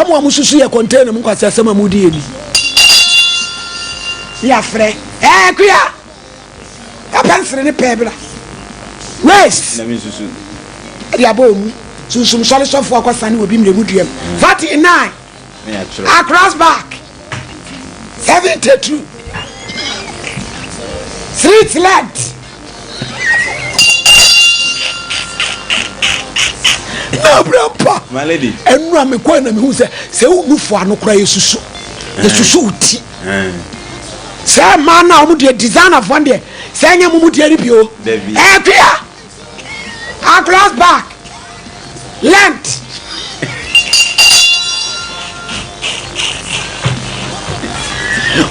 Mo a mosusu yɛ container mu nkwaseasɛm a modi yɛ ni. Ne yɛafrɛ ɛɛ kuya apɛnsere ne pɛɛ bra waste ɛde abɔ ɔmu sunsum sɔre sɔfoɔ akɔsane obi mmerɛ mu duam 49 across back 72 street length na abira mpa ɛnu a mekɔɛ na mehu sɛ sɛ wo nufu ano koraa yɛsusu yɛsusu wo ti sɛ mmaa no a wɔn deɛ designerfoɔ deɛ sɛ ɛnyɛ mo mu deɛ no bio ɛtwea across back length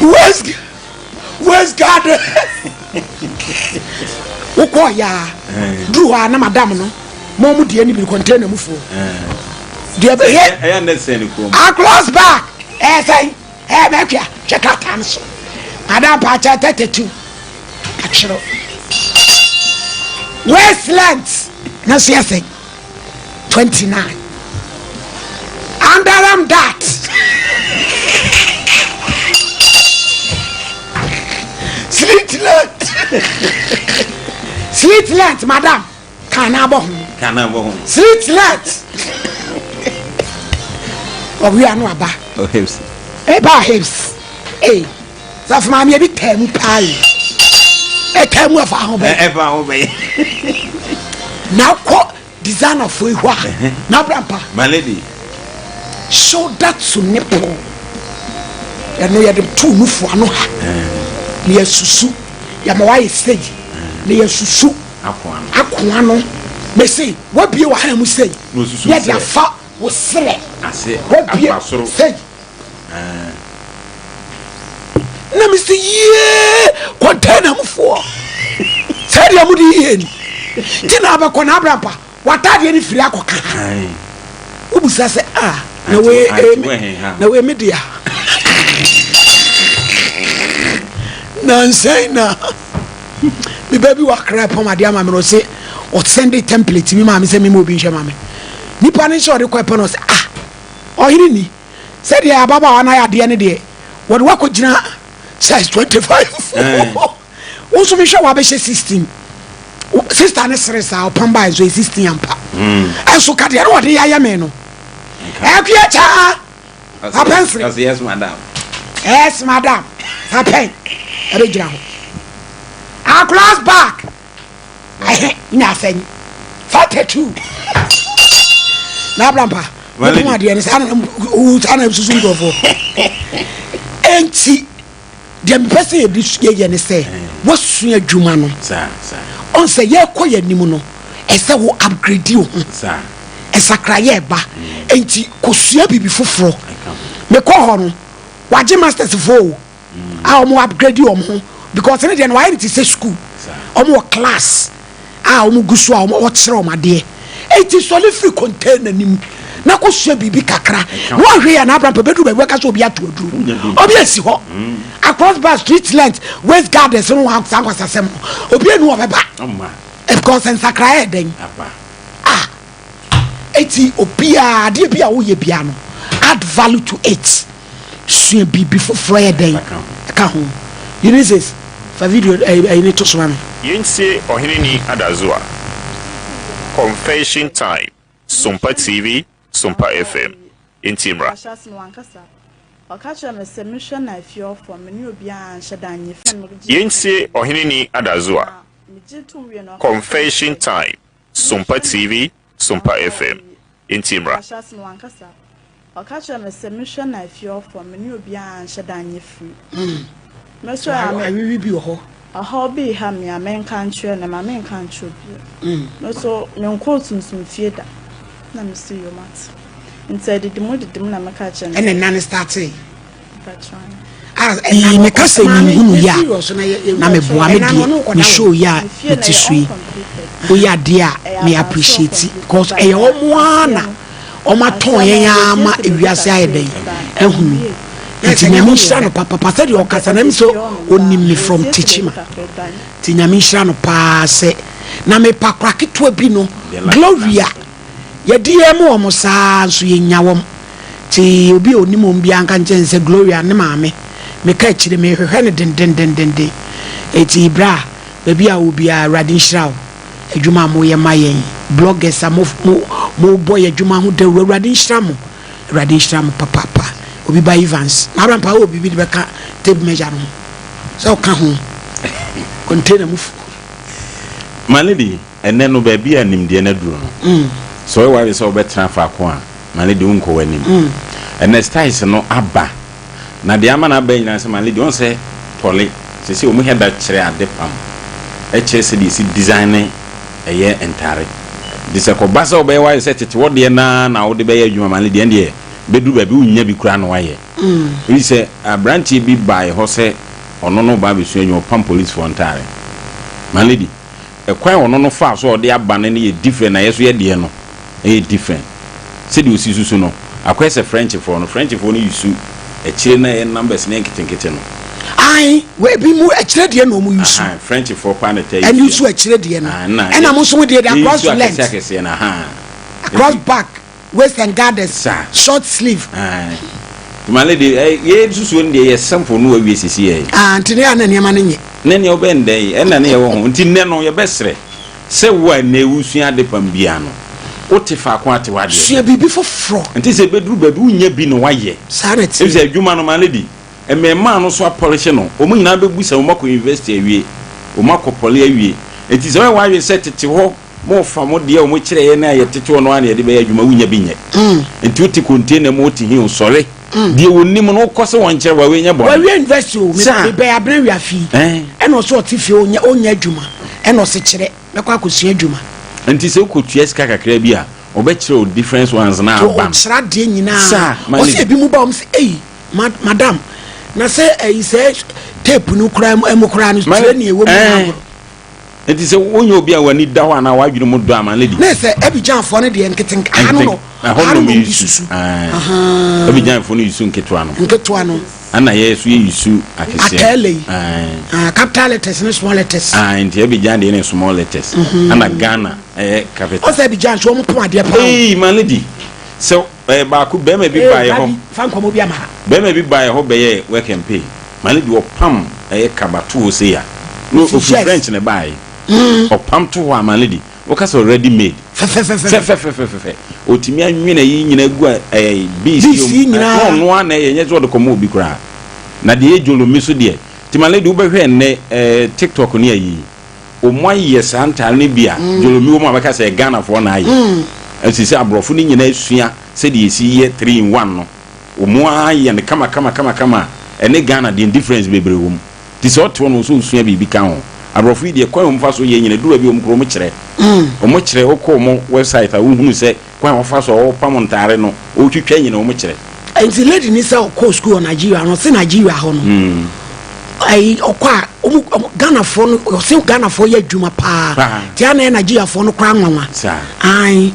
waist waist guard wokɔ yaa duru hɔ a na madam no ma ɔmo deɛ no bi container mu foɔ deɛ bɛyɛ across back ɛyɛ sɛn ɛyɛ mɛtwea hwɛ krataa no so madam paakyɛ 32 atwerɛ waist length na so yɛ sɛn 29 underarm dart slit length slit length madam kan na abɔ ho kan na abɔ ho slit length ɔwia no aba oh hips eba hips ee safo maame ebi taa mu paa yi ɛtaa mu ɛfa ho bɛyɛ ɛfa ho bɛyɛ na kɔ designer fo yi hɔ a na abrampa my lady shoulder to nipple ɛno yɛde tu nufu ano ha na yɛsusu yɛma wayɛ sei na yɛsusu akoa no mese wabie wɔ ha mu sei yɛde afa wo serɛ wabie sei na mese yie container mufoɔ sɛdeɛ mode yie ni nti na abɛkɔ na abrampa w'ataadeɛ no firi akɔka ha wobisa sɛ a ah, na wei eh, na wei me dea nansɛn na me ba bi wɔ akra pɔm adeɛ ama me no ɔse ɔsɛnde template bi maa me sɛ mema obi nhwɛ ma me nipa no nhyɛ ɔde kɔ ɛpɛ no ɔsɛ ah ɔhene ni sɛdeɛ ababaawa no ayɛ adeɛ no deɛ wɔde wakɔgyina size 25 wo nso mehwɛ wabɛhyɛ 16 sister ne sere saa ɔpam baa nso yɛ 16 ampa ɛnso ka deɛ no wɔde yɛayɛ me no ɛkuyɛ kyaa apɛnsere yes madam yes madam apɛn ɛbɛgyina hɔ across back ɛhɛ nya asɛn 42 na abrampa mepom adeɛ no saa na saa na susu nkurɔfoɔ enti deɛ mepɛ sɛ yɛde yɛyɛ ne sɛ woasua adwuma no ɔn sɛ yɛkɔ yɛn anim no ɛsɛ wo upgrade wo ho ɛsakrayɛ ɛba enti kɔsua biribi foforɔ mekɔ hɔ no wagye masters foɔ o a wɔn upgrade wɔn ho because ne deɛ no wayɛ no te sɛ school wɔn wɔ class a wɔn gu so a wɔn wɔkyerɛ wɔn adeɛ eti sɔle firi container nim na kɔ sua biribi kakra na wɔahwɛ yɛ na abira mpɛ bɛduru baabi wɔka sɛ obi ato aduro obi asi hɔ across bar street length waste gardens no wɔn saa nkwasasɛm no obi enu ɔbɛba because nsakra yɛ dɛn ah eti obiara adeɛ bi a woyɛ biara no add value to it. Sua biribi foforɔ yɛ dɛn ka ho. Ulysses, fa video ɛyi no to so ma me. Yɛntie Ɔheneni Adazoa. Confession time, Sompa TV, Sompa FM. Yɛntie mmra. Yɛntie Ɔheneni Adazoa. Confession time, Sompa TV, Sompa FM. Yɛntie mmra. Ɔka kyerɛɛ me sɛ mehwɛ na afie hɔ fam, me ne obiara anhyɛ da anyɛ firi. Mesɔre a me. Awiwi bi wɔ hɔ. Ɔhaw bi reha me a, menka nkyerɛ no, mma menka nkyerɛ obiara. Me nso, menkɔɔ sunsum fie da. Na mese, Yoo, mate. Nti adidi mu adidi mu na meka kyerɛɛ no sɛ. Ɛna nna no startee. Ii meka sɛ menhunu yɛ a na meboa me deɛ me show yɛ a mete so yi woyɛ adeɛ a me appreciate because ɛyɛ wɔn ara na wɔn atɔn yɛn ara ma ewiase ayɛ dɛn ahunu nti nyame nhyira no papapa sɛdeɛ ɔkasa na mi sɛ onim me from Techiman nti nyame nhyira no paa sɛ na mepa kora ketewa bi no Gloria yɛde yɛn mu wɔn saa nso yɛnya wɔn. Nti obi a onim wɔn biara nka nkyerɛ no sɛ Gloria ne maame. Meka akyire, mehwehwɛ no dendendendenden. Enti bra, baabi a wowɔ biara, Awurade nhyira wo. Adwuma a moyɛ ma yɛn, bloggers a mo, mo, mobɔ yɛn adwuma ho dawuro, Awurade nhyira mo. Awurade nhyira mo papaapa. Obi ba Evans. Na Abraham paa wɔ biribi de bɛka tape measure no ho. Sɛ ɔka ho. Container mu fo. My lady, ɛnnɛ no baabi a nimdeɛ no aduru no, sɛ woyɛ w'adwene sɛ wobɛtena faako a, my lady wonkɔ w'anim. Ɛnnɛ styles no aba, na deɛ ama no aba nyinaa sɛ my lady wohu sɛ tɔle, seesei wɔn hɛ da kyerɛ ade pam, ɛkyerɛ sɛdeɛ yɛsi design ɛyɛ ntare. Nti sɛ kɔba sɛ wobɛyɛ w'ayɛ sɛ tete hɔ deɛ no ara na wode bɛyɛ adwuma my lady ɛndeɛ bɛduru baabi wonnya bi koraa na woayɛ. Ɛfiri sɛ aberanteɛ bi baa yɛ hɔ sɛ ɔno no reba abɛsua adwuma, ɔpam polisifoɔ ntaare. My lady, ɛkwan a ɔno no faa so a ɔde aba no no yɛ different na yɛ nso yɛ deɛ no yɛ different. Sɛdeɛ ɔsi susu no, akɔyɛ sɛ Frenchfoɔ no, Frenchfoɔ no use akyire no a ɛyɛ numbers no yɛ nketenkete no. Ae, wɔ ebi mu akyire deɛ na wɔn use. Ahan, Frenchfoɔ paa na ɛtaa use. Ɛna use akyire deɛ no. Ahan, ɛna mo nso mo deɛ de across length. Yɛ use akɛseɛ akɛseɛ no, ahan. Across back. Waist and gathers, Sa. short sleeve. Aye. Nti my lady, eh, yɛ susuo no deɛ yɛ simple no wawie sisi yɛ. Ah, nti ne yɛ na nneɛma no nyɛ. Ne nea wobɛn dɛn yi, ɛna ne yɛwɔ ho. Nti nnɛ no yɛbɛsrɛ sɛ wo a nnɛ wosua ade pam biara no, wote faako ate w'adeɛ. Sua biribi foforɔ. Nti sɛ ɛbɛduru baabi wonnya bi na woayɛ. Saa na ɛteɛ. Efisɛ adwuma no, my lady, mmɛɛmaa no so apɔlehye no, wɔn nyinaa bɛbu sɛ wɔakɔ university awie, wɔakɔ pɔle awie. Nti sɛ woyɛ w'adwene sɛ tete hɔ Mo fa mo deɛ ɔmo kyerɛ yɛn a yɛtete hɔ no ara na yɛde bɛyɛ adwuma wonya bi nyɛ. Nti wote container mu wote he o sɔre. Deɛ wɔnim no wokɔ sɛ wɔn kyerɛ wo a wei nyɛ bɔne. Wawie university o, Saa. me bɛn Abena Wiafi Ɛn. ɛna ɔse ɔte fie ɔnyɛ ɔnyɛ adwuma ɛna ɔse kyerɛ mɛkɔ akɔsua adwuma. Nti sɛ wokɔ tua sika kakra bi a ɔbɛkyerɛ wo difference ones no Nti aba no. ɔkyerɛ adeɛ nyinaa Saa, my ɔse lady. ebi mu ba ɔmo se ei ma madam na sɛ ɛyi sɛ tape no koraa mu koraa no My kyerɛ nea ɛwɔ mu ɛn. nyinaa. Enti sɛ wonyɛ obi a w'ani da hɔ anaa w'adwene mu dɔ a, ma no di. Ne sɛ Abidjanfoɔ no deɛ nkete ha no no, Ɛhɔ ha no nom nom yi susu. su. Abidjanfoɔ no yusu nketewa no. Nketewa no. Ɛna yɛ so yɛ yusu akɛseɛ. Atɛɛlɛ yi. Ae. Capital letters ne small letters. Ae, nti Abidjan deɛ ne small letters. Ɛna Ghana ɛyɛ capital. Ɔsɛ Abidjan nso wɔn pɔn adeɛ paa o. Ee, ma no di. Sɛ ɛɛ baako bɛrima bi baeɛ hɔ. Ee, fa nkɔmɔ bi ama ha. Bɛrima bi baeɛ hɔ bɛyɛɛ work and pay. Ma no di ɔpam ɛyɛ kaba to hɔ sei a. Na ɔfiri French na ɛbaeɛ. Ɔpam to hɔ a ma no di. Woka sɛ ready made. Fɛfɛfɛfɛ. Fɛfɛfɛfɛfɛ. Ɔtumi anwene ayi nyinaa gu a ɛyɛ bees yi nyinaa. Na ɔno ara na ɛyɛ nyɛ sɛ ɔde kɔma obi koraa. Na deɛ ɛyɛ jolomi so deɛ. Nti ma lady wobɛhwɛ ɛnnɛ ɛɛ TikTok ne ayi yi. Wɔn ayɛ saa ntaare no bi a jolomi wɔ mu a bɛka sɛ ɛyɛ Ghanafoɔ na ayɛ. Ɛnti sɛ aborɔfo no nyinaa sua sɛdeɛ yɛsi yɛ three in one no. Wɔn ara yɛ no kama kama kama kama a ɛne Ghana deɛ difference bebree wɔ mu. Nti sɛ ɔte hɔ no ɔsɛ ɔsua biribi ka ho. Aborɔfo yi deɛ kwan a wɔfa so yɛ nyina ɛduru baabi a wɔn koraa wɔn kyerɛ. Wɔn kyerɛ wokɔ wɔn website a wohunu sɛ kwan a wɔfa so a wɔpam ntaare no wɔtwitwa nyina wɔn kyerɛ. Nti lady ni sɛ ɔkɔɔ school wɔ Nigeria no ɔse Nigeria hɔ no ayi ɔkɔ a ɔmo ɔmo Ghanafoɔ no ɔse Ghanafoɔ yɛ adwuma paa nti ana yɛ Nigeriafoɔ no koraa nwanwa. Saa. Ae.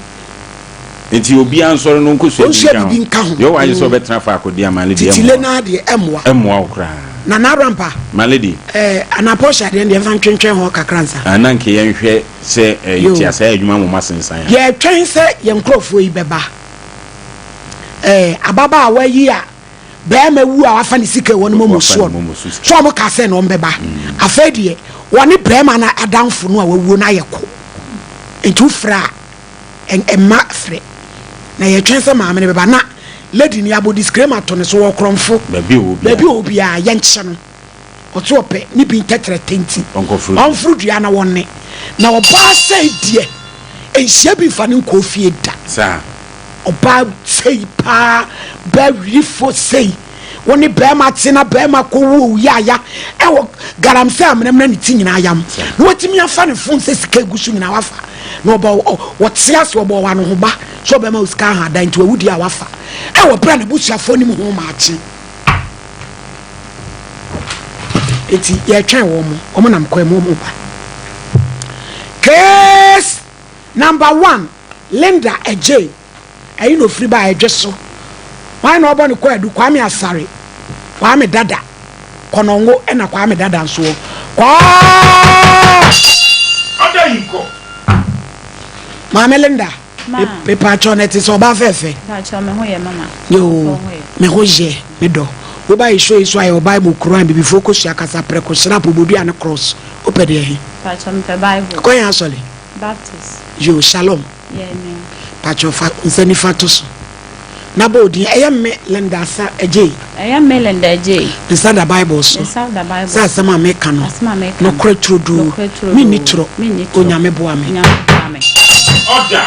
Nti obiara nsɔre no nkosua Ɔnsua biribi nka ho. Deɛ ɔwɔ ayɛ sɛ ɔbɛtena faako deɛ my lady ɛmmoa. Titile no ara deɛ ɛmmoa. Ɛmmoa wo koraa. Nana Arampa. My lady. Ɛɛ anaa Portia deɛ deɛ mfa ntwentwɛn hɔ kakra nsa. Ah na nka yɛnhwɛ sɛ ɛɛ te asɛe adwuma moma sensan a. Yɛretwɛn sɛ yɛn nkurɔfoɔ yi bɛba. Ɛɛ ababaawa yi a bɛrima wu a wafa ne sika wɔ ne momo soɔ no, sɛ wɔn ka sɛ na wɔn bɛba. Afei deɛ wɔne bɛrima no adamfo no a wawuo no ayɛ ko. Nti wofrɛ a. Mma frɛ. Na yɛtwɛn sɛ maame no bɛba. Na lady no yɛabɔ disclaimer ato no so, ɔwɔ korɔmfo. Baabi a ɔwɔ biara. Baabi a ɔwɔ biara, yɛnkyɛ no. Ɔte ɔpɛ ne bi ntɛtrɛtɛ nti. Ɔnkɔforo dua. Ɔmforo dua na wɔnne. Na ɔbaa sɛi deɛ, nhyia bi mfa no nkɔɔ fie da. Saa. Ɔbaa sei paa, baa wirifo sei. Wo ne bɛrima te na bɛrima kɔ wu owu yaaya ɛwɔ galamsey amena mu na ne ti nyinaa yam na watumi afa ne fon sɛ sika egu so nyinaa wafa na ɔbɔ wɔte ase ɔbɔ wɔ anohoba sɛ ɔbɛma wo sika aha dan nti wawu deɛ a wafa ɛwɔ berɛ a n'abusuafoɔ nim ho maakye eti yɛtwɛn wɔn mo wɔn nam kwan mu wɔn ba case number one Linda Adjei. Ɛyi na ofiri baa ɛdwe so. Hwan na ɔbɔ ne kwaadu? Kwame Asare, Kwame Dada, Kɔnɔngo ɛna Kwame Dada nso wɔ. Kwaa! Ada yi nkɔ. Maame Linda. Mepaakyɛw na ɛte sɛ ɔbaa fɛɛfɛ. Mpakyɛw me ho yɛ mama. Yoo me ho yɛ me dɔ. Wo ba yi show yi so ayɛ wɔ bible Quran bibifoɔ kosua kasa prɛko snap obodua ne cross wopɛ deɛ he. Mpakyɛw mepɛ bible. Kɔ yɛn asɔre. Baptist. Yoo shalom. Yeah nua. Pakyɛw fa nsa nifa to so. Na bɔ odin ɛyɛ me Linda Asa Adjei. Ɛyɛ me Linda Adjei. Me nsa da Bible so. Me nsa da Bible so. Sɛ asɛm a meka no. Asɛm a meka no. Nokorɛ turodoo. Nokorɛ turodoo. Menni torɔ. Menni torɔ. Onyame boa me. Onyame boa me. Order!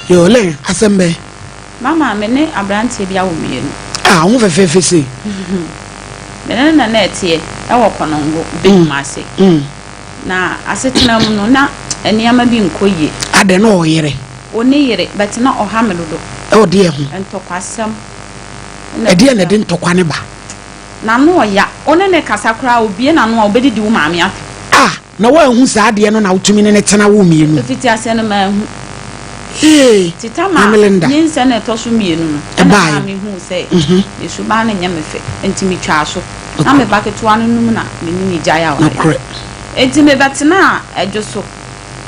Yoo Len, asɛm bɛn? Mama, me ne aberanteɛ bi awo mmienu. Ah, wo ho fɛfɛɛfɛ sei. Me ne no na na ɛteɛ ɛwɔ Kɔnɔngo, Kumasi. Na asetena mu no, na nneɛma bi nkɔ yie. Adɛn, na ɔwɔ yere? Ɔnni yere, but na ɔha me dodo. Ɛwɔ deɛ ho? Ntɔkwasɛm na Ɛdeɛn na ɛde ntɔkwa no ba? N'ano ɔya. Wo ne no kasa koraa a, ɔbue n'ano a, ɔbɛdidi wo maame atɛm. Ah! Na woanhu saa adeɛ no na wotumi ne no tena wo mmienu? Mfitiaseɛ no, manhu. Ee, Nti Tamar Maame Linda. nyinsɛn a ɛtɔ so mmienu no, ɛna Ɛbaeɛ. maa mehuu sɛ ne suban no nyɛ me fɛ, enti metwaa so. Na me ba ketewa no num na me ne no gyae awareɛ. Nokorɛ. Enti mebɛtenaa Adwo so.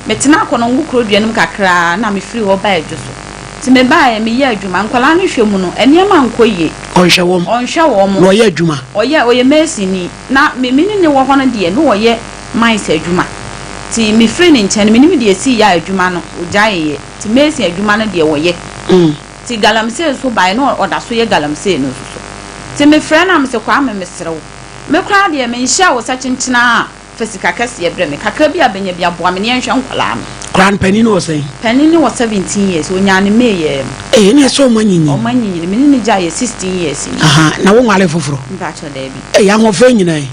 Metenaa Konongo kurodua no mu kakra na mefirii hɔ baa Adwo so. Nti mebaeɛ, meyɛɛ adwuma. Nkwadaa no hwɛ mu no, nneɛma nkɔ yie. Ɔnhwɛ wɔn. Ɔnhwɛ wɔn. Na ɔyɛ adwuma. Ɔyɛ, ɔyɛ masonni. Na me, me ne no wɔ hɔ no deɛ, na ɔyɛ mines adwuma. Nti mefirii ne nkyɛn no, mennim deɛ ɛsiiɛ a adwuma no, ɔgyaeeɛ. Nti mason adwuma no deɛ, ɔyɛ. Nti galamsey nso baeɛ, na ɔda so yɛ galamsey no nso so. Nti mefrɛ no a, mese, Kwame, mesrɛ wo, me koraa deɛ, menhyɛɛ wo sɛ kyenkyena a, Fa sika kɛseɛ brɛ me. Kakra bi a bɛnya bi a, boa me na yɛnhwɛ nkwadaa no. Koraa no, panin no wɔ sɛn? Panin no wɔ 17 years. Ɔnyaa no May yɛɛ mu. Ei, ɛnneɛ sɛ wɔn anyinyin. Wɔn anyinyin. Me ne no gyaeɛ 16 years ni. Aha, na wonwaree foforɔ? Mpakyɛ, daabi. Ei, ahoɔfɛ nyinaa yi.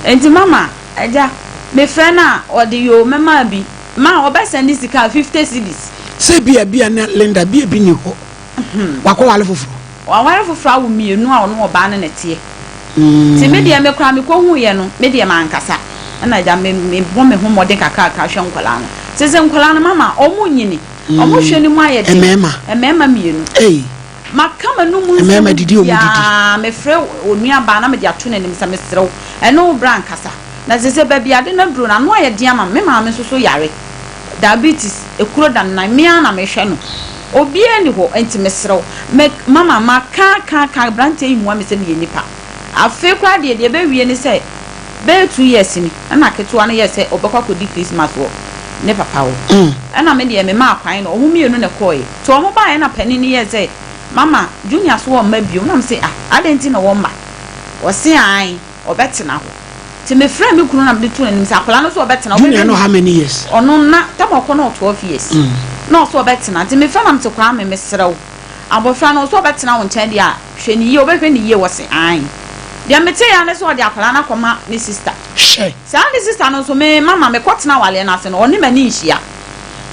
Enti mama, agya, mefrɛ no a, ɔde yoo, mɛma bi. Ma, ɔbɛsɛnde sika a, 50 cedis. Sɛ ebia, ebia na Linda, bia bi nni hɔ. Wakɔware foforɔ? Waware foforɔ awo mmienu a ɔne ɔbaa no na ɛteɛ. Nti me deɛ me koraa me kɔ huiɛ no me deɛ mankasa ɛna agya me me bɔ me ho mmɔden kakrakra hwɛ nkwadaa no sese nkwadaa no mama ɔmo nyini ɔmo hwɛ no mu ayɛ den Mmarima. mmarima mmienu Ei. maka m'anum nsɛm Mmarima didi ɔmo didi. biara mefrɛ onua baa na mede ato n'anim sɛ mesrɛ wo ɛne wo bra nkasa na sese baabi ade no aduro no ano ayɛ den ama me me maame nso so yare diabetes ekuro da ne nan me ara na mehwɛ no Obiara nni hɔ, enti mesrɛ wo, me, mama maka aka aka, aberanteɛ yi mmua me sɛ meyɛ nipa. Afei koraa deɛ, deɛ ɛbɛwie ne sɛ, bɛyɛ 2 years ni, ɛna ketewa no yɛɛ sɛ ɔbɛkɔ akɔdi Christmas wɔ ne papa hɔ. Ɛna me deɛ, memaa kwan na wɔn mmienu na ɛkɔeɛ. Nti wɔn baeɛ na panin no yɛɛ sɛ, Mama, Junior so ɔmma bio? Ɛna mese, Ah, adɛn nti na wɔmma? Ɔse, Aane. Ɔbɛtena hɔ. Nti mefrɛɛ me kunu na mede too n'anim sɛ akwadaa no nso ɔbɛtena. Junior no how many years? Ɔno na tam ɔkɔ no 12 years. Na ɔsɛ ɔbɛtena. Nti mefrɛ na mete Kwame mesrɛ wo abɔfra no ɔsɛ ɔbɛtena wo nkyɛn deɛ a hwɛ ne yie wobɛhwɛ ne yie wɔse aane. Deɛ metee ara ne sɛ ɔde akwadaa no akɔma ne sister. Hwɛ. Saa ne sister no nso me mama mekɔtena awaleɛ no ase no ɔne m'ani nhyia.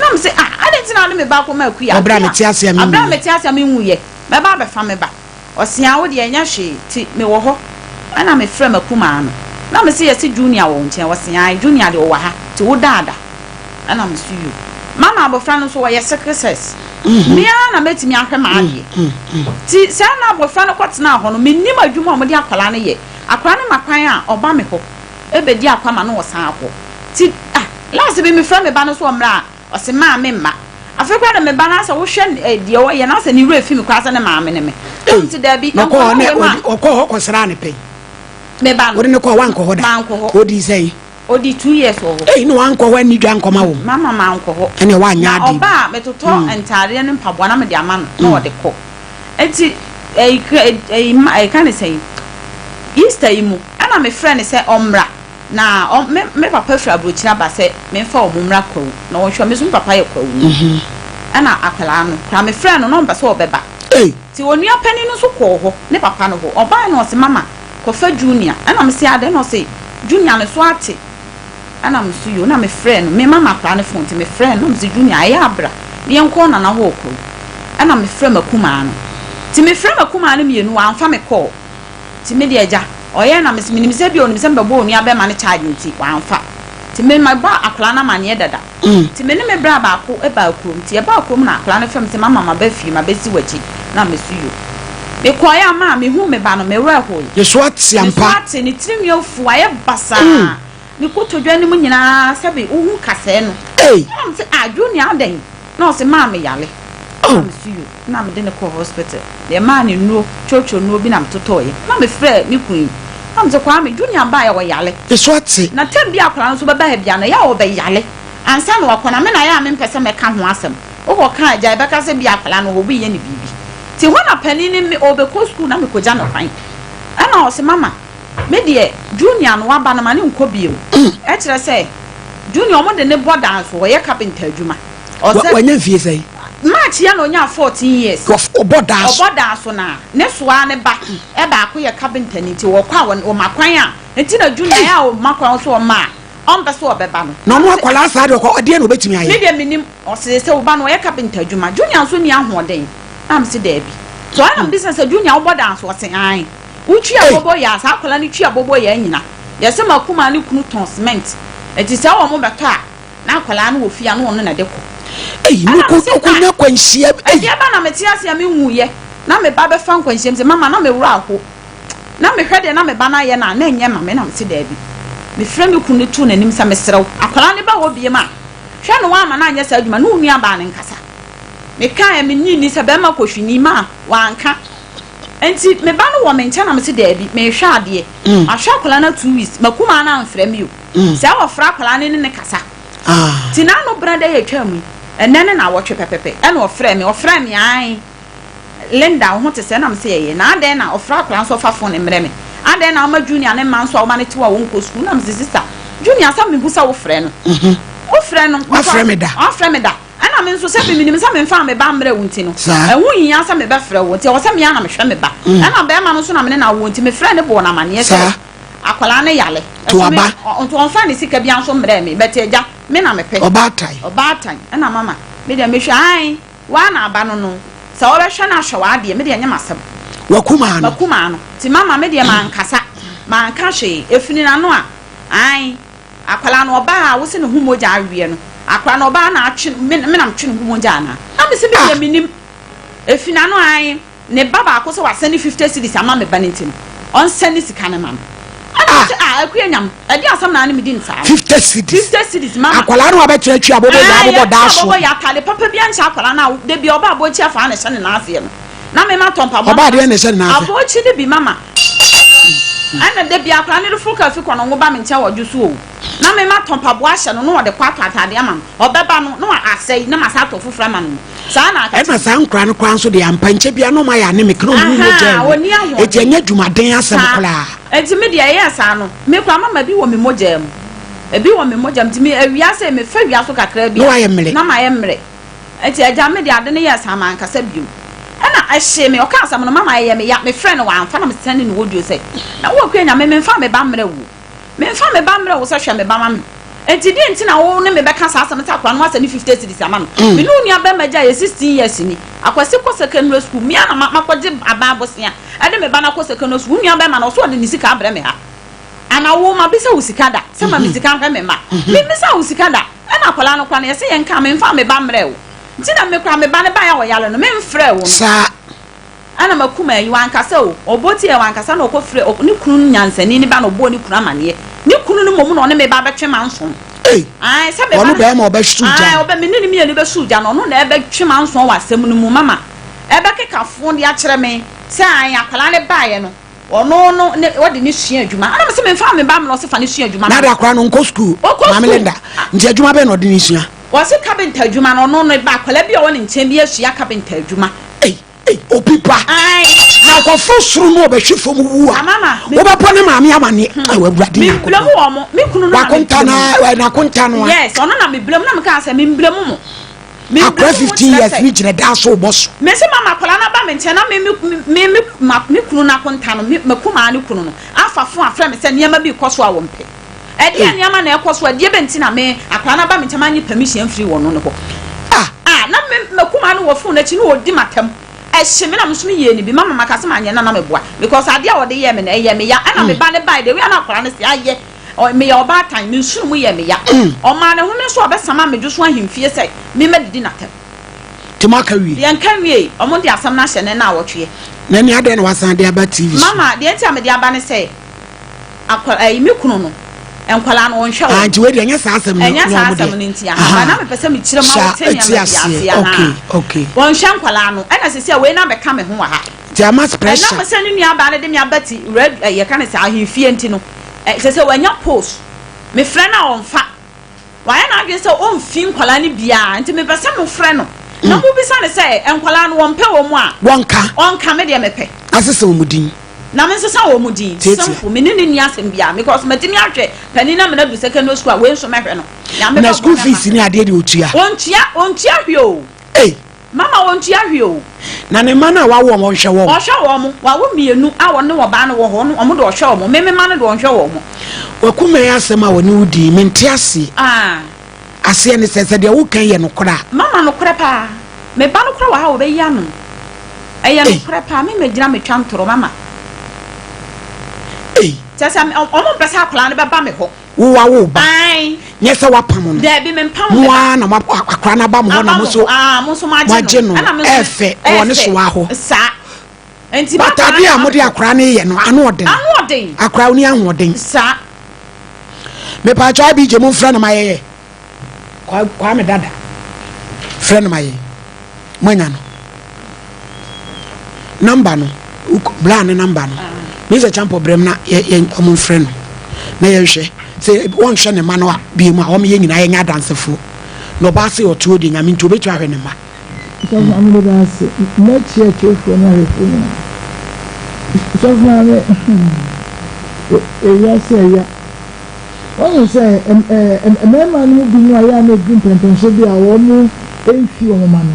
Na mese ah adɛn nti na wode me ba akɔma Akua? Wɔ berɛ a mete ase a menwuiɛ. Aberɛ a mete ase a menwuiɛ. Mɛba abɛfa me ba. Ɔsea wo deɛ ɛnyɛ hwee nti mewɔ hɔ ɛna me frɛ makumaa no na me se yɛse Junior wɔ wo nkyɛn ɔse ae Junior deɛ ɔwɔ ha nti wo daada ɛna me so yoo mama abɔfra no nso ɔyɛ sickle cells me ara na mɛtumi ahwɛ m'adeɛ nti saa na abɔfra no kɔ tenaa hɔ no mennim adwuma a wɔde akwadaa no yɛ akwadaa no ma kwan a ɔba me hɔ ɛbɛdi akwama na ɔsan akɔ nti ah last bi me frɛ me ba no so ɔmmra a Ɔse maa me mma. Afei koraa de me ba no asɛ wohwɛ deɛ ɔyɛ no asɛ ne werɛ fi me koraa sɛ ne maame ne me. Ei, Nti daabi, na ɔkɔɔ hɔ nkwadaa na wei ma. ɔkɔɔ hɔ kɔsraa no pɛn? Me ba no. Wode no kɔɔ hɔ wankɔ hɔ da? Mankɔ hɔ. Ɔdii sɛn? Ɔdii 2 years wɔ hɔ. Ei, na wankɔ hɔ anni dwa ankɔma wo? Mama mankɔ hɔ. Ɛneɛ woanyɛ Na adeɛ bi. ɔba a metotɔ ntaadeɛ ne mpaboa na mede ama no na ɔde kɔ. Nti ɛyi ɛyi ɛka ne sɛn Easter yi mu ɛna mefrɛ no sɛ ɔmmra. Na ɔ me me papa firi aburokyire aba sɛ memfa wɔn mmra Kwawu na wɔnhwɛ me nso me papa yɛ Kwawuni. Ɛna akwadaa no koraa mefrɛɛ no na ɔmpɛ sɛ ɔbɛba. Nti onua panin no nso kɔɔ hɔ, ne papa no hɔ. Ɔbaeɛ no ɔse mama kɔfa Junior. Ɛna mese adɛn? Ɛna ɔse Junior ne so ate. Ɛna mese yoo. Ɛna mefrɛɛ no, me mama akwadaa no phone nti mefrɛɛ no na mese Junior ɛyɛ a bra na yɛnkɔ Nana hɔ wɔ Kwawu. Ɛna mefrɛɛ m'akumaa no. Nti mefrɛɛ m'akumaa no mmienu wamfa me kɔɔ. Nti me deɛ agya, ɔyɛɛ na mese menim sɛ ebia ɔnim sɛ mebɛbɔ onua bɛma no charge nti wamfa. Nti me mabɔ akwadaa no amaneɛ dada. Nti me ne me bra baako baa kurom. Nti yɛbaa kurom na akwadaa no frɛ me sɛ mama maba fie mabɛsi w'akyi na mese yoo. Mekɔeɛ a maa mehuu me ba no me werɛ hoe. Ne so ate Ne so ampa. ate, ne tirinwi afu, wayɛ basaa. Ne kotodwe anim nyinaa sɛbe wohu kasɛɛ no. Ei! Ɛna mese ah Junior adɛn? Na ɔse maa me yare. Oh. Na mese yo. Na mede no kɔɔ hospital. Deɛ maa no nnuro, kyokyo nnuro bi na metotɔeɛ. Na mefrɛɛ me kunu yi. Na mese Kwame, Junior baeɛ ɔyare. Eso ate. Na term bi a akwadaa no nso bɛba ha biara no, ɛyɛ a ɔbɛyare ansa na wakɔ. Na me na ɛyɛ a mempɛ sɛ mɛka ho asɛm. Wokɔka a, agya ɛbɛka sɛ bi a akwadaa no obi reyɛ no biribi. Nti hɔ na panin no me ɔrebɛkɔ sukuu na mekɔgya no kwan. Ɛna ɔse mama, me deɛ Junior no waba no ma no nkɔ bio. Ɛkyerɛ sɛ Junior wɔde no bɔ dan so, ɔyɛ carpenter adwuma. Ɔsɛ. Wanya mfie sɛn? March yi na ɔnyaa 14 years. Ɔbɔ dan so. Ɔbɔ dan so na ne soa ne ba baako yɛ carpenter ni nti wɔkɔ a wɔma kwan a nti na Junior yɛ a wɔma kwan nso ɔma a ɔmpɛ sɛ ɔbɛba no. Na ɔno akwadaa saa deɛ ɔkɔ ɛdeɛn na ɔbɛtumi ayɛ? Me deɛ menim. Ɔse sɛ wo ba no ɔyɛ carpenter adwuma. Junior nso nni ahoɔden. Na mese daabi. So ɛna mebisa sɛ Junior wobɔ dan so? Ɔse ae. Wotwi aboboyaa, saa akwadaa no twi aboboyaa nyina. Yɛse m'akumaa ne kunu tɔn cement. Nti sɛ wɔn bɛtɔ a, na akwadaa no wɔ fie a na ɔno na ɛde kɔ. Ei, Ɛna wokɔ mese ah, wokɔnya akwanhyia bi. Ei. Ɛdeɛ ba na mete ase a menwuiɛ. Na me ba bɛfa nkwanhyia mu sɛ mama na me werɛ aho. Na mehwɛ deɛ na me ba no ayɛ no a, na ɛnyɛ ma me. Na mese daabi. Mefrɛ me kunu no too n'anim sɛ mesrɛ wo, akwadaa no ba hɔ biom a, hwɛ no woamma no anyɛ saa adwuma no, ne wo nuabaa no nkasa. Mekaeɛ, mennye nni sɛ bɛrima kɔhwini ma wanka. Nti me ba no wɔ me nkyɛn na mese daabi, mehwɛ adeɛ. Mahwɛ akwadaa no 2 weeks, m'akumaa no amfrɛ me o. Sɛ wɔfrɛ akwadaa no ne no kasa. Nti n'ano berɛ dɛ yɛtwaa mu yi, ɛnnɛ ne nnawɔtwe pɛpɛpɛ ɛna ɔfrɛɛ me, ɔfrɛɛ me ae, Linda wo ho te sɛn? Na mese ɛyɛ. Na adɛn na ɔfrɛ akwadaa nso ɔfa phone mmrɛ me? Adɛn na woma Junior ne mma nso a woma no te hɔ a wɔnkɔ sukuu? Na mese sister, Junior sɛ mehu sɛ wofrɛ no. Wofrɛ no. Wafrɛ me da. Wafrɛ me da. Ɛna me nso sɛ me menim sɛ memfaa me ba mmrɛ wo nti no, ɛho nhia sɛ mebɛfrɛ wo, nti ɛwɔ sɛ me ara na mehwɛ me ba. Ɛna barima no nso na me ne no awoɔ nti mefrɛɛ no bɔɔ no amaneɛ sɛ akwadaa no yare. To Ɛso me, aba. nti ɔmfaa ne sika biara nso mmrɛɛ me, but agya, me na mepɛ. Ɔbaatan. Ɔbaatan. Ɛna mama, me deɛ mehwɛ, ae, woa na aba no no, sɛ wobɛhwɛ no ahwɛ w'adeɛ, me deɛ ɛnyɛ m'asɛm. W'akumaa no. M'akumaa no. Nti mama, me deɛ mankasa, manka hwee, ɛfiri n'ano a, ae. Akwadaa no ɔbaa a wose ne ho mogya aweɛ no akwadaa no ɔbaa na atwe me me na metwe ne ho mogya anaa na mese me deɛ menim efi n'ano ae ne ba baako sɛ wasɛne 50 cedis ama me ba no nti no ɔnsɛne sika no ma no ɛna mese ah akua nyam ɛde asɛm na ane medi no saa no 50 cedis 50 cedis mama akwadaa no abɛtena atwi abobɔ yɛ abobɔ daa so abobɔ yɛ atade papa bi anhyɛ akwadaa no a da bi ɔba abɔkyi afaa na ɛhyɛ ne nan aseɛ no na me ma tɔ mpaboa ɔba adeɛ na ɛhyɛ ne nan ase abɔkyi no bi mama Ɛna da biara koraa ne reforo kaa fi kɔ no ngo ba me nkyɛn wɔ dwo so o. Na me matɔ mpaboa ahyɛ no na ɔde kɔ atɔ ataade ama no. Ɔbɛba no na asɛe na masan atɔ foforɔ ama no. Saa na aka Ɛna kyerɛ saa nkoraa no koraa nso deɛ ampa nkyɛ biara na ɔmo ayɛ anemic na ɔmo ho mogya Ahaa, awu. ɔnni Enti ahoɔden. ɛnyɛ adwumaden asɛm Saa. koraa. Enti me deɛ ɛyɛɛ saa no, me koraa mama bi wɔ me mogya mu. Ebi wɔ me mogya mu nti me awia sei mefa wia so kakraa bi Na a, wayɛ mmere. na mayɛ mmerɛ. Enti agya me de ade no yɛɛ saa mankasa bio. Ɛna ɛhyee me, ɔkaa asɛm no mama ɛyɛ me ya, mefrɛɛ no wamfa na mesɛnde no audio sɛ, na wo Akua Nyame memfaa me ba mmerɛ wo o, memfaa me ba mmerɛ wo sɛ hwɛ me ba ma me, enti deɛn nti na wo ne me bɛka saa asɛm no sɛ akwadaa no woasɛnde 50 cedis ama no, me ne wo nua bɛrima gyaeɛ 16 years ni, Akwasi kɔ secondary school, me ara na makɔgye aban bosea de me ba no akɔ secondary school, wo nua bɛrima no ɔse ɔde ne sika abrɛ me ha, ana wo mabisa wo sika da sɛ ma me sika nhwɛ me mma, memmisaa wo sika da. Ɛna akwadaa no koraa no yɛse yɛnka a memfaa me ba mmerɛɛ wo nti na me koraa me ba no baeɛ a ɔyare no memfrɛɛ wo no. Saa. Ɛna m'akumaa yi wankasa o, ɔbɔ tiaɛ wankasa na ɔkɔ frɛɛ ne kunu no nyansani no ba na ɔbɔɔ ne kunu amaneɛ. Ne kunu no mmom na ɔne me ba bɛtwe manson. Ei! Ae, sɛ me ba Ɔno no. bɛɛma ɔbɛhyew gya Ae, no. ɔbɛ, me ne no mmienu bɛhyew gya no, ɔno na ɛbɛtwe manson wɔ asɛm no mu mama ɛbɛkeka fo de akyerɛ me sɛ ae akwadaa no baeɛ no. Ɔno no ne ɔde ne sua adwuma. Ɛna mese memfa me ba mmerɛ ɔse fa ne sua adwuma. Na de akora no nkɔ sukuu. Ɔkɔ Maame Linda. Nti adwuma bɛn na ɔde ne sua? Ɔse carpenter adwuma no ɔno no ba akwadaa bi a ɔwɔ ne nkyɛn bi asua carpenter adwuma. Ei ei obi ba. Ae. Na ɔkɔforo soro no ɔbɛhwe fam wu a. Amama. Wobɛbɔ ne maame amaneɛ. Hmm. Awo awurade Nyankopɔn. Memblame wɔn. Me kunu no na meblame. Wakonta na nakonta no a. Yes ɔno na meblame na mekaa sɛ memblame mo. Akora 15 years ni gyina dan so rebɔ so. Mese mama akwadaa no aba me nkyɛn na me me me ma me kunu no akonta no me makumaa ne kunu no afa fon afrɛ me sɛ nneɛma bi rekɔ so a wɔmpɛ. Ɛdeɛ nneɛma na ɛkɔ so a deɛ bɛ nti na me akwadaa no aba me nkyɛn manye permission mfiri wɔn no hɔ. Ah. Ah na me makumaa no wɔ fon n'akyi na ɔdi m'atam. Ɛhye me na me nso me yɛɛ ne bi mama maka sɛ manyɛ na na meboa because adeɛ a ɔde yɛɛ me no ɛyɛ me ya ɛna me ba no bae the way a na akwadaa no se ayɛ Meyɛ ɔbaatan, me nsono mu yɛ me ya. Ɔmaa ne home so a ɔbɛsama me dwoso ahemfie sɛ memmɛdidi n'atɛm. Nti moaka wie? Yɛnka nwiei. Wɔde asɛm no ahyɛ nnɛ nnawɔtweɛ. Na ɛnneɛ adɛn na woasan de aba TV so? Mama, deɛ nti a mede aba ne sɛ, akwa, ɛyi, me kunu no, Nkwadaa no wɔnhwɛ Ah, wɔn. nti wei deɛ ɛnyɛ saa asɛm no Ɛnyɛ na saa wɔn asɛm deɛ. no nti aha, but na mepɛ sɛ mekyerɛ ma Hyɛ wote nneɛma ɛte bi ase aseɛ. aha. Okay, okay. Wɔnhwɛ nkwadaa no, ɛna seesei a wei no abɛka me ho wɔ ha. Nti ama pressure. Ɛnam sɛ ne nuabaa no de me aba ti red ɛ yɛka no sɛ ahemfie nti no, ɛ seesei wanya post. Mefrɛ no a ɔmfa. Wayɛ n'adwene sɛ ɔmfi nkwadaa no biara nti mepɛ sɛ mofrɛ no na mobisa no sɛ nkwadaa no wɔmpɛ wɔn a. Wɔnka. Ɔnka, me deɛ mepɛ. Asesa wɔn din. Na me nsesa wɔn din. Tiatia. Simple, me ne no nni asɛm biara because matumi ahwɛ panin na mena du secondary school a wei nso mɛhwɛ no. Nyame Na bɛboa school me fees ama. ne adeɛ deɛ ɔtua? Ɔntua, ɔntua hwee o. Ei! Mama ɔntua hwee o. Na ne mma no a wawo wɔn ɔnhwɛ wɔn? Ɔhwɛ wɔn, wawo mmienu a ɔne ɔbaa no wɔ hɔ no, wɔn de ɔhwɛ wɔn, me me mma no de ɔnhwɛ wɔn. Wakumɛn asɛm a ɔne wo di yi, mente aseɛ. Ah. Aseɛ ne sɛ, sɛ deɛ woka yi yɛ nokorɛ a. Mama nokorɛ paa. Me ba no koraa wɔ ha a ɔbɛyi ano. Ɛyɛ nokorɛ paa, me mɛgyina metwa ntorɔ mama. Ei. Kyerɛ sɛ wɔn mpɛ sɛ akwadaa no bɛba me hɔ. Wo wa wo ba. Ae. Nyɛ sɛ wapam no. Daabi me mpam me Mo ba. ara na mo akwadaa no aba mo hɔ na mo nso. Aba mo hɔ, mo nso moagye no. Moagye no. Ɛɛfɛ, ɔwɔ ne soa hɔ. Saa. Nti But adeɛ a mode akwadaa no yɛ no, ano ɔden. Ano ɔden. Akwadaa ni ahoɔden. Saa. Mepaakyɛw IBJ mo mfrɛ no ma yɛyɛ. Kwame dada frɛ no ma yɛn moanya no namba no bra ne namba no mesɛ kyampɔ brɛm na yɛn ɔmo mfrɛ no na yɛnhwɛ sɛ wɔnhwɛ ne mma no a bie mu a wɔn yɛ nyinaa yɛnyɛ adansefoɔ na ɔbaa se ɔtuo de nyame nti obɛtumi ahwɛ ne mma. Sɔfo Maame meda ase. Mɛkyia atiefoɔ ne ahwɛfoɔ nyinaa. Sɔfo Maame, hmm, ewiase ɛya. Woahu sɛ mmarima no mu binom a ɛyɛ a na ɛduru mpɛnpɛnsoɔ bi a wɔmfi wɔn mma no,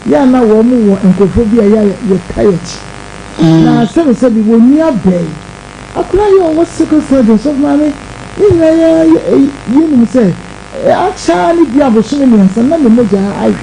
yɛ a na wɔwɔ nkurɔfoɔ bi a ɛyɛ a yɛta yɛn akyi. Na sɛbesɛbe wɔn nua bɛn. Akwadaa yi a ɔwɔ sickle cell deɛ, sɔfo maame, yɛn nyinaa yɛnim sɛ akyɛ ara ne bi a bosome mmiɛnsa na ne mogya awe.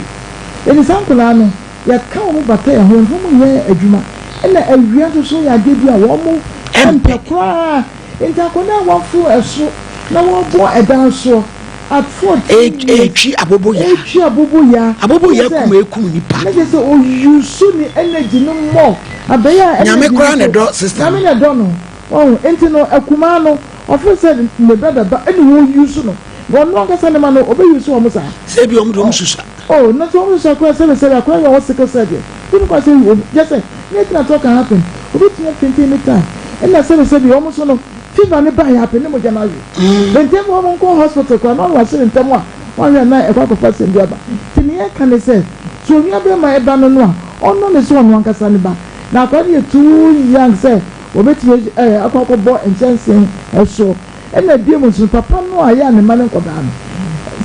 Enti saa nkwadaa no, yɛka wɔn bata yɛn ho, yɛmfa wɔn nyɛ adwuma. Ɛna awia nso so yɛ adeɛ bi a wɔmpɛ koraa. Enti akwadaa a waforo ɛsoro na wɔrebɔ ɛdan soɔ at 14 years. Ɛretwi aboboyaa. Ɛretwi aboboyaa. Aboboyaa kum ɛkum nipa. Na kyerɛ sɛ ɔyusu ne energy no more. Abɛyɛ a energy Nyame koraa na ɛdɔ sister no. Nyame na ɛdɔ no. Wahu? Enti no akumaa no ɔfeel sɛ ne brother ba ɛna ɔreyusu no. Na ɔno ankasa ne ma no ɔbɛyusu wɔn saa. Sɛ ebi wɔn de wɔn susua. Oh na sɛ wɔn susua koraa sɛbe sɛbe akwadaa yi a ɔwɔ sickle cell deɛ wonni kwan sɛ obi kyerɛ sɛ anything at all can happen obetumi afaint any time ɛna sɛbe sɛbe wɔn nso no fever no baeɛ apɛ ne mogya no awe nti ɛmfa wɔn nkɔ hospital koraa na wɔn rush no ntɛm a wɔanhwɛ a na ɛkɔ akɔfa asɛm bi aba nti nea yɛka ne sɛ sɛ onua bɛrima ɛba no no a ɔnnɔ ne sɛ ɔno ankasa ne ba na akwadaa no yɛ too young sɛ wɔbɛtumi ɛɛ akɔ akɔbɔ nkyɛnsee ɛsoɔ ɛna biom nso no papa no a ɛyɛ a ne mma no nkɔdaa no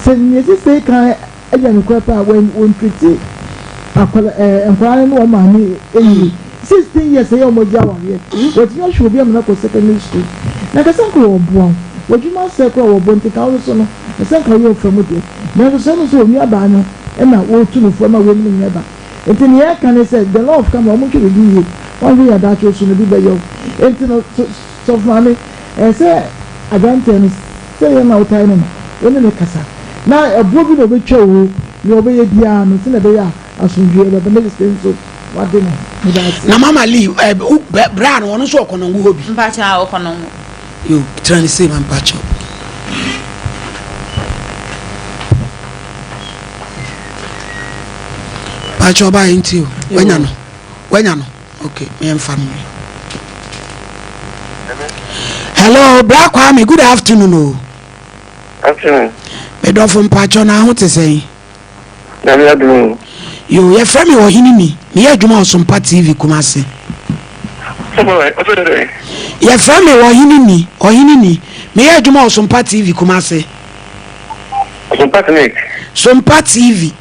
sɛ nea ɛsisei kan Ɛyɛ nokorɛ paa wɔn wɔn treati akwadaa ɛɛ nkwadaa no ne wɔn maame yie 16 years ɛyɛ wɔn agya awareɛ wɔtumi ahwɛ obi ama no akɔ secondary school na nka sɛ nka wɔboa wo w'adwuma asɛe koraa wɔbɔ nti nka wo nso no ɛsɛ nka woyɛ ɔfa mu deɛ nanso sɛ no sɛ onua baa no ɛna wɔretu no fo ama weinom nyɛ ba nti nea ɛka ne sɛ the law of karma wɔn nhwɛ biribi yie wɔnhwɛ yɛ daakye so no bi bɛyɛ wo nti no sɔfo maame ɛsɛ sɛ aberanteɛ no Sɛ yɛ na wotae no no, wo ne no kasa, na ɛboɔ bi na ɔbɛtwa oo, nea ɔbɛyɛ biara no, sɛnea ɛbɛyɛ a asomdwoeɛ bɛba, na sɛ nso wade ne ho. Meda ase. Na mama Lee eh, wo bɛ bra no ɔno nso ɔkɔnɔngo hɔ bi. Mpakyɛ a ɔkɔnɔngo. Yo, tena ne sei ma mpakyɛ. Mpakyɛ ɔbaa yɛ nti o, wanya no, wanya no. Okay, me mfa no. Hello, Bra Kwame, good afternoon o. Afternoon. Me dɔfo mpakyɛ na ho te sɛn? Nyame adom o. Yo, yɛfrɛ me ɔhene ni. Meyɛ adwuma wɔ Sompa TV Kumasi. Yɛfrɛ me ɔhene ni, ɔhene ni. Meyɛ adwuma wɔ Sompa TV Kumasi. Sompa TV. Sompa TV.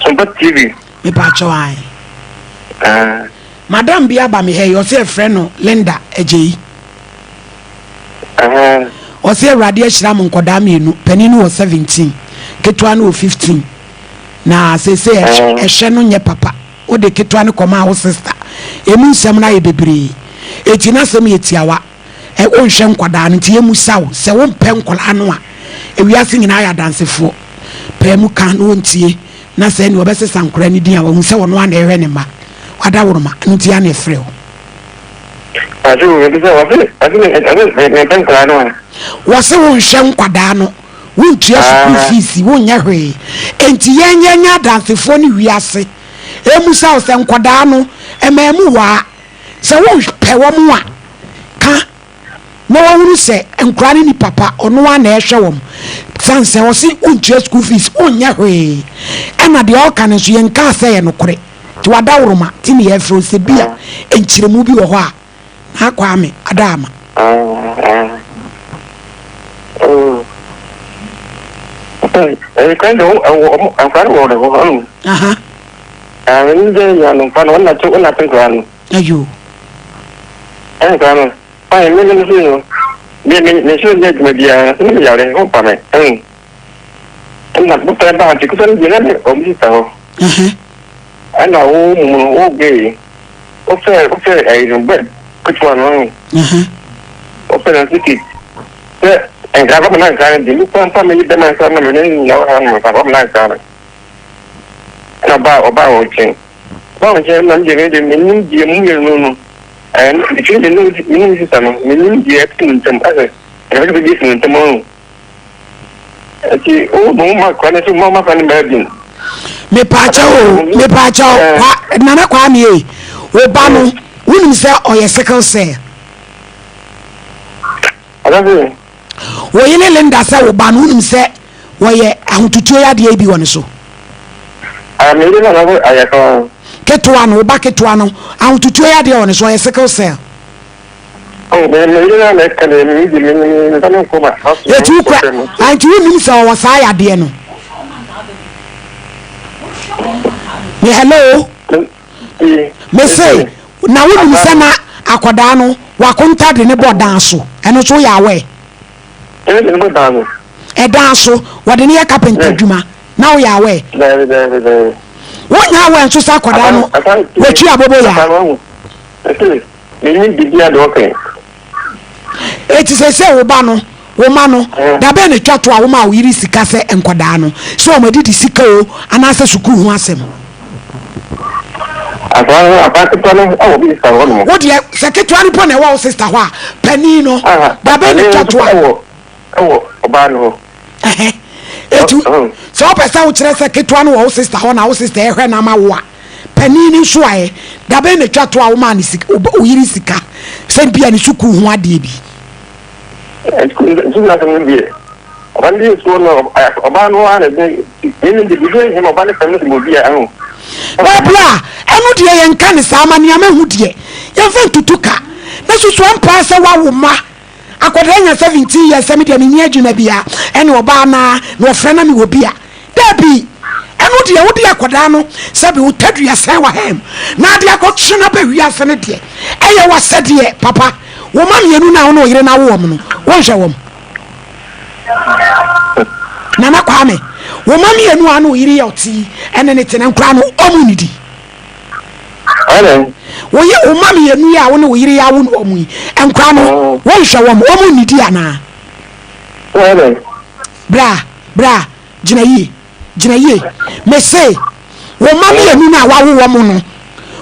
Sompa TV. Mepaakyɛw ae. Madam bi aba me ha yi, ɔse yɛfrɛ no Linda Agyei. Ɔse Awurade ahyira mo nkɔdaa mmienu, panin no wɔ 17, ketewa no wɔ 15. Na seesei ɛhwɛ no nyɛ papa. Wode ketewa no kɔmaa wo sista. Emu nsɛm no ayɛ bebree. Eti n'asɛm yɛ tiawa. Ɛ wonhwɛ nkwadaa no nti yɛmmisa wo sɛ wompɛ nkwadaa no a, ewiase nyinaa yɛ adansefoɔ. Pae mu ka na wɔntie na sɛ ɛnneɛ ɔbɛsesa nkwadaa no din a wahu sɛ ɔno ara na ɛrehwɛ ne mma. Wadaworoma, ɛno nti ara na yɛfrɛ wo. Ase wo ebi sɛ wɔse wɔse me wɔse me me mpɛ nkwadaa no a. Wɔse wo nhwɛ nkwadaa no, wo ntua sukuu fees, wo nyɛ hwee. Enti yɛn yɛn nyɛ adansefoɔ ne wiase ɛmusa wo sɛ nkwadaa no ɛmaa mu waa. Sɛ wo pɛ wɔn a, ka na wahunu sɛ nkwadaa no ni papa, ɔno ara na ɛhwɛ wɔn. Sane sɛ ɔse wontua school fees, wonyɛ hwee. Ɛna deɛ ɔka no nso yɛnkaa sɛ ɛyɛ nokorɛ. Nti wadaworoma nti na yɛfrɛ wo sɛ bi a nkyerɛmu bi wɔ hɔ a na Kwame ada ama. Ayo. Ae, me me se no, me me me nso nyɛ adwuma biara, sɛ me yare, ho mpa me, ɛn. Ɛna bɔfra baa nti kusa no deɛ na me ɔmo sista hɔ. Ɛna wo mu no, wo gay, wo fɛ wo fɛ ɛyi no bɛ ketewa no ɛn. Wo fɛ no siki, sɛ nkra bɛma na nkra no deɛ, me kura mpa me yi bɛma nkra no, me ne nyina wɔ ha no, mpa bɛma na nkra no. Ɛna ɔbaa ɔbaa wɔn nkyɛn. Ɔbaa wɔn nkyɛn na me deɛ me deɛ menim deɛ mu mmienu no. Ɛɛ, metumi de ne me ne me sista no, menim deɛ ɛte mo ntam, asɛ ɛna bɛsɛ bɛbi esi mo ntam ɔn. Nti wo mo ma kora ne so mo ma kora ne mmaa bi. Mepaakyɛw o, mepaakyɛw kwa Nana Kwame e, wo ba no, wonim sɛ ɔyɛ sickle cell. Ɔsɛ. Wo yere Linda sɛ wo ba no, wonim sɛ wɔyɛ ahotutuo yadeɛ yi bi wɔ ne so. Ah, me yere na na ayɛ kan. Ketewa no, wo ba ketewa no, ahotutuo yadeɛ wɔ ne so, ɔyɛ sickle cell. Oh, me me yere na na ɛka ne me di me me me me nkɔ ma. Eti wo kura, anti wo nim sɛ ɔwɔ saa yadeɛ no. Me hello. Me se na wo nim sɛ na akɔdaa no wakonta de ne bɔ dan so, ɛno nso woyɛ aware. Ɛne de no bɔ dan no. Ɛdan so, wɔde no yɛ kapenta adwuma. Na woyɛ aware? Daabi, daabi, daabi. Wonyɛ aware nso sɛ akwadaa no wɔtwi abobo ya? Ɛsɛ, menim biribi a deɛ ɔka yi. Eti sɛ sɛ wo ba no, wo ma no, da bɛn na etwa to a woma wo yere sika sɛ nkwadaa no, sɛ wɔn adidi sika o, anaasɛ sukuu ho asɛm? Akwadaa no, akwadaa ketewa no wɔ bi sista hɔ nom. Wo deɛ, sɛ ketewa no mpo na ɛwɔ wo sista hɔ a, panin no, da bɛn na etwa to a? Ɛwɔ, ɛwɔ ɔbaa no hɔ. Ɛhɛ. Eti, sɛ wopɛ sɛ wokyerɛ sɛ ketewa no wɔ wo sista hɔ na wo sista ɛhwɛ no ama wo a, panin no nso ayɛ, da bɛn na etwa to a womaa ne sika, wo yere sika, sɛ bia ne sukuu ho adeɛ bi? Sukuu asɛm no deɛ, ɔba no deɛ sukuu no, ɔbaa no ara na ɛde, ne de biribi nhim ɔba no fam no sɛ obi a ɛho. Baabi a, ɛno deɛ yɛnka ne saa, ma nea mahu deɛ, yɛmfa ntutu ka, na susu ampa sɛ woawo mma Akwadaa nya 17 years sɛ me deɛ menni adwuma bia ɛne ɔbaa naa na ɔfrɛ na mewɔ bi a dabi ɛno deɛ wode akwadaa no sɛbi wo tadua sɛn wɔ ham na ade akɔtwe no aba wiase no deɛ ɛyɛ wasɛdeɛ papa wo ma mmienu no a wo ne ɔyere no awo wɔn no wonhwɛ wɔn Nana Kwame wo ma mmienu a ne ɔyere yɛ ɔte yi ɛne ne tena nkora no ɔmo nidi Woyɛ wo mma mmienu yi a wo ne wo yere yi awo wɔn yi, nkwadaa no, wonhwɛ wɔn, wɔn nnidi anaa? Bra, bra, gyina yie, gyina yie. Mese, wo mma mmienu no a wawo wɔn no,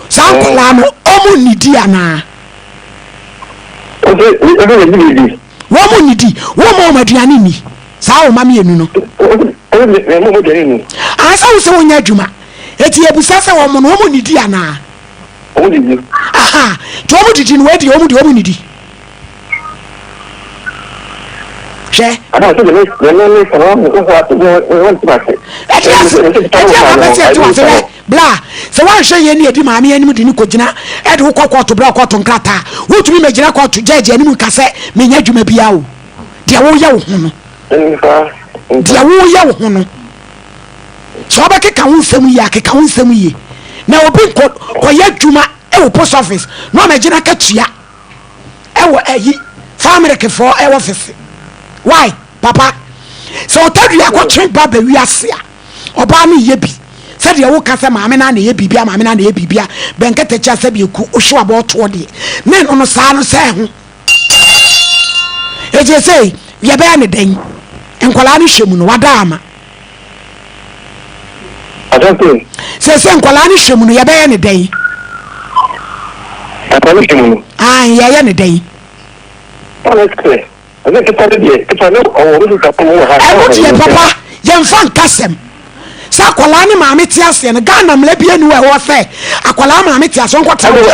saa nkwadaa no, wɔn nnidi anaa? Wɔn nnidi, wɔn ma wɔn aduane nni, saa wo mma mmienu no. Ansa wo sɛ wonyɛ adwuma. Eti yɛbisa sɛ wɔn no wɔn nnidi anaa? Wɔn didi. Aha, nti wɔn didi no wɔadi wɔn deɛ wɔn nnidi. Hwɛ. Ɛdi ase, ɛdi a wabɛ sɛ ɛti wase hwɛ bla sɛ wanhwɛ yɛn ni edi maame anim de ne kɔ gyina ɛde wokɔ kɔɔto bla kɔɔto nkrataa wotumi mɛ gyina kɔɔto gyɛɛgye anim nka sɛ menya adwuma bia o deɛ woyɛ wo ho no deɛ woyɛ wo ho no. Sɛ wobɛkeka wo nsɛm yie a, keka wo nsɛm yie. Na obi nkɔ kɔyɛ adwuma wɔ post office na ɔmɛgye n'akatua ɛwɔ ayi famerikfoɔ ɛwɔ office. Why papa? Sɛ ɔtadua kɔtwe ba ba wiase a, ɔbaa no yɛ bi. Sɛdeɛ woka sɛ maame no a na ɛyɛ biribia, maame no a na ɛyɛ biribia, bɛnkɛtɛkyi asɛ bi eku, wohyew abɔ ɔtoɔ deɛ. Ne no no saa no sɛ ho. Eti sei yɛbɛyɛ ne dɛn? Nkwadaa no hwɛ mu no wada ama. Sese nkwadaa no hwɛ mu no yɛbɛyɛ ne dɛn? Nkwadaa no hwɛ mu no. Ae, yɛyɛ no dɛn? Ɛno deɛ papa yɛmfa nkasɛm sɛ akwadaa ne maame te aseɛ no Ghana mmara bi anu ɛwɔ sɛ akwadaa maame te aseɛ ɔnkɔ tena wɔ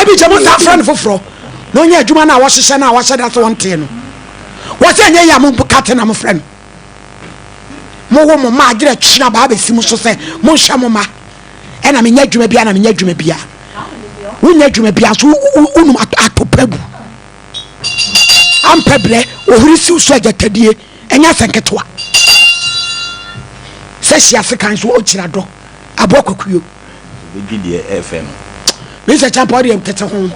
abi kyɛ mo nsa frɛ no foforɔ na ɔnyɛ adwuma no a wɔhyehyɛ no a wɔahyɛ da sɛ wɔntee no wɔsɛ ɛnyɛ yɛ a mo kate na mo frɛ no mowo mo ma agyerɛ kyena baa bɛsi mo so sɛ monhwɛ mo ma ɛna menyɛ adwuma bia na menyɛ adwuma bia wonyɛ adwuma bia nso wonum atɔpa gu ampɛ berɛ ohuri siw so agyatadie ɛnyɛ asɛ nketewa sɛ hyia sekan so ɔkyira dɔ aboa kwakuo bɛdi deɛ ɛfɛ no mesɛ kyampa ɔdeɛ tete ho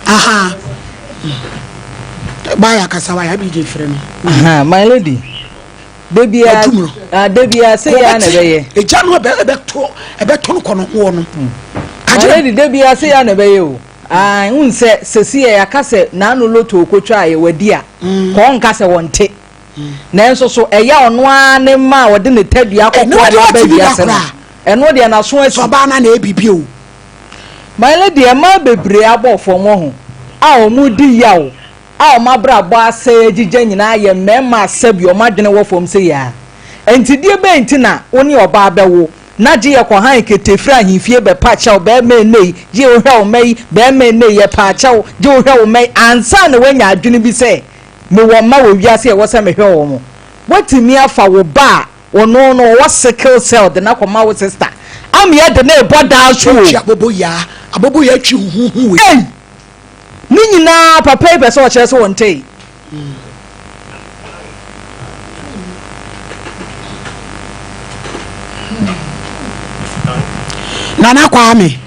aha baayɛ akasa wayɛ abigye frɛ no my lady Da biara, Wadum no. ah, da biara sɛ yɛ a na ɛbɛyɛ. Egya no ɛbɛ ɛbɛto ɛbɛto no kɔ no hoɔ no. Hmm. Kakyere. Already da biara sɛ yɛ a na ɛbɛyɛ o. Ah, n sɛ sɛsi yɛ yɛaka sɛ n'ano loto okotwa a yɛ wadi a, hmm. kɔɔ nka sɛ wɔnte. Hmm. Nanso so ɛyɛ ɔno ara ne mma a ɔde ne tadua kɔkɔɔ na aba wiase no. Ɛno deɛ n'aso asi. Sɛ ɔbaa no na ɛbibi o. My lady, mmaa bebree abɔ fam wɔ ho a wɔn di yaw a wɔn abrabɔ asɛe agyigya nyinaa yɛ mmarima a sɛbi wɔn adwene wɔ fam sei ara. Enti deɛ bɛn nti na wo ne ɔbaa bɛwo, na gye yɛ kɔhan kete firi ahemfie bɛpa kyɛw barima ɛnnɛ yi, gye wo hwɛ wo mma yi, barima ɛnnɛ yi, yɛpaa kyɛw, gye wo hwɛ wo mma yi, ansa na woanya adwene bi sɛ, mewɔ mma wɔ wiase a ɛwɔ sɛ mehwɛ wɔn. Woatumi afa wo ba a ɔno no ɔwɔ sickle cell de no akɔma wo sister ama yɛde no rebɔ daa so o. Twi aboboyaa, aboboyaa twi huhuhu wei. Ei! Ne nyinaa papa yi pɛ sɛ ɔkyerɛ sɛ ɔntee. Nana Kwame.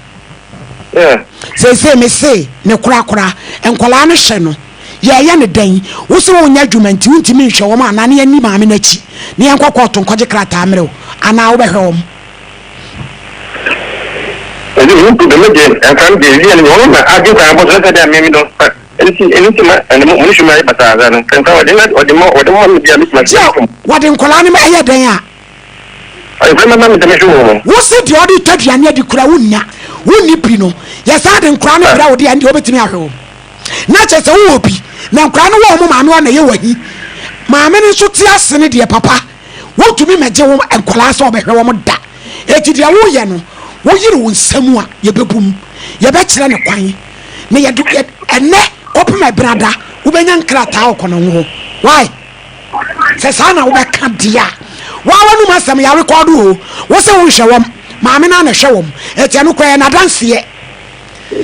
Seesei me se ne korakora nkwadaa no hwɛ no yɛyɛ ne dɛn wo sɛ wonyɛ adwuma nti wontumi nhwɛ wɔn anaa ne yɛnni maame no akyi ne yɛnkɔ kɔɔto nkɔgye krataa mmerɛ wo anaa wobɛhwɛ wɔn. Ɛdi mu nti dɛm deɛ nka no deɛ wia no ɔno na agye kwan abɔ so sɛ deɛ meme no nti ɛno nti ma ɛno mo ne suma ayɛ basaa saa no nka ɔde na ɔde ma ɔde ma me bia me tuma sɛ wɔde nkwadaa no ɛyɛ dɛn a ɔde ma me dɛm hwɛ wɔn wo se deɛ ɔde tɔ aduane adi kura wonnya wonni bi no yɛsan de nkwadaa no brɛ wo deɛ ɛndeɛ wobɛtumi ahwɛ wɔn na kyerɛ sɛ wowɔ bi na nkwadaa no wɔ wɔn maame hɔ na ɛyɛ wahi maame no nso te ase ne deɛ papa Wontumi mmɛgye wo nkwadaa sɛ wɔbɛhwɛ wɔn da. Enti deɛ woyɛ no, woyere wo nsa mu a, yɛbɛbu mu. Yɛbɛkyerɛ no kwan. Na yɛde yɛ ɛnnɛ kɔpem ɛbenada, wobɛnya nkrataa wɔ kɔnɔngo hɔ. Why? Sɛ saa na wobɛka deɛ a, waa w'anum asɛm yɛarekɔdo o. Wo se wonhwɛ wɔn, maame no ara na ɛhwɛ wɔn. Enti ɛno koraa ɛyɛ n'adanseɛ.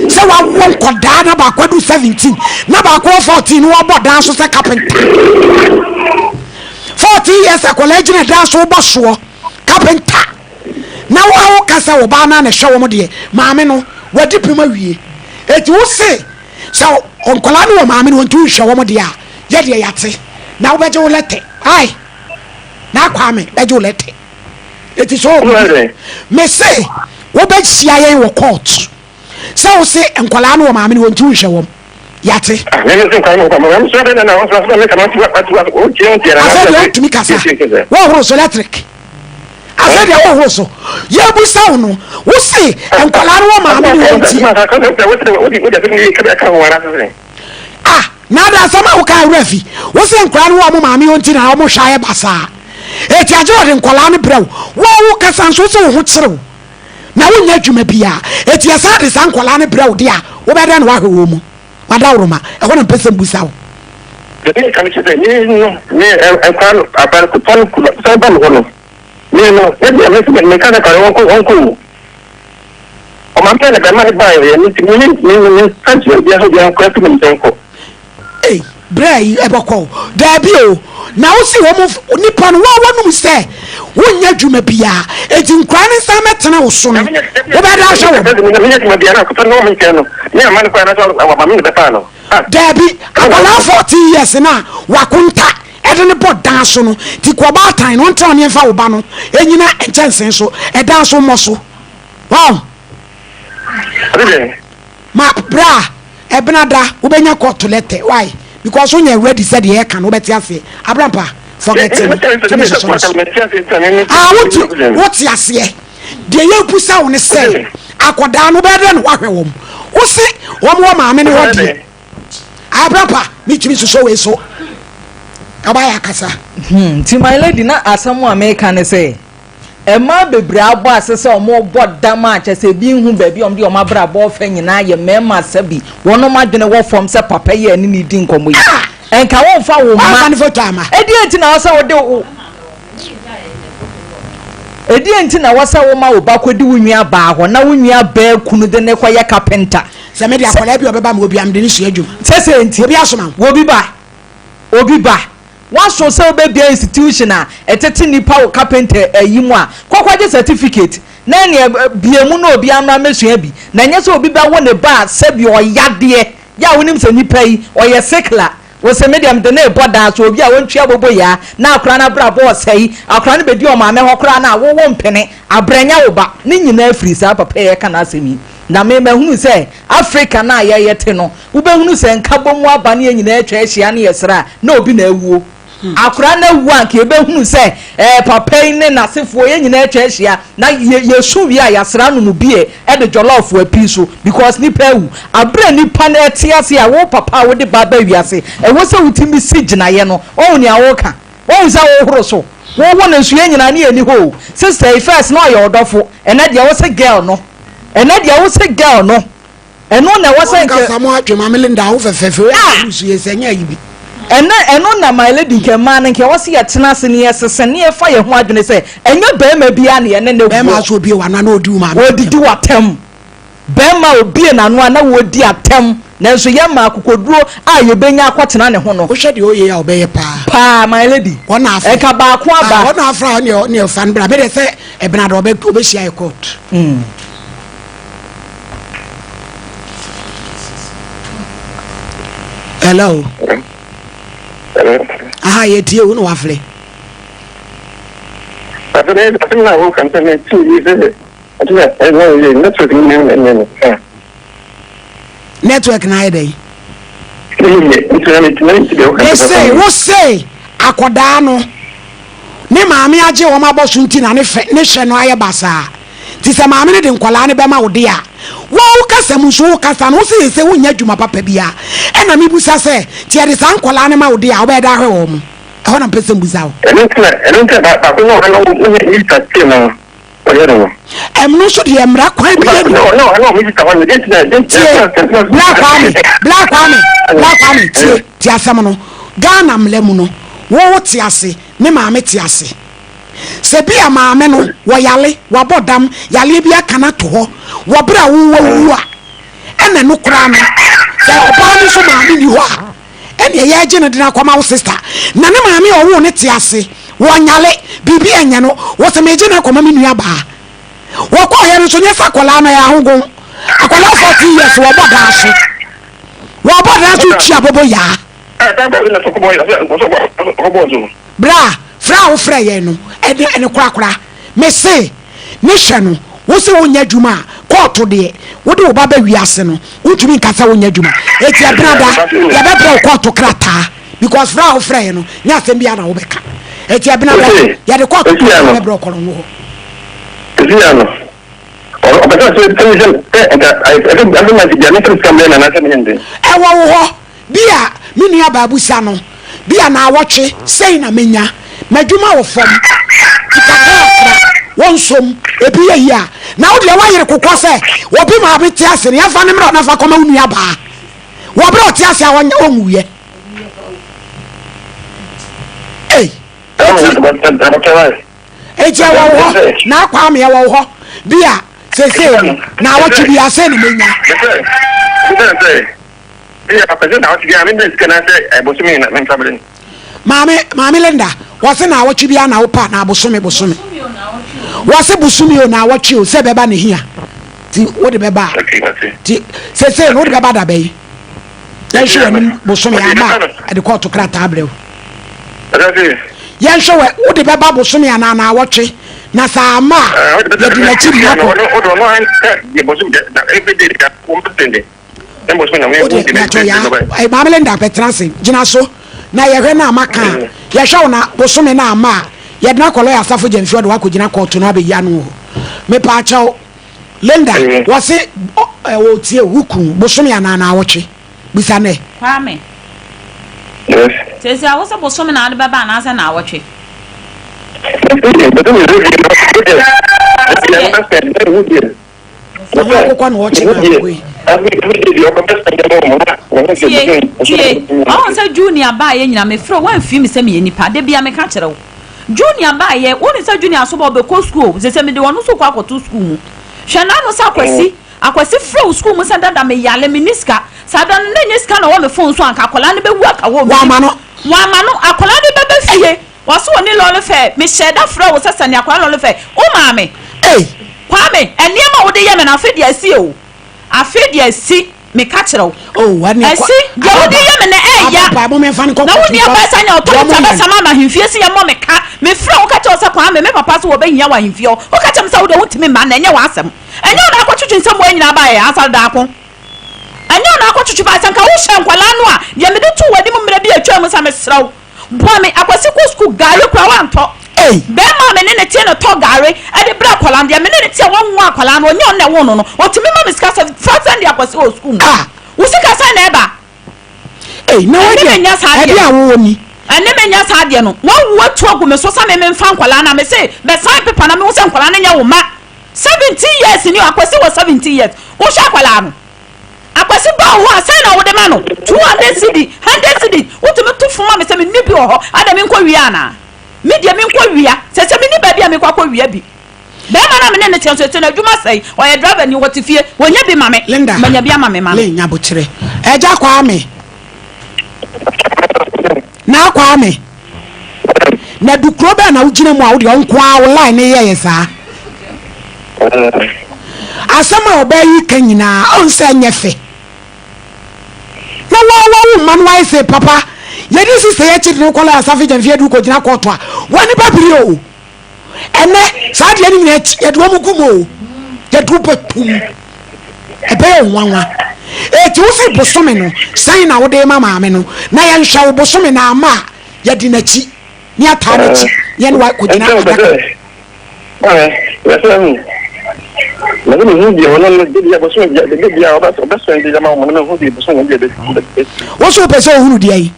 Sɛ wawo nkɔdaa na baako adu 17 na baako wɔ 14 na wɔbɔ dan so sɛ carpenter. 14 years akwadaa gyina dan so wobɔ soɔ carpenter. Na wo a woka sɛ wo baa no na ɛhwɛ wɔn deɛ maame no wadi pem awie. Eti wo se sɛ nkwadaa no wɔ maame no wɔn nti wohwɛ wɔn deɛ a yɛ deɛ yate na wobɛgye wo lɛtɛ. Ai na akwame bɛgye wo lɛtɛ. Eti sɛ obi mese wobɛhyia yɛn wɔ court sɛ wo se nkwadaa no wɔ maame no wɔn nti wonhwɛ wɔn yate. Afei deɛ wotumi kasa wɔhoro so electric afei deɛ wɔhoro so yɛbusa wo no wo se nkwadaa no wɔ maame no wɔn nti. Ah na ada asɛm a woka awura fi wo se nkwadaa no wɔ ɔmo maame hɔ nti na ɔmo hwɛ ayɛ basaa eti agye wɔde nkwadaa no brɛ wo wo wo kasa nso wo se wo ho kyere wo na wonyɛ adwuma biara eti yɛsan de saa nkwadaa no brɛ wo de a wobɛdɛn na wahwɛ wɔn mu wadaworoma ɛhɔ na mpɛ sɛ mbusa wo. Deɛ meka no kyerɛ sɛ me no me nkwadaa no akwadaa no ketewa no san ba me hɔ no me no ebi a me nso meka sɛ akwadaa no wɔnkɔ wɔnkɔ o. Ɔma me na bɛma no baeɛ yɛ me nti me me me me nka nkyerɛ obiara sɛ obiara nkɔ afiri me nkyɛn nkɔ. Ei berɛ yi ɛbɛkɔ o daabi o na wo se wɔn nipa no wɔn wɔnum sɛ wonyɛ adwuma biara eti nkura ne nsa mɛtena wo so no wobɛda ahwɛ wɔn. Menyɛ adwuma biara na akɔtɔ ne wɔn nkyɛn no me ama no kwan na sɛ ɔma me na bɛfaa no. Daabi akwadaa 14 years na wakonta ɛde ne bɔ dan so no ti kɔ ɔbaatan no ɔntena ɔne ɛmfa wo ba no ɛnyina nkyɛnsee so ɛdan so mmɔ so. Wow. Ma bra ɛbena da wobɛnya kɔɔto lɛtɛ why because wonyɛ ready sɛ deɛ ɛka no wobɛte aseɛ abrampa forget no tumi soso no so ah wote wote aseɛ deɛ yɛbusa wo ne sɛ. Akɔdaa no wobɛyɛ dɛn na woahwɛ wɔn? Wo se wɔn wɔ maame no hɔ deɛ. Abrapa, metumi sosɔ wei so. Ɔbaa yɛ akasa. Hmm, nti my lady na asɛm a meka ne sɛ mmaa bebree abɔ ase sɛ wɔbɔ dam a kyɛ sɛ ebi nhu baabi a wɔde wɔn abrabɔ ɔfɛ nyinaa yɛ mmarima sɛbi wɔnom adwene wɔ fam sɛ papa yi a ɛne ne di nkɔmmɔ yi ah! nka wɔmfa wo mma ɛdeɛ nti na wɔsɛ wode wo Ɛdeɛn nti na ɛwɔ sɛ woma wo ba kɔdi wo nua baa hɔ na wo nua baa kunu de no kɔyɛ kapenta? Sɛ mede akwadaa bi a ɔbɛba ma obi a mede no sua adwuma. Sɛ sɛ nti. Obi asoma wo. Obi ba. Obi ba. Woaso sɛ wobɛbia institution a ɛtete nnipa wɔ kapenta ayi mu a, kɔ kɔgye certificate na ɛneɛ bie mu na obiara mmra mmɛsua bi. Na ɛnyɛ sɛ obi bɛwo ne ba a sɛbi ɔyadeɛ yɛ a wonim sɛ nipa yi ɔyɛ sickler Wose me deɛ mede no rebɔ daa so obi a ɔntwi aboboyaa na akora no abrabɔ ɔsɛe akora no bɛdi ɔmaame hɔ koraa no a wo wo mpene abrɛ nyɛ wo ba ne nyinaa firi saa papa yi ɛka n'asɛm yi na me mahunu sɛ Africa no a yɛyɛ te no wobɛhunu sɛ nkabom aba ne yɛn nyinaa atwa ahyia ne yɛsrɛ a na obi na awuo Akora no awu a, anka yɛbɛhunu sɛ ɛɛ papa yi ne n'asefoɔ yɛn nyinaa atwa ahyia na yɛ yɛsu wie a yɛasra anom beer de jollof apii so because nipa awu. Aberɛ a nipa no ɛte ase a wo papa a wode ba aba wiase ɛwɔ sɛ wotumi si gyinaeɛ no woahu nea woreka? Woahu sɛ wohoro so? Wowo no nso yɛn nyinaa ne yɛnni hɔ o. Sister yi first na ɔyɛ ɔdɔfo ɛnɛ deɛ wose girl no ɛnɛ deɛ wose girl no. Ɛno na ɛwɔ sɛ nka. Wɔn kasa mo atwe maame Linda ho fɛfɛɛfɛ wei a ɛmu su yɛ sɛ nyɛ ayi bi. Ɛnɛ ɛno na my lady nka mmaa no nka ɛwɔ sɛ yɛtena ase na yɛsese na yɛfa yɛn ho adwene sɛ ɛnyɛ barima biara na yɛne no wɔ. Barima nso obie w'ano a na ɔdi wo maame atɛm. Ɔdidi w'atɛm. Barima a obie n'ano a na wɔdi atɛm nanso yɛn mmaa akokoduro a yɛbɛnya akɔtena ne ho no. Wohwɛ deɛ ɔyɛ yi a ɔbɛyɛ paa. Paa my lady. Wɔn na afra. Ɛka baako aba. Ah, wɔn na afra ɔne ɔne ɔfa no bra. Bɛde sɛ ɛbɛnada ɔbɛ ɔbɛhyia yɛ court. Mm. Hello. Hello. Aha, yɛ tie wo na wafrɛ. Network na ayɛ dɛn? Mese wo se akɔdaa no ne maame agye wɔn abɔ so nti na ne fɛ ne hwɛ no ayɛ basaa. Nti sɛ maame no de nkwadaa no bɛma wo de a, wo a wo kasa mu nso wo kasa no wo se sese wonyɛ adwuma papa biara. Ɛna me busa sɛ, nti yɛde saa nkwadaa no ma wo de a, wobɛyɛ dɛ ahwɛ wɔn? Ɛhɔ na mepɛ sɛ mbusa wo. Ɛno nti na ɛno nti na baako no ɔno wo ne sista tie no ɔyɛ no no. Ɛno nso deɛ mmara kwan bi ani. No no no me sista hɔ no deɛ nti na deɛ nti Tie, Bla Kwame, Bla Kwame, Bla Kwame, tie, tie asɛm no. Ghana mmara mu no, wo wo te ase, ne maame te ase. Sɛ bi a maame no wɔ yale, wabɔ dam, yaleɛ bi aka no ato hɔ wɔ berɛ a wo wawu a, ɛna ɛno koraa no, sɛ ɔbaa no nso maame nni hɔ a, ɛneɛ yɛregye no de no akɔma wo sister. Na ne maame a ɔwoo no te ase, wɔnyale, biribi ɛnyɛ no, wɔ sɛ meregye no akɔma me nua baa. Wɔkɔɔyɛ no nso, nyɛ sɛ akwadaa no ɛyɛ ahogon. Akwadaa 14 years wɔbɔ daa so. Wɔbɔ daa so tua bobo yaa. Bra, frɛ a wofrɛ yɛn no, ɛne ɛne korakora. Mese, ne hwɛ no, wo se wonyɛ adwuma a, kɔɔto deɛ, wode wo ba ba wiase no, wontumi nka sɛ wonyɛ adwuma. Enti ɛbena da, yɛbɛbrɛ wo kɔɔto krataa, because frɛ a wofrɛ yɛn no, nyɛ asɛm biara na wobɛka. Enti ɛbena da, yɛde kɔɔto krataa bɛbrɛ wo kɔlɔngo hɔ. Ɛwɔ wo hɔ. Bi a me nua baa busa no, bi a naawɔtwe sei na menya, m'adwuma wɔ fam, nti kakrakra wɔnsom, ebi yɛ yie a, na wo deɛ woayere kokɔ sɛ obi maame te ase no, yɛmfa no mmra na fa kɔma wo nua baa wɔ berɛ a ɔte ase a ɔnwuiɛ. Ei, enti. Enti ɛwɔ wo hɔ, na Kwame ɛwɔ wo hɔ, bi a seesei no, naawɔtwe bi a sei na menya. Maame Maame Linda, wɔse naawɔtwe biara na wopɛ anaa bosome bosome? Wɔse bosome o naawɔtwe o sɛ bɛba ne hia ti wode bɛba a ti sese no wode bɛba da bɛyi yɛnhwɛ w'anim bosome ama a ɛde kɔɔto krataa brɛ wo yɛnhwɛ wɔ wode bɛba bosome anaa naawɔtwe na saa ama a yɛde n'akyi nyina kɔ Wode mpakyɛw yaa eh, Maame Linda bɛtena ase gyina so na yɛhwɛ no a maka a yɛhwɛ wo na bosome no ama a yɛde no akɔ lɔya Asafo Gyamfi ɔde wakɔgyina kɔɔto no abɛyi ano wɔ hɔ mepaakyɛw. Linda, wɔse ɔtie wo kunu bosome anaa naawɔtwe? Bisa no ɛ. Kwame, Yes. Seesei a wose bosome na wode bɛba anaasɛ naawɔtwe? Ɔno akokɔ na ɔkye na akokɔ yi. Tie, tie, ɔhu sɛ Junior baeɛ nyina mefrɛ wo woamfii me sɛ meyɛ nipa, da bia meka kyerɛ wo. Junior baeɛ, wonim sɛ Junior aso ba ɔbɛkɔ sukuu o, sese mede ɔno nso kɔ akɔto sukuu mu. Hwɛ n'ano sɛ Akwasi, Akwasi frɛ wo sukuu mu sɛ dada meyale, menni sika. Saa da no na ɛnyɛ sika na ɛwɔ me phone so anka akwadaa no bɛwu aka hɔ o, mennim. Wamma no. Wamma no, akwadaa no bɛba fie. Wɔse wɔne lɔre fɛ. Mehyɛɛ da frɛɛ wo sɛ sɛne akwadaa lɔre fɛ. Wo maame. Ei! Kwame, nneɛma a wode yɛ me no afe deɛ asi o. Afe deɛ asi, meka kyerɛ wo. Oh, ɛneɛ kwa. Asi, deɛ wode yɛ me no ɛɛya. Ababa, mo memfa no nkɔ Na wo kɔtu nua because baa sɛ anya deɛ authority ɔmo yɛ no. abɛsama me ahemfie se yɛmmɔ me ka. Mefrɛɛ wo ka kyerɛɛ wo sɛ Kwame, me papa se wɔbɛhia wo ahemfie hɔ. Woka kyerɛɛ me sɛ wo deɛ wontumi mma nnɛ, ɛnyɛ w'asɛm. Ɛnyɛ wo na akɔtwetwe nsɛm wei nyinaa baeɛ, Asare Daako. Ɛnyɛ wo na akɔtwetwe baeɛ. Sɛ nka wohyɛɛ nkwadaa no a, deɛ mede too w'anim mmerɛ bi a atwam sɛ mesrɛ wo, Boa me Akwasi kɔ sukuu gari koraa wantɔ. Bɛɛma a me ne no teɛ na ɔtɔ gari de brɛ akwadaa no deɛ me ne no teɛ wɔnwo akwadaa no ɔnyɛ ɔno na ɛwoo no no ɔtumi ma me sika sɛ fa sɛnde Akwasi wɔ sukuu mu. Wo sika sɛn na ɛba? Ɛne me nyɛ saa adeɛ no. Ɛne me nyɛ saa adeɛ no. Wawu atu agu me so sɛ me memfa nkwadaa no a me se bɛ sign paper na mehu sɛ nkwadaa no nyɛ wo mma. 17 years ni o Akwasi wɔ 17 years wohwɛ akwadaa no. Akwasi ba wo hɔ a sɛn na wode ma no? 200 cedi, 100 cedi, wotumi to fo ma me sɛ menni bi wɔ hɔ, adɛn menkɔ wia anaa? Me deɛ menkɔ wia, sɛsɛ menni baabi a mekɔ akɔ wia bi. Bɛrima no a me ne no teɛ nso ɛsɛ n'adwuma sɛe, ɔyɛ driver ni, ɔte fie, wɔnya bi ma me, Linda, manya bi ama me ma no. Lynn Nyabokyerɛ, Agya Kwame, Naa Kwame, na dukuro bɛn na wogyina mu a wodeɛ ɔnko ara wo line ne yɛyɛ saa? Asɛm a ɔbaa yi ka nyinaa ɔn sɛ ɛnyɛ fɛ. Na wa wa wo mma no wayɛ sɛ papa yɛde sista yi akyi de no kɔla asafe gyamfi adu kɔgyina kɔɔto a wani bɛbere o. Ɛnɛ saa deɛ no nyinaa akyi yɛde wɔn gu mu o. Yɛde wo bɛtum. Ɛbɛyɛ wo nwanwa. Eti wo se bosome no sɛn na wode ma maame no na yɛnhwɛ wo bosome na ama a yɛde n'akyi ne ataa n'akyi ne yɛne wa kɔgyina adaka. Wo so wopɛ sɛ ohunu deɛ yi?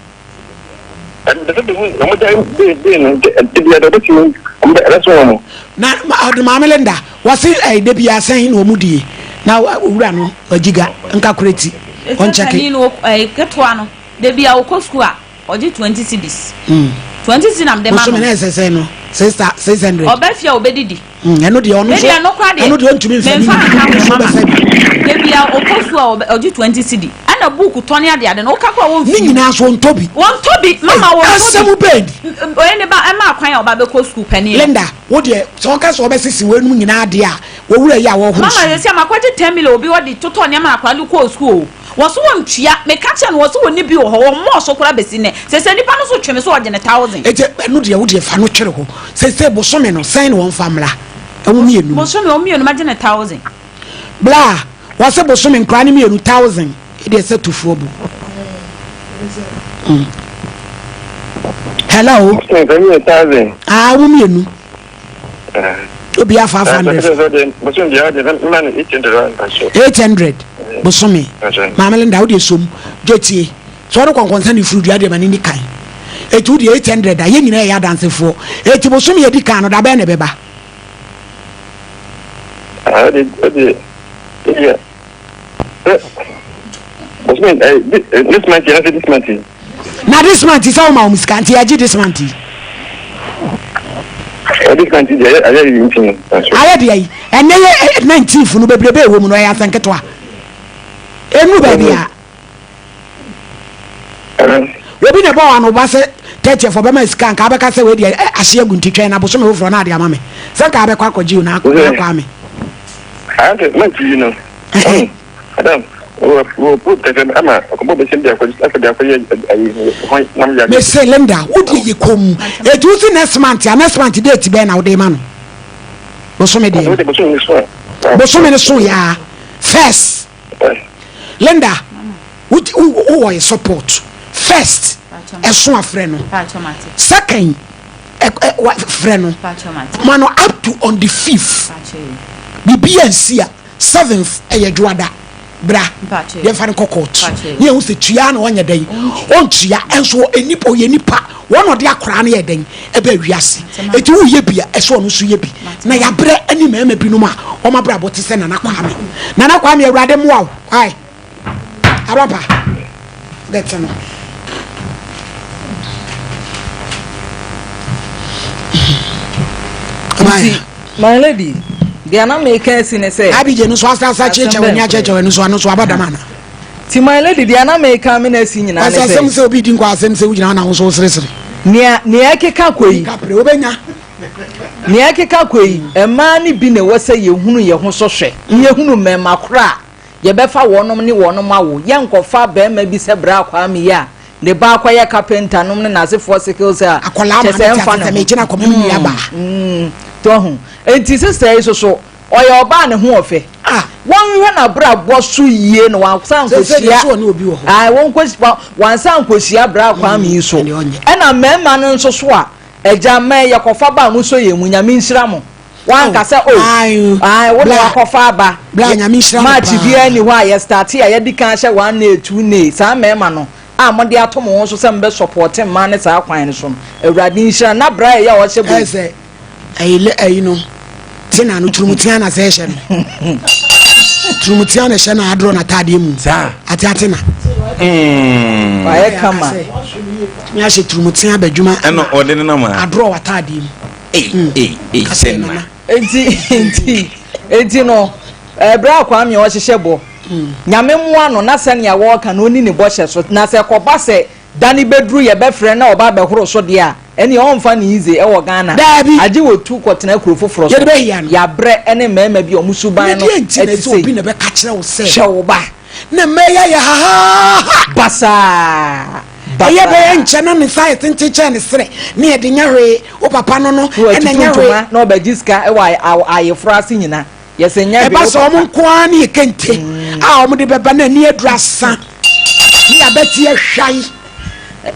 Na ɔde maame Linda wɔse ɛyɛ da biara sɛn na wɔn die na owura no agyiga nka kora ti ɔnkyɛke. No ketewa no da biara ɔkɔ sukuu a ɔgye 20 cedis. 20 cedis na mede ma no. Bosome na ɛsɛ sɛn no 600. Ɔba fie a ɔbɛdidi. Ɛno deɛ ɔno nso ɛno deɛ ɔntumi nfa ne nfa nka ho mama. Da biara ɔkɔ sukuu a ɔgye 20 cedi. Ɛna book tɔ ne ade ade no woka koraa wɔmfi. Ne nyinaa nso ɔntɔ bi. Wɔntɔ bi mama wɔntɔ bi. Asɛm bɛn ni. Oye ne ba ɛma akwan a ɔba bɛkɔ sukuu panin no. Linda wo deɛ sɛ ɔka sɛ ɔbɛsese weinom nyinaa deɛ a wɔwura yi a wɔhoro Mama sɛsi a makɔgye 10 million obi hɔ de totɔ nneɛma na akwadaa no kɔɔ sukuu o. Wɔse wɔntua meka kyerɛ no wɔse wɔnni bi wɔ hɔ wɔmmɔɔ so koraa bɛsi nnɛ. Sɛsɛ nipa no nso twe me so ɔgye ne thousand. Eti ɛno deɛ wo deɛ fa no twere hɔ sɛsɛ bosome no sɛn na wɔmfa mmra ɛwo mmienu no. Bosome wɔn mmienu mɛgye ne thousand. Bla wɔse bosome nkoraa no mmienu thousand ɛdeɛ sɛ tufoɔ bu. Mm. Hello. Ah, wo mmienu. Obi a 500. 800 bosome. Maame Linda wo deɛ som dwetie. So ɔno kɔnkɔnsa ne furu dua deɛ ma ne ni kan. Eti wo deɛ 800 a yɛn nyinaa yɛ adansefoɔ. Eti bosome yɛ di kan no da bɛn na ɛbɛba? Ah, de, de, de, bosome, eh, this month, yɛn this month. Na this month sɛ woma wɔn sika nti yɛgye this month yi. This month deɛ ayɛ yi nti no. Ayɛ deɛ yi ɛnɛ yɛ 19th no bebrebe ɛwɔ mu no ɛyɛ asɛnketewa. Ɛnu baabi a. Obi na ɛbɔ wa no ba sɛ 30th ɔbɛma sika nka abɛka sɛ wei deɛ ahye agu nti twɛn na bosome foforɔ na ade ama me sɛ nka abɛkɔ akɔgye o na akɔ ame. Ante month yi no. Adam Mese Linda wo deɛ yɛ komm eti wo se next month a next month date bɛn na wode ma no bosome deɛ no bosome no so yaa first Linda wo wɔ yɛ support first ɛso afrɛ no second frɛ no ma no up to on the fifth biribi ansi a. Seventh ɛyɛ dwoada bra yɛmfa no kɔ court ne yɛhu sɛ tua na ɔnyɛ dɛn ɔntua ɛnso nipa ɔyɛ nipa wɔn na ɔde akwaraa no yɛ dɛn ɛbɛ wiase eti woyɛ bi a ɛsɛ ɔno nso yɛ bi na yabrɛ ɛne mmarima binom a wɔn abrabɔ te sɛ Nana Kwame Nana Kwame awurade mmoa wo ae Araba bɛte no. Nti my lady deɛ na meka asi ne sɛ. Abigye no nso asasa kyekyɛ w'ani akyɛkyɛ w'ani so ano so aba dam ana. Ti my lady deɛ na meka me na asi nyinaa ne sɛ. Asɛm sɛ obi di nkɔ asɛm sɛ wogyina hɔ na wo nso woseresere. Nea nea ɛkeka kɔ yi. Kapre wobɛnya. Nea ɛkeka kɔ yi mmaa no bi na ɛwɔ sɛ yɛhunu yɛn ho so hwɛ na yɛhunu mmarima korɔ a Yɛbɛfa wɔnom ne wɔnom awo. Yɛnkɔfa barima bi sɛ Bra Kwame yi a ne ba akɔyɛ carpenter nom ne n'asefoɔ sickle cell a Akwadaa kyɛ maame sɛ te ɛmfa ase ne sɛ ho. megyina kɔma me nua baa. Mm, tɔho. Enti sister yi soso ɔyɛ ɔbaa ne ho ɔfɛ. Ah. Wɔnhwɛ n'abrabɔ so yie na wansan Sɛ sɛ deɛ nkɔhyia. so ɔne obi wɔ hɔ. Ae, wɔnkɔ wa- wansan nkɔhyia Bra Kwame yi so. ɛnneɛ ɔnyɛ. Ɛna mmarima no nso so a, agya mma yɛkɔfa ba a mosɔ yɛn mu, Nyame nhyira mo. Wanka sɛ oh ae wo na wakɔfa aba. Match biara nni hɔ a yɛ starte a yɛadi kan ahyɛ one nay two nay saa mmarima no a mode ato mo ho so sɛ mobɛ supporte mmaa no saa kwan no so no Awurade nhyira no na bra ɛyɛ a ɔhyɛ bɔ yi. Ɛsɛ ɛyi lɛ ɛyi no tina no turumutia na sɛ ɛhyɛ no turumutia na ɛhyɛ na adorɔ n'ataadeɛ mu saa ate ate na. Wayɛ kama. Tumi ahyɛ turumutia abɛdwuma ɛna ɔde ne nam a adorɔ w'ataadeɛ mu. Ei ei ei Kasɛ sɛ nana. na. Enti enti enti no ɛberɛ a Kwame ɔhyehyɛ bɔ Nyame mmoa no na sɛnea wɔreka no ɔnni ne bɔhyɛ so na sɛ ɛkɔba sɛ da no bɛduru yɛbɛfrɛ na ɔba abɛhoro so deɛ a ɛneɛ ɔmfa no easy ɛwɔ Ghana Daabi. agye wɔtu kɔtena kuro foforɔ so Yɛde bɛhia no. Yɛabrɛ ɛne mmarima bi a wɔn suban Ne no deɛ nti na ɛte ɛsɛ sei obi na ɛbɛka kyerɛ wo sɛ hwɛ wo ba na mmɛyɛ ayɛ hahaha. Basaa Ɛyɛ bɛyɛ Basaa. nkyɛ na ne nsa ayɛ tenten kyɛn ne serɛ ne yɛde nyɛ hwee wo papa no no Na ɛna watutu nyɛ hwee. ntoma na ɔbɛgye sika wɔ ayeforɔ ase nyina yɛsɛ nyɛ hwee Ɛba wo sɛ wɔn papa. nko ara ne yɛ kente a wɔn de bɛba na ani aduru asa ne yɛabɛte ahwae.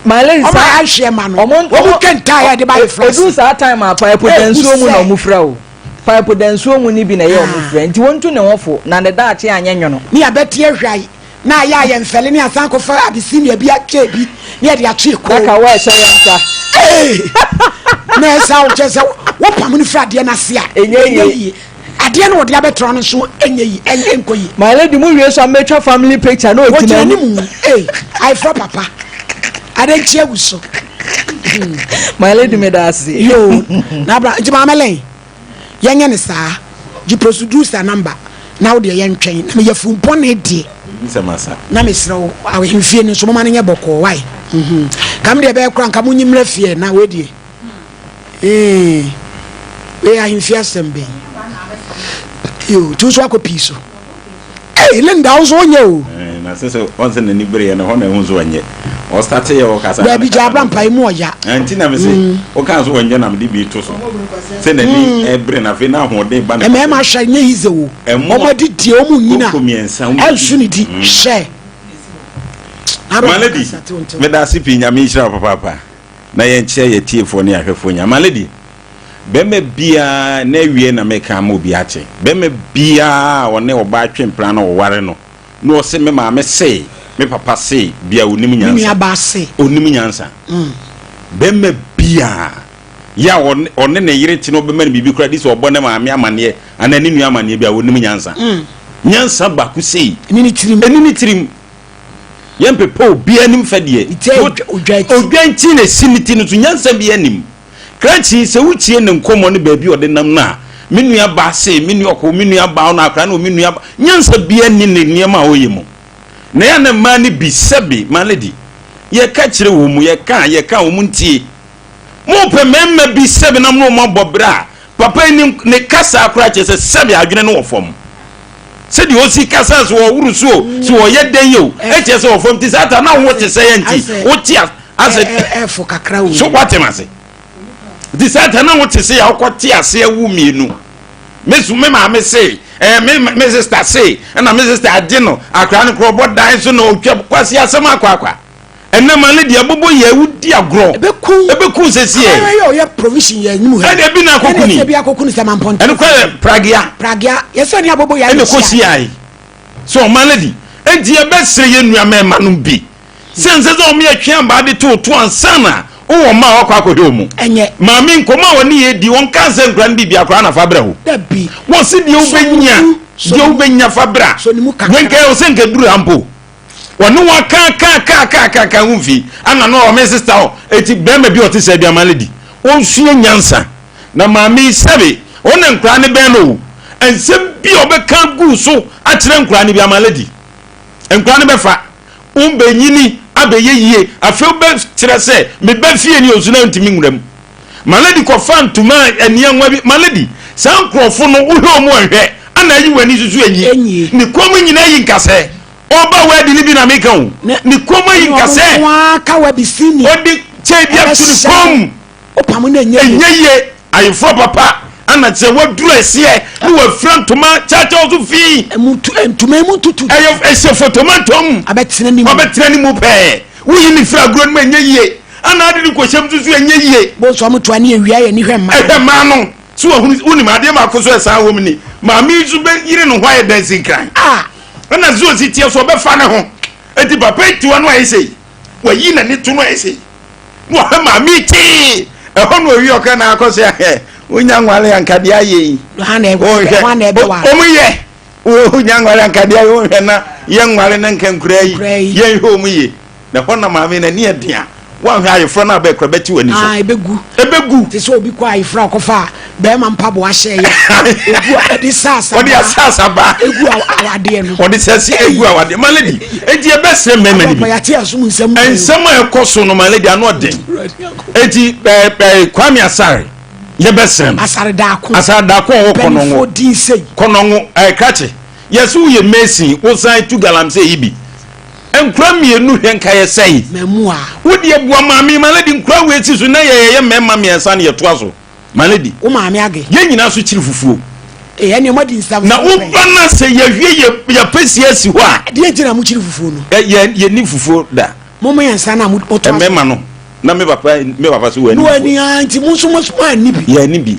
My lady Wɔn a saa yɛahwɛ ma no ɔmo wɔn kente a yɛde ba ayeforɔ ɛduru ase. saa time a pipe da Ehu nsuo mu na sɛ ɔmo fira o pipe da nsuo mu no bi na ɛyɛ ɔmo ah fira nti wɔntu ne ho fo na ne daakye anyɛ nwono. ne yɛabɛte ahwae na ayɛ a yɛmfɛle ne asan akɔfa Abyssinia bi akyɛ bi ne yɛde ato yɛ Na kɔn ka wɔ ɛhyɛ yɛn nsa. Ee! Na ɛsa wo kyɛ sɛ wopam no firi adeɛ no ase a Ɛnyɛ ɛnyɛ yie. yie. Adeɛ no wɔde abɛtra no nso ɛnyɛ yie, ɛnyɛ nkɔ yie. My lady mo wie so a mɛtwa family picture na ɔgyina Wɔgyina mu. ne mu. Ee, ayeforɔ papa. Adenkye agu so. My lady meda ase. Yoo, na abra nti maame lɛn. Yɛnyɛ no saa. Gye prosudusa number na wo deɛ yɛntwɛn. Na me yafunu bɔne deɛ. Nsɛm asa. Na mesrɛ wo ahemfie no nso moma no nyɛ bɔkɔɔ wai. Mhm. Ka me deɛ ɛbɛyɛ koraa nka monyi mmra fie na wei deɛ. Ee. Wei ahemfie asɛm bɛn. Yo, tu nso akɔ pii so. Hey, Linda, wo nso wonyɛ o. Eh, na sɛ sɛ ɔn sɛ n'ani bere yɛ no hɔ na ɛho nso ɔnyɛ. Ɔstate yɛ ɔkasa. Dabi gya abra mpa emu ɔya. Nti na me se mm. woka so ɔnyɛ na mede bi to so. Sɛ n'ani mm. ɛbere na afei na ahoɔden ba ne. Mmarima hwɛ nyɛ yize o. Ɔmo adidie ɔmo nyina. Ɛnso ne di mm. hwɛ. My lady, meda ase pii nyame nhyira wo papaapa. Na yɛnkyerɛ yɛ tiefoɔ ne ahwɛfoɔ nyinaa. My lady, Bɛrima biara, na awiei na meka ama obi ate, bɛrima biara a ɔne ɔbaa twe mpena na ɔware no, na ɔse me maame se, me papa se, bia ɔnim Me nyansa. nuabaa se. Ɔnim nyansa. Bɛrima biara, yɛ a ɔne, ɔne ne yere te na ɔbɛma no biribi koraa di sɛ ɔbɔ ne maame amaneɛ anaa ne nua amaneɛ bi a, ɔnim nyansa. Nyansa baako sei. Ɛni ne tirim. Ɛni ne tirim. Yɛmpepa obiara anim fɛ deɛ. Ne ti ayɛ odwan ti. Odwan ti na ɛsi ne ti no so, nyansa biara nnim. Krakye, sɛ wotie ne nkɔmmɔ ne baabi a ɔde nam no a, me nua baa sei, me nua ɔkɔ, me nua baa ɔno akora ne me nua ba, nyansa biara nni ne nneɛma a ɔyɛ mu. Na ɛyɛ a na mmaa no bi, sɛbe, my lady, yɛka kyerɛ wɔn mu, yɛka a, yɛka a, wɔn ntie. Mopɛ mmarima bi sɛbe na mo ne wɔn abɔ bra a, papa yi ne, ne kasa koraa kyerɛ sɛ sɛbe adwene no wɔ fam. Sɛdeɛ ɔsi kasa, sɛ ɔworo so o, sɛ ɔyɛ dɛn o, ɛkyerɛ sɛ wɔ fam. Nti saa ta na wo te sɛ yɛ nti, wote a, asɛ ɛfo kakra o. So wate ma se nti saa ta na wote se a wokɔ te ase awu mmienu me so me maame se ɛɛ me me sista se ɛna me sista agye no akora no korɔ ɔbɔ dan so na otwa kwasi asɛm akɔ akwa. Ɛnɛ ma ne deɛ abobo yɛ wodi agorɔ. Ɛbɛku. Ɛbɛku sɛsiɛ. Abayewa yi a ɔyɛ provision yɛ anim ha. Ɛna ebi na akɔku ni. Ɛna ebi akɔku ni sɛ mampɔnten. Ɛno kora yɛ pragea. Pragea yɛsɛ ne abobo yɛ ɛna kɔ siae. So ɔma lady. Enti yɛbɛsrɛ yɛn nua mmarima nom bi sɛ nsɛ sɛ wɔn yɛ twe abaa de to to ansa na wowɔ mma a wakɔ akɔhwɛ wɔn. Ɛnyɛ. Maame nkɔmɔ a wɔne yɛ di wɔn ka sɛ nkura no biribi akora na fa brɛ wo. Dabi. Wɔsi deɛ wobɛnya deɛ wobɛnya fa bra. So ne mu kakra. Wɔn nka sɛ nka duru ha mpo. Wɔne wɔn ka ka ka ka ka ka ho mfi ana no ɔme sista hɔ eti bɛrima bi ɔte sɛ aduama lady ɔnsua nyansa na maame yi sɛbe ɔne nkwadaa ne bɛn no o nsɛm bi a ɔbɛka gu so akyerɛ nkwadaa no bi ama lady nkwadaa no bɛfa wɔn abɛyɛ yie afei wobɛkyerɛ sɛ meba fie ni osu na ntumi nwura mu ma lady kɔfa ntoma nneɛma bi ma lady saa nkurɔfo no wohwɛ wɔn nhwɛ ana ayi wɔn ani susu enyi ne kɔn mu nyinaa yi nkasɛɛ Ɔba wɛdi ni bi na meka o. Ne kɔn mu ayi nka sɛ. Ɔde kyɛ bi ato ne kɔn mu. Ɛnyɛ yie. Ayeforɔ papa ana kyerɛ waduru ɛseɛ ne wafira ntoma kyaakyaaw so fii. Ntoma mu ntutu. Ɛyɛ ɛhyɛ fotomantom. Abɛtena ne mu. Wabɛtena ne mu pɛɛ. Woyi ne firi agorɔ no mu ɛnyɛ yie. Ana ade ne kɔhyɛm nso so ɛnyɛ yie. Bonso ɔmo toa ne awia yɛ ne hwɛ mmaa. Ɛhwɛ mmaa no. So wahunu wonim adeɛ baako so ɛsan wɔ mu ni. Maame yi nso bɛyere ne ho ayɛ dansinkran. Ah. Ɛna sɛ osi teɛ so ɔbɛfa ne ho. Eti papa yi te hɔ no ayɛ sei. Wayi n'ani to no ayɛ sei. Na wahwɛ maame yi tee. Ɛhɔ na owie ɔka na akɔ sɛ ahɛ wonya nware anka deɛ ayɛ yi. Wohwɛ. Ɔmo yɛ. Wonya nware anka deɛ ayɛ wohwɛ na yɛ nware na nka nkura yi. Yɛnhwɛ ɔmo yie. Na ɛhɔ na maame n'ani yɛ den a woanhwɛ ayeforɔ no abɛɛ kora bɛte w'ani so. Ah, ebegu. Ebegu. Te sɛ obi kɔ ayeforɔ a ɔkɔfa bɛrima mpaboa hyɛ yɛ. Egu a ɛde sa asaba. Ɔde asa asaba. Egu awadeɛ no. Ɔde sɛ si egu awadeɛ. My lady, eti ɛbɛsrɛ mmarima no bi. Papa yate asom nsɛm. Nsɛm a ɛkɔ so no my lady ano ɔden. Eti ɛɛ ɛɛ Kwame Asare yɛbɛsrɛ no. Asare daako. Asare daako a ɔwɔ Kɔnɔngo. Mpanyinfoɔ din sei. Kɔnɔngo ɛɛ krakye. Yɛsɛ woyɛ mason wosan tu galamsey yi bi. Nkura mmienu hwɛ nka yɛ sɛe. Mmamu a. Wo deɛ boa maame ma lady nkura wei si so na yɛ yɛyɛ mmarima mmiɛnsa na yɛtoa so ma lady. Wo maame age. Yɛn nyinaa so kyiri fufuo. Ee ɛnneɛ mo adi nsam Na wo ba na sɛ yɛhwie yɛ yɛpɛ asi hɔ a. Deɛ nti na mo kyiri fufuo no. Ɛ yɛ yɛni fufuo da. Mo mmiɛnsa na mo toa so. Mmarima no na me papa me papa so wɔani fufuo. Wɔani aa nti mo nso mo anni bi. Yɛani bi.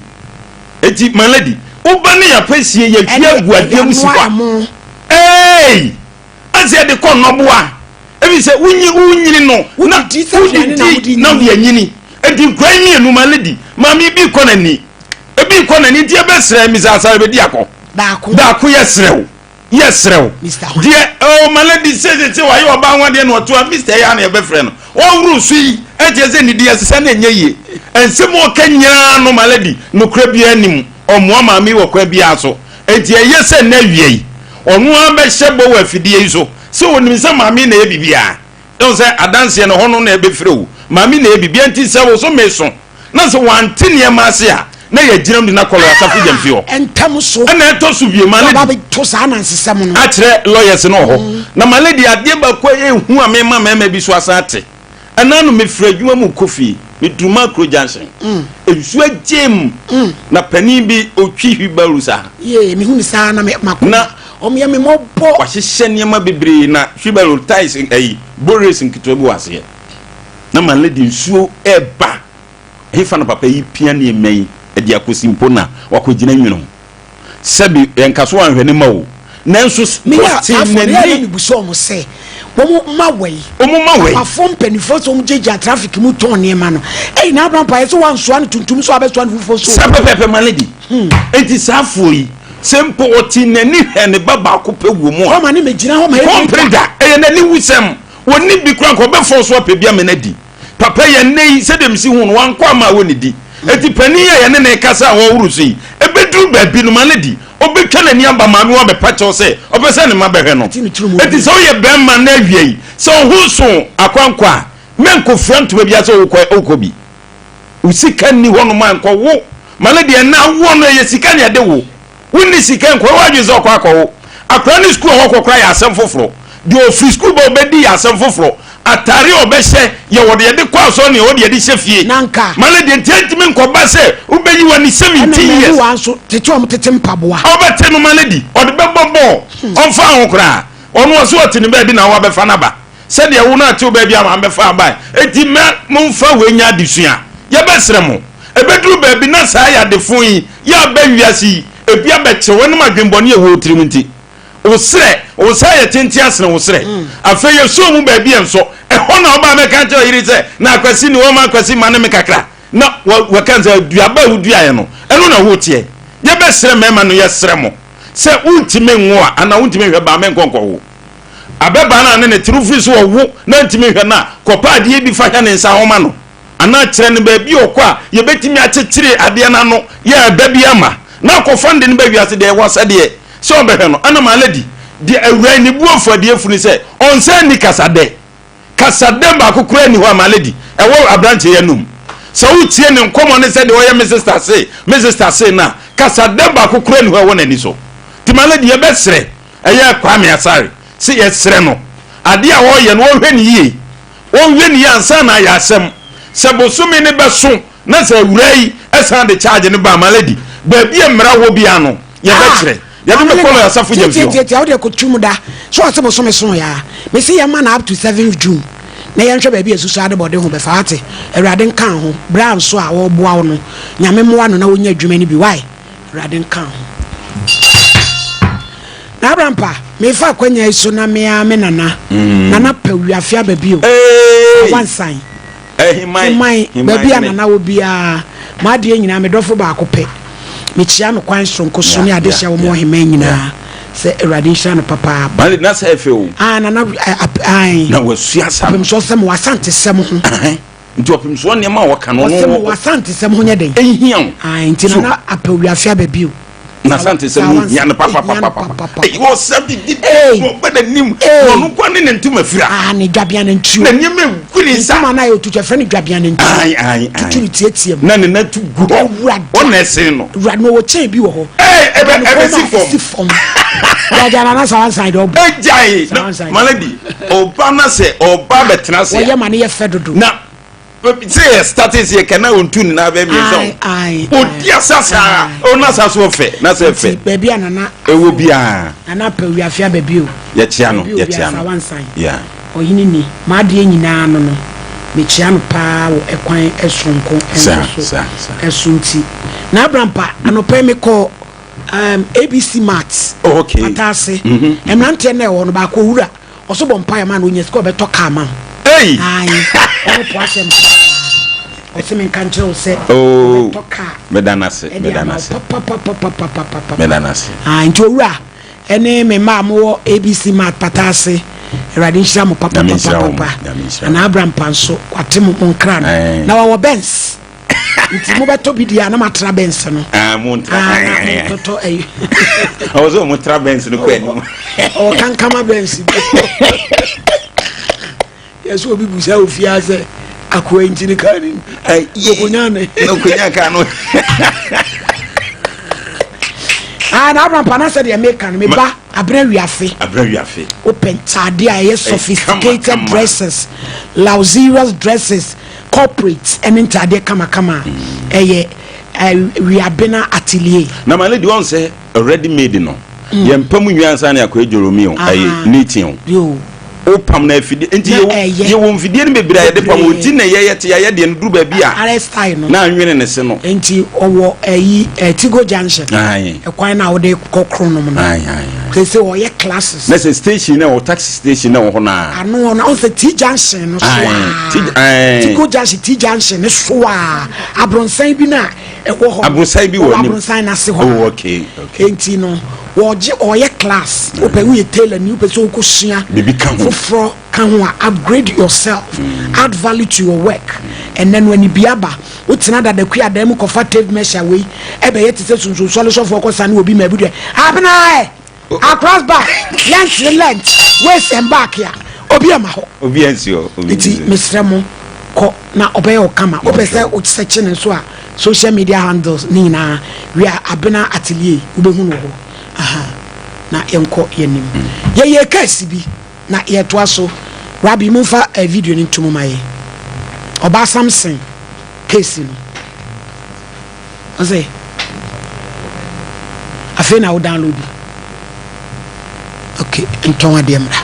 Eti ma lady wo ba ne yɛpɛ sie yɛhwie agu adeɛ mu si hɔ a. Eei. Ase yɛde kɔ nnɔboa ebi sɛ wonyi wonyini no na wodidi na wode anyini eti nkura yi mmienu ma lady maame bi kɔ n'ani ebi kɔ n'ani nti ɛbɛsrɛ misa asare bɛdi akɔ baako yɛ srɛ wo yɛ srɛ wo deɛ ɔɔ ma lady sɛ sɛ wayɛ ɔbaa ho adeɛ na ɔto a mr yɛ ana yɛbɛfrɛ no ɔworo so yi ɛkyɛ sɛ ne di ɛsesa na ɛnyɛ yie nsɛm ɔka nyinaa no ma lady nokora biara nim ɔmmoa maame wɔ kwan biara so Enti ɛyɛ sɛ nnɛ awia yi, ɔno ara bɛhyɛ bɔ wɔ afidie yi so sɛ ɔnim sɛ maame na ɛyɛ biribiara. Ɛhu sɛ adanseɛ no, ɛhɔ no na ɛbɛfiri o. Maame na ɛyɛ biribiara nti sɛ wo so meso na sɛ wante nneɛma ase a, na yɛagyina mu de no akɔ lɔya Asafo Gyamfi hɔ. Ntɛm so. Ɛna ɛtɔ so bio, Malady. Waba abɛto saa anansesɛm no. Akyerɛ lawyers no wɔ hɔ. Na Malady, adeɛ baako a ɛyɛ hu a mema mmarima bi so asan ate. Ɛna no mefiri adwuma mu kɔ fie, meduru Makro junction, nsuo agyee mu, na panin bi ɔtwi wheelbarrow saa. Yee, mehu no saa na me makoma, Na wɔn yɛ me mmɔbɔ. Wahyehyɛ nneɛma bebree na wheelbarrow tyres ayi, borace nketewa bi wɔ aseɛ. Na my lady nsuo ɛreba, ɛhefa na papa yi pia nneɛma yi de akɔsi mpo na wakɔgyina nwunu mu. Sɛbi yɛnka so anhwɛ ne mma o, nanso Meyɛ ɔtee ataafoɔ no, yɛ a na n'ani. mebusa wɔn sɛ, wɔn mma wɔ yi? Wɔn mma wɔ yi? Papafoɔ mpanimfoɔ sɛ wɔn gyinagyina traffic mu tɔn nneɛma no. Ei, na Abraham paeɛ sɛ wansoa no tuntum so a abɛsoa no fufuo so. Saa pɛpɛɛpɛ my lady. Enti saa afoɔ yi, sɛ mpo ɔtee n'ani hwɛɛ ne ba baako pɛ wɔ mu a, Ɔma ne mɛgyina hɔ ma ɛyɛ ɔmpere da. Ɛyɛ n'aniwusɛm. Ɔnni bi koraa nka ɔbɛfɔn so apɛ bi ama no adi. Papa yi, ɛnnɛ yi, sɛdeɛ mesi hu no, wankɔ amma a wɔnnidi. Enti panin yi a yɛne no rekasa a ɔreworo so yi, ɛbɛduru baabi no, ma no di. Ɔbɛtwa n'ani aba maame hɔ abɛpa kyɛw sɛ ɔpɛ sɛ ne mma bɛhwɛ no. Enti sɛ woyɛ barima na awia yi, sɛ wo ho so akwankwa a, mɛnkɔfira ntoma biara sɛ wokɔ wokɔ bi. Wo sika nni hɔnom a, nkɔwo. Ma no deɛ, ɛnnɛ awoɔ no, ɛyɛ sika na ɛde wo. Wonni sika nkɔyɛ w'adwene sɛ ɔkɔ akɔwo. Akwadaa no sukuu a ɔkɔ koraa yɛ asɛm foforɔ. Deɛ ɔfiri sukuu ba ɔbɛdi yɛ asɛm foforɔ. Atadeɛ a ɔbɛhyɛ yɛ wɔde yɛde kɔ asɔre ne wɔde yɛde hyɛ fie. Na nka. Ma no deɛ nti ɛntumi nkɔba sɛ wobɛyi w'ani Ɛna 17 years. mmamuwa nso tete wɔn tete mpaboa. Ɔbɛte no ma no adi. Ɔde bɛbɔ bɔɔl. Ɔmfa ho koraa. Ɔno ɔse ɔte ne baabi na wo abɛfa no aba. Sɛdeɛ wo no ate wo baabi a maame bɛfa abae. Enti mɛ momfa wei nyɛ adesua. Yɛbɛsrɛ mo. Ɛbɛduru baabi na saa yadefo yi yɛ aba wiase yi, ebi abɛkyere wo ɛnam adwenbɔne a ɛwɔ wo tirim nti. Wo serɛ, wo nsa yɛ tenten asene wo serɛ. Afei yɛsoo mu baabi a ɛnsɔ. Ɛhɔ na wobaa bɛka kyerɛ ɔyere sɛ, na Akwasi ni hɔ ma Akwasi mane me kakra. Na wɔka sɛ aduaba a woduaeɛ no, ɛno na woteɛ. Yɛbɛsrɛ mmarima no, yɛsrɛ mo sɛ wontumi nwo a anaa wontumi nhwɛ ba a, menkɔ nkɔwo. Abɛbaa no a ne ne te no firi so ɔwo na ntumi nhwɛ no a, kɔpɛ adeɛ bi fa hwɛ ne nsa ho ma no. Anaa kyerɛ no baabi a ɔkɔ a yɛbɛtumi akyekyere adeɛ no ano yɛ ɛbɛ bi ama na akɔfa no de no ba wiase deɛ ɛwɔ asɛdeɛ sɛ ɔbɛhwɛ no. Ɛna my lady deɛ awura yi ne bu afu adeɛ funu sɛ ɔnsan nni kasadɛ. Kasadɛ baako koraa nni hɔ a my lady ɛwɔ aberanteɛ yi anum. Sɛ wotie ne nkɔmmɔ ne sɛdeɛ ɔyɛ me sister se me sister se no a, kasadɛ baako koraa nni hɔ a ɛwɔ n'ani so. Nti my lady yɛbɛsrɛ ɛyɛ Kwame Asare sɛ yɛsrɛ no adeɛ a ɔreyɛ no ɔnhwɛ no yie. Ɔnhwɛ no yie ansa na ayɛ asɛm. Sɛ bosome no bɛso na sɛ awuraa yi san de charge no ba a, my lady, baabi a mmara wɔ biara no, yɛbɛkyerɛ. Yɛde bɛkɔ lɔya Asafo Gyamfi hɔ. Tiatiatia wo deɛ kɔtu mu da. So ɔse bosome so yɛ a? Mese yɛmma no up to seventh June na yɛnhwɛ baabi a susu adebɔde ho bɛfa wate. Awurade nka ho. Berɛ a nso a ɔreboa wo no, Nyame mmoa no na ɔnya adwuma no bi wai. Awurade nka ho. Na Abrampa, mefa akwanya yi so na me ara me nana, mm. Nana pɛ wiafe aba bio. Awansan. Heman, baabi a nana wɔ biara, m'adeɛ nyinaa, me dɔfo baako pɛ. Mekyia no kwan soronko so ne adehyɛ wɔn wɔ heman nyinaa. Sɛ Awurade nhyira no papaapa. Na sɛ ɛfɛ o. Ah, nana, ae. Na wasua sa. Ɔpem so sɛ mo asantesɛm ho. Nti ɔpem soɔ nneɛma a wɔka no. Ɔsɛ mo w'asantesɛm ho nyɛ den. Ehia wo. Ae nti nana apɛ wiase aba bio. N'asantesɛm ho hia no papapapapa. Eyi ɔsɛ bi di ɔbɛ n'anim. Ɔno nko ne ne ntoma fira. Ah ne dwabea ne ntuo. Na nneɛma egu ne nsa. Ntoma na yɛ otutu ɛfrɛ ne dwabea ne ntuo. Ae ae ae. Tutu ne tietie mu. Na ne nan tu gu hɔ. Ewura. Ɔna ɛsen no. Ewura na ɔwɔ kyɛn bi wɔ hɔ. Ee ɛbɛ ɛbɛ si fam. Si fam. Gyaagyaa nana sawansan de ɔbɔ. Egyae. Malady. Ɔba na sɛ ɔba bɛtena ase a. Wɔyɛ ma no yɛ fɛ dodo. Na sɛ yɛ starte sɛ yɛka na ɔntu ne nan bɛyɛ mmiɛnsa o. Ɔdi asa saa o na sa so ɔfɛ na sɛ fɛ. Baabi a nana. Ɛwɔ biara. Nana pɛ wiafe aba bio. Yɛkyea no yɛkyea no. Yeah. Ɔhene ni m'adeɛ nyinaa no no mekyea no paa wɔ ɛkwan soronko nso so ɛso nti. Na Abrampa anɔpa yi mekɔɔ um, ABC Mart. Oh, okay. Pata ase. Mmeranteɛ na ɛwɔ no baako owura. Ɔso bɔ mpaeɛ ma no onya sika ɔbɛtɔ kaa ma wo. Ei! Ae, ɔmo po asɛm paa. Ɔse menka nkyerɛ wo sɛ Oh, ɔbɛtɔ kaa meda no ase, ɛde meda no ama wo ase. papapapapapapa. Meda no ase. Ae, nti owura ɛne me mma a mowɔ ABC Mart Pata ase, Awurade nhyira mo Nyame nhyira wo, papapapapapa. Nyame nhyira wo. Ana Abraham pa nso, wate mo mo nkra no. Ae. Na wɔwɔ Benz. Nti mobɛtɔ bi deɛ a na matra Benz no. Ah, mo ntra. Ah, na motɔtɔ ayi. Ɔwɔ sɛ ɔmo tra Benz no kɔ anim. Ɔwɔ kankama Benz bi. Yɛsɛ obi busa ofie sɛ akoa nti ne kaa ni. Okonya ne. Okonya kaa no. Ah, na Abraham pa na sɛ deɛ meka no meba abena wiafe. Abena wiafe. Wopɛ ntaade a ɛyɛ sophisticated dresses, luxurious dresses. Corporate ne ntaadeɛ kamakama a ɛyɛ Wiabena Atelier. Na my lady wɔn sɛ ready made no mm. yɛn pam nwi ansa na akɔyɛ joromi o ɛyɛ knitting o o pam na afidie nti yɛ wɔ mfidie no bebree a yɛde pam o ti na yɛyɛ te yɛyɛ deɛ no duru baabi a style no na anwene ne se no nti ɔwɔ ɛyi Tigo Junction ɛkwan na wɔde kɔ Kronom no sɛ ɔyɛ classes na sɛ station na wɔ taxi station na wɔ hɔ naa ano na ɔsɛ T junction no so a Tigo junction T junction no so a abronsan bi na ɛwɔ hɔ abronsan bi wɔ anim abronsan n'ase hɔ oh okay okay enti no wɔgye ɔyɛ class mm. wopɛ woyɛ tailor ni wopɛ sɛ wokɔsua biribi ka ho foforɔ ka ho a upgrade yourself mm. add value to your work ɛnɛ no ani bi aba wotena dadakui adan mu kɔfa tape measure wei ɛbɛyɛ te sɛ sunsunsɔle sɔfoɔ kɔsa ne obi ma abu deɛ abena ɛ Across back, length ne length, waist and back a, obi ama hɔ. Obi ansi hɔ. Nti mesrɛ mo kɔ na ɔbɛyɛ wo kama. Wopɛ sɛ wo sɛkye no nso a, social media handles ne nyinaa, wia Abena Atelier, wobɛhu no wɔ hɔ. Aha, na yɛnkɔ yɛnim. Yɛyɛɛ case bi na yɛtoa so. Rabbi, momfa eh, video no ntom ma yɛn. Ɔbaa Samson case no. Ɔsɛ afei na wo download ok ntɔn adeɛ mmra.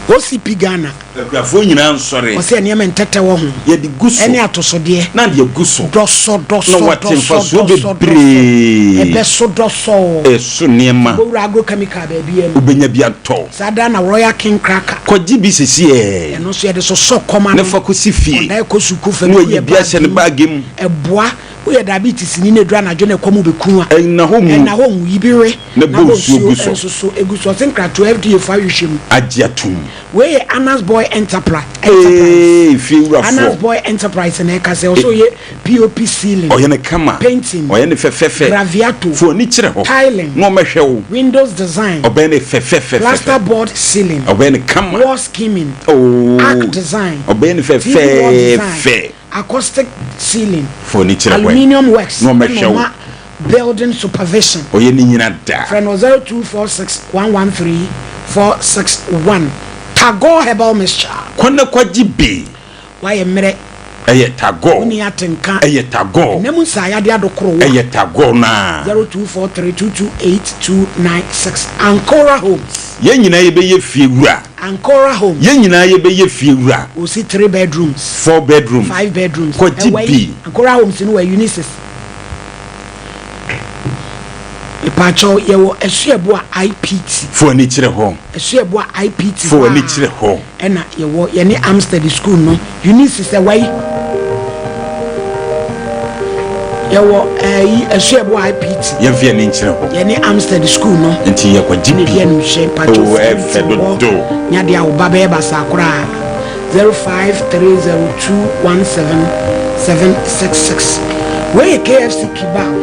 OCP Ghana. Akuafoɔ nyinaa nsɔre. Ɔsɛ nneɛma ntɛtɛ wɔ ho. Yɛde gu so. Ɛne atosodeɛ. Na deɛ gu so. Dɔsɔ dɔsɔ Na wate dɔsɔ mfasoɔ dɔsɔ dɔsɔ. bebree. Ɛbɛso dɔsɔ. Ɛso nneɛma. Bowura agrochemical baabi mu. Wobɛnya bi atɔ. Saa da na Royal King Cracker. Kɔgye bi sesiɛ. Ɛno nso yɛde sosɔ kɔm ano. Ne fa kɔsi fie. Ɔdan kɔ sukuu fa Na bi wayi yɛ bi ahyɛ ne baage mu. baage mu. Ɛboa woyɛ diabetes ni na ɛduru anadwo na ɛkɔm bɛku a. Ɛnna hɔ ngu. Ɛnna hɔ ngu. Yi bi we. Na Na bɔ bɔ nsuo nsuo gu so. nso so egu so. Ɔse nkratoɔ FDA fo ahwehwɛ mu. Agye atom. Wei yɛ Anna's Boy Enterprise. Ee, fie wurafoɔ. Anna's Boy Enterprise na ɛka sɛ ɔsɛ ɔyɛ POP ceiling. Ɔyɛ no kama. Painting. Ɔyɛ no fɛfɛfɛ. Graviato. Fo ani kyerɛ hɔ. Tiling. Na ɔmɛhwɛ wo. Windows design. Ɔbɛyɛ no fɛfɛfɛfɛ. Plaster board ceiling. Ɔbɛyɛ no kama. Wall skimming. Oo. Arc design. Ɔbɛyɛ no TV wall design. fɛfɛɛfɛ. Acoustic ceiling. Fo ani kyerɛ hɔ. Aluminium works. Na ɔmɛhwɛ wo. Ɛna ɔma building supervision. Ɔyɛ ne nyina da. Frɛ no 0246 113 461. Tagore Herbal Mixture. Kɔ na kɔgye bi. Woayɛ mmerɛ. Ɛyɛ Tagore. Wonni atenka. Ɛyɛ Tagore. Ɛnna mu nsaeyadeɛ adokoro wo a. Ɛyɛ Tagore no ara. 0243 228 296. Ancora Homes. Yɛn nyinaa yɛbɛyɛ fie wura. Ancora Homes. Yɛn nyinaa yɛbɛyɛ fie wura. Wɔsi three bedrooms. Four bedrooms. Five bedrooms. Kɔgye Ɛwɔ yi, bi. Ancora Homes no wɔ Unisis. Mepaakyɛw, yɛwɔ Asuɛboa IPT. Fo ani kyerɛ hɔ. Asuɛboa IPT Fo hɔ ani a kyerɛ hɔ. ɛna yɛwɔ. Yɛne Amstead School no, Eunice sɛ wai. Yɛwɔ ɛyi Asuɛboa IPT. Yɛmfa yɛn ani nkyerɛ hɔ. Yɛne Amstead School no. Nti yɛkɔgye Ɛna bi. ɛdi animhwɛ. Mpakyɛw Oh, security ɛfɛ wɔ hɔ. dodo. Nya deɛ a wo ba bɛyɛ basaa koraa. 0530217766 Wei yɛ KFC kebab.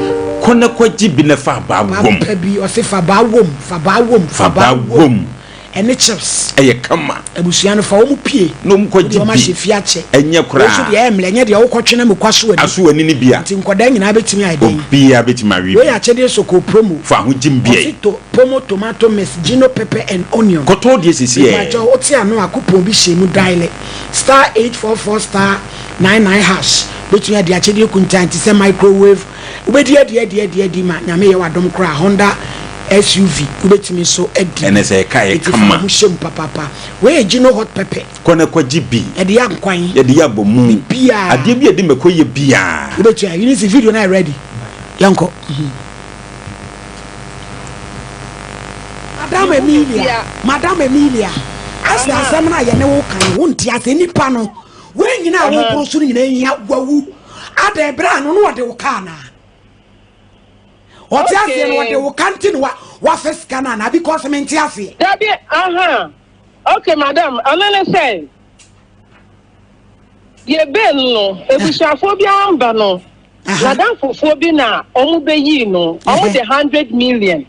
Kɔ na kɔgye bi na fa baa wom. Papa bi ɔse fa baa wom, fa baa wom, fa baa wom. Ɛne chips. Ɛyɛ kama. Abusua no fa wɔn pie. Na wɔn kɔgye bi. Wode wɔn ahyɛ fie akyɛ. Ɛnyɛ koraa. Wei nso deɛ ɛyɛ mmerɛ, ɛnyɛ deɛ wokɔtwe na mekɔ aso w'ani. Aso w'ani no bi a. Nti nkwadaa nyinaa bɛtumi ayɛ dɛn? Obiara bɛtumi awe bi. Wei yɛ akyɛdeɛ sokoo promo. Fa ho gyim bi ɛ. Ɔse to pomo tomato mix gino pepper and onion. Kɔtɔ deɛ sisi ɛ. Mepakyɛw wote ano a coupon bi hyɛ mu diale star 844 star 99 hash wobɛtumi adi akyɛdeɛ kuntan te sɛ microwave wobɛdi adi adi adi adi ma Nyame yɛ w'adom koraa Honda SUV wobɛtumi nso adi Ɛnɛ sɛ ɛka yɛ eti fa kama. wo ho hyɛ mu papaapa. Wei yɛ gino hot pepper. Kɔ na kɔgye bi. Yɛde yɛ nkwan. Yɛde yɛ abomu. Biribiara. Adeɛ bi a yɛde mako yɛ biara. Wobɛtumi ayɛ. Eunice video no ayɛ ready. Yɛnkɔ. Madam Emilia, Madam Emilia, asɛ asɛm no a yɛne wo ka no, wonte ase. Nipa no, wei nyinaa a woboro so no nyinaa hia wawu. Adɛn berɛ a no na ɔde wo kaa anaa? Ɔte aseɛ no ɔde wo ka nti na wafa sika no anaa? Because mente aseɛ. Dabi, aha. Okay, madam, ɛno ne sɛ yɛbɛn no, abusuafoɔ bi amba no. N'adamfofoɔ bi na wɔn bɛyii no, wɔn de 100 million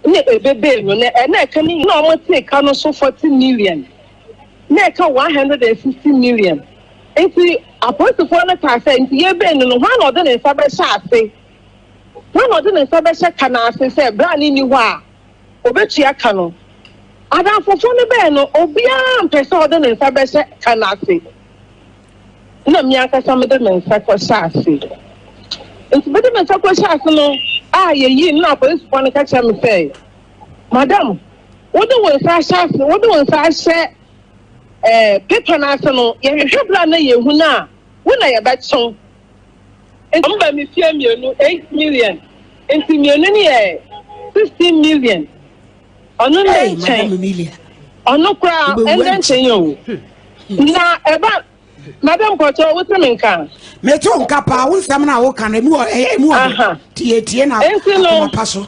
na ɛbɛbɛɛ no, na ɛna ɛka ne na wɔn tee ka no so 40 million, na ɛka 160 million. Nti apolisifoɔ no kaa sɛ, nti yɛbɛn no no, hwan na ɔde ne nsa bɛhyɛ ase? Hwan na ɔde ne nsa bɛhyɛ ka no ase sɛ bere a ne nni hɔ a obetua ka no? Adamfofoɔ no bɛn no, obiara mpɛ sɛ ɔde ne nsa bɛhyɛ ka no ase. Na me ankasa mede me nsa kɔhyɛ ase. Nti mede me nsa kɔhyɛ ase no a yɛyii no na apolisifoɔ no ka kyerɛ me sɛ, Madam, wode wo nsa ahyɛ ase, wode wo nsa ahyɛ eh, paper no ase no, yɛhwehwɛ berɛ a na yɛhu no a, wo na yɛbɛkye wo. Nti wɔn ba me fie mmienu, 8 million. Nti mmienu no yɛ 16 million. Ɔno ndɛ Hey, Madam nkyɛn. Emilia, Ɔno koraa wobɛwu ɛndɛ ankye. nkyɛn o. Na ɛba Madam Kɔtɔ, wote me nka? Mete wo nka paa, wo nsɛm no a woka no, emu wɔ ɛyɛ emu wɔ dɛ. Aha. Tie tie na Nti no, akoma pa so.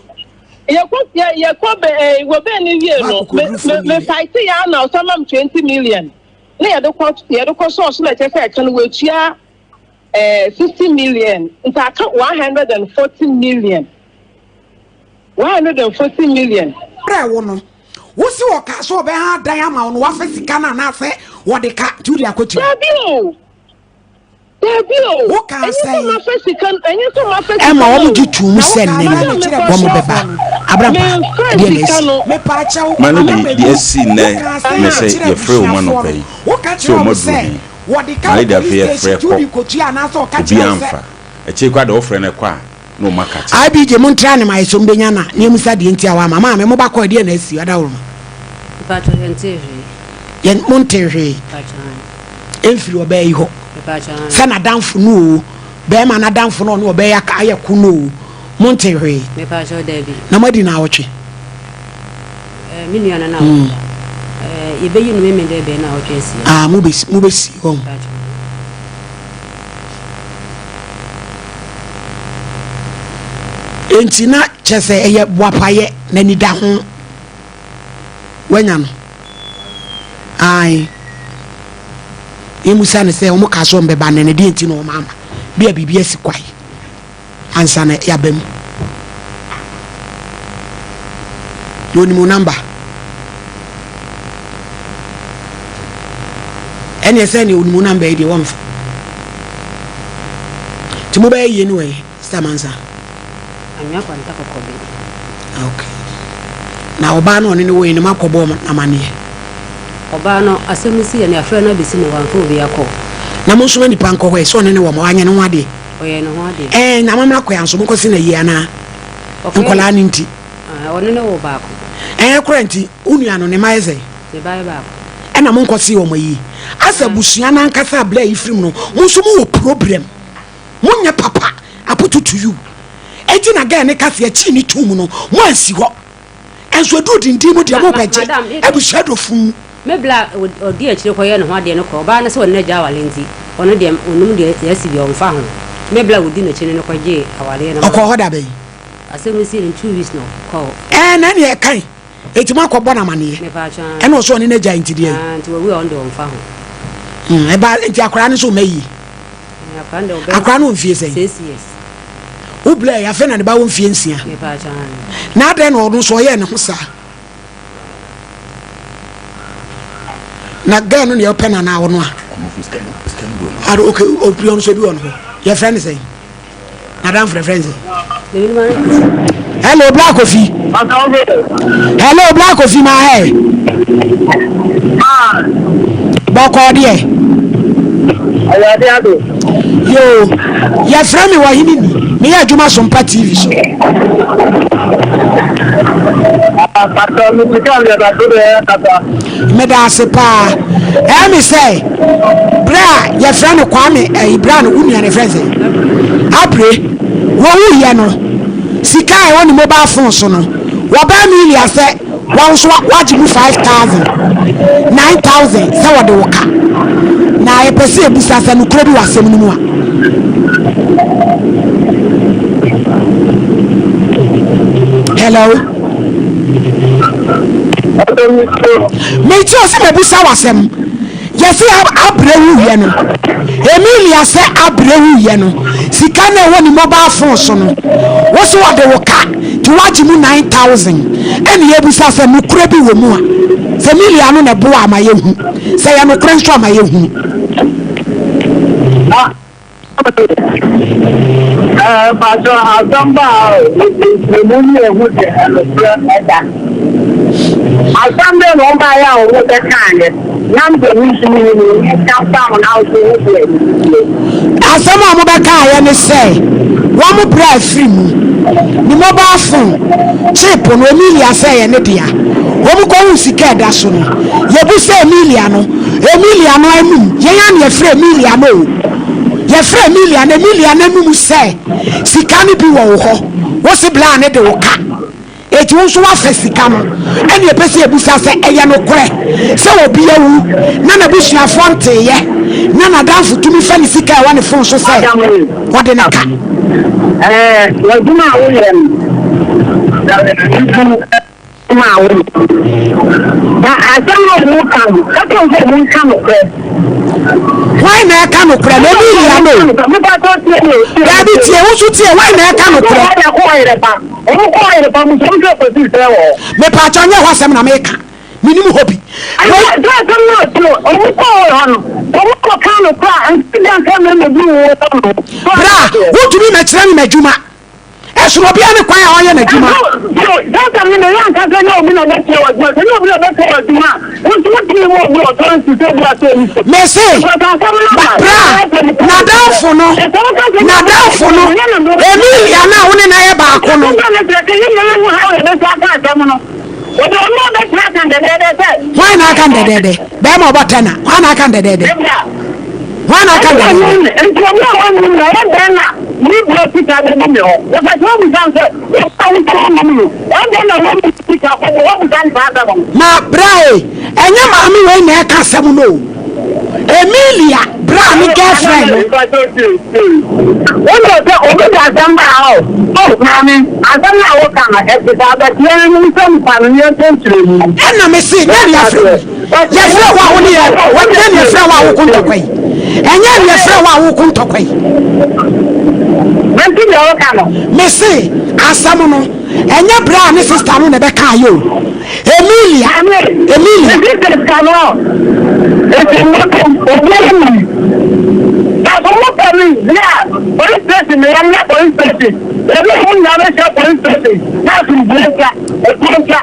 yɛkɔ yɛ yɛkɔ bɛ ɛɛ wɔ bɛn no wie no, me Woakɔkɔduru me me 4 million. fight yɛ ana ɔsan ma me 20 million. Na yɛde kɔ yɛde kɔ sɔɔso na ɛkyɛ sɛ ɛka no wɔatua 60 million. Nti aka 140 million. 140 million. Brɛ wo no, wo se ɔkaa sɛ ɔbɛha adan ama wo no wafa sika no anaasɛ wɔde ka nti wode akɔtua? Dabi o. Dabi o. Wo kaa Ɛnyɛ sɛ sɛn? mafa sika no, ɛnyɛ sɛ mafa sika Ɛma no wɔn o. gye tuu mu Na wo sɛ kaa nnɛ sɛn no na kyerɛ wɔn bɛba. abusuafoɔ no? Abrampa, Memfa ɛdeɛn na sika asi? no. Mepaakyɛw, Ma no Madam de Adu, deɛ asi wo nnɛ kaa sɛn ne na sɛ kyerɛ yɛfrɛ wɔn abusuafoɔ anɔpa no? yi Wo ka sɛ kyerɛ wɔn wɔn aduru sɛ he. wɔde ka Ma wɔ lady police afei yɛfrɛ station nti kɔ, wode kɔtua anaasɛ ɔka obiara kyerɛ wo sɛ amfa. Akyire koraa deɛ wofrɛ no kɔ a na wɔn aka kyerɛ. IBJ mo ntra ne ma yɛ sɛ mo bɛnya na ne yɛmisa deɛ nti a wama. Maame mo ba kɔɛ deɛ na asi? Adaworoma. Mpakyɛw yɛntee hwee. Yɛn mo ntee hwee ɛmfiri ɔbaa yi hɔ sɛ n'adamfo no o, bɛrima n'adamfo no ɔne ɔbaa yi aka ayɛ ko no o, mo ntee hwee. Na mo adi naawɔtwe. Me nua no naawɔtwe da. Yɛbɛyi no Memenda bɛyɛ naawɔtwe asia. Ah, mo bɛsi mo bɛsi wɔn. Enti na kyɛ sɛ ɛyɛ boapayɛ na anidaho. Wanya no? Ae. Yɛmmisa no sɛ wɔn kaa sɛ wɔn bɛba nnɛ no deɛ nti na wɔn amma. Bi a biribi asi kwae ansa na yɛaba mu. Na onim wo namba. Ɛneɛ sɛ neɛ onim wo namba yi deɛ wɔmfa. Nti mobɛyɛ yie ne wɔ he? Sister Mansa. Anwea kwanta kɔkɔ bi. Okay. Na ɔbaa no ɔne ne wɔ yi no makɔbɔ ɔmo amaneɛ. Ɔbaa no asɛm no si yɛ no yɛafrɛ no abɛsi no wamfa obi akɔ. Na mo nsoma nipa nkɔ hɔ ɛ sɛ ɔne ne wɔ ma wanyɛ ne ho adeɛ. Ɔyɛ ne ho adeɛ. Ɛɛ na amammerɛ akɔ yɛ nso mo nkɔ se na yie anaa nkɔlaa no nti. Ɔne ne wɔ baako. Ɛɛ kora nti wo nua no ne mma yɛ sɛn? Ne ba yɛ baako. Ɛna mo nkɔ se wɔn ayie. Asɛ abusua no ankasa a blɛ yi firim no mo nso mo wɔ problem. Mo nyɛ papa aputu to you enti na girl ne ka se akyii ne tum no mo ansi hɔ ɛnso aduru dindin mu deɛ mo bɛ gye abusua dɔ fuu. Me bla a ɔdi akyire kɔ yɛ ne ho adeɛ no kɔ ɔbaa no sɛ ɔne no agya awale nti ɔno deɛ ɔnim deɛ yɛasi deɛ ɔnfa ho me bla a ɔdi nakyi no no kɔ gyee awaleɛ no ma Ɔkɔɔ hɔ da bɛn? Asɛm no sii no 2 weeks na ɔkɔɔ hɔ. Ɛɛ na ɛneɛ ɛkan Eti mo akɔ bɔ no amaneɛ. Ɛna ɔsɛ ɔne n'agya nti deɛ. Ah, nti wawu a ɔno deɛ ɔmfa ho. Hmm, ɛba nti akwaraa no nso ɔma yie. Akwaraa no wɔ mfie sɛn? Six years. Wo blɛ yɛ afei na ne ba wɔ mfie nsia. Na adɛn na ɔno nso ɔyɛɛ ne ho saa? Na girl no deɛ ɔpɛ no anaa ɔno a? Ade okay, obi ɔno nso ebi wɔ no hɔ. Yɛfrɛ no sɛn? Madam frɛfrɛ nsɛ. Hello Black Kofi. Hello Black Kofi ma hɛ. Bɔkɔɔ deɛ. Awurade ado. Yoo, yɛfrɛ me wɔ hene ni. Meyɛ adwuma Sompa TV so. Meda ase paa. Ɛyɛ me sɛ berɛ a yɛfrɛ no Kwame ɛyi berɛ a no wo nua no yɛfrɛ no sɛ Abre wɔwuiɛ no sika a ɛwɔ ne mobile phone so no wɔbaa Emilia sɛ wɔn nso wagye mu 5000 9000 sɛ wɔde wo ka na yɛpɛ sɛ yɛbisa sɛ nokorɛ bi wɔ asɛm no mu a. Hello. Meti ɔsɛ mabisa w'asɛm. Yɛse abrɛ wuyɛ no. Emilia sɛ abrɛ wuyɛ no. Sika na ɛwɔ ne mobile phone so no. Wo so wɔde wo ka nti woagye mu 9000. Ɛne yɛbisa sɛ nokorɛ bi wɔ mu a. Sɛ Emilia no na ɛboa ama yɛhu. Sɛ yɛ nokorɛ nso ama yɛhunu. Ɛɛ mpatsɔ asɛm ba a nkyerɛmu ne ehu de ɛnokorɛ ɛda. Asɛm bɛn na wɔn baayɛ a wɔn bɛkaayɛ na mpɛ wo nso wo nim no ka fa ho na wo nso wo deɛ ntie. Asɛm a wɔbɛkaayɛ ne sɛ wɔn brɛ afiri mu ne mobile phone chip no Emilia sɛ ɛyɛ ne dea wɔn kɔhuu sika ɛda so no yɛbu sɛ Emilia no Emilia no anum yɛn a na yɛfrɛ Emilia no o. Yɛfrɛ Emilia na Emilia n'anum sɛ sika no bi wɔ wo hɔ, wo se bla ne de wo ka, enti wo nso woafa sika no. Ɛna yɛpɛ sɛ yɛbisa sɛ ɛyɛ nokorɛ sɛ obi awu na n'abusuafoɔ nteeɛ na n'adamfo tumi fa ne sika a ɛwɔ ne fon so sɛ ɔde no ka? Ɛɛ, w'adwuma a woyɛ no, maa wo no. Na asɛm a wɔka no, ka kyerɛ wɔn sɛ wɔnka nokorɛ. Hwan na ɛka nokorɛ? Na Emilia no. Daabi tie, wo nso tie, hwan na ɛka nokorɛ? Mepaakyɛw nyɛ hɔ asɛm na meka. Menim hɔ bi. Bra, wontumi mɛkyerɛ me m'adwuma. Ɛsono obiara ne kwan a ɔyɛ n'adwuma. Mese, bra, n'adamfo no, n'adamfo no, Emilia no a wo ne no ayɛ baako no. Hwan na aka no dɛdɛɛdɛ? Bɛrima ɔbɔ tɛna. Hwan na aka no dɛdɛɛdɛ? Hwan na aka no dɛdɛɛdɛ? Na bra e, ɛnyɛ maame wei na ɛka asɛm no o. Emilia bra ne girlfriend no. Wọ́n sɛ obi de asɛm ba ha o. Oh, maame, asɛm no a woka no, ɛte saa, but yɛn no sɛ nipa no yɛn nso nkyerɛ mu. Ɛna me se, nyɛ ne yɛfrɛ wo. Yɛfrɛ wo a wo ne yɛ, nyɛ ne yɛfrɛ wo a woko ntɔkwa yi. Ɛnyɛ ne yɛfrɛ wo a woko ntɔkwa yi. Mente deɛ woka no. Me se, asɛm no, ɛnyɛ bra ne sister no na ɛbɛka ayɛ o. Emilia, Emilia. Me sister ka no, esi mmotom, obiara nim. Na so mo pɛ me bia police station me yɛn na police station. Ebi ho nyinaa bɛ hyɛ police station. Na asomdue nka, etuo nka.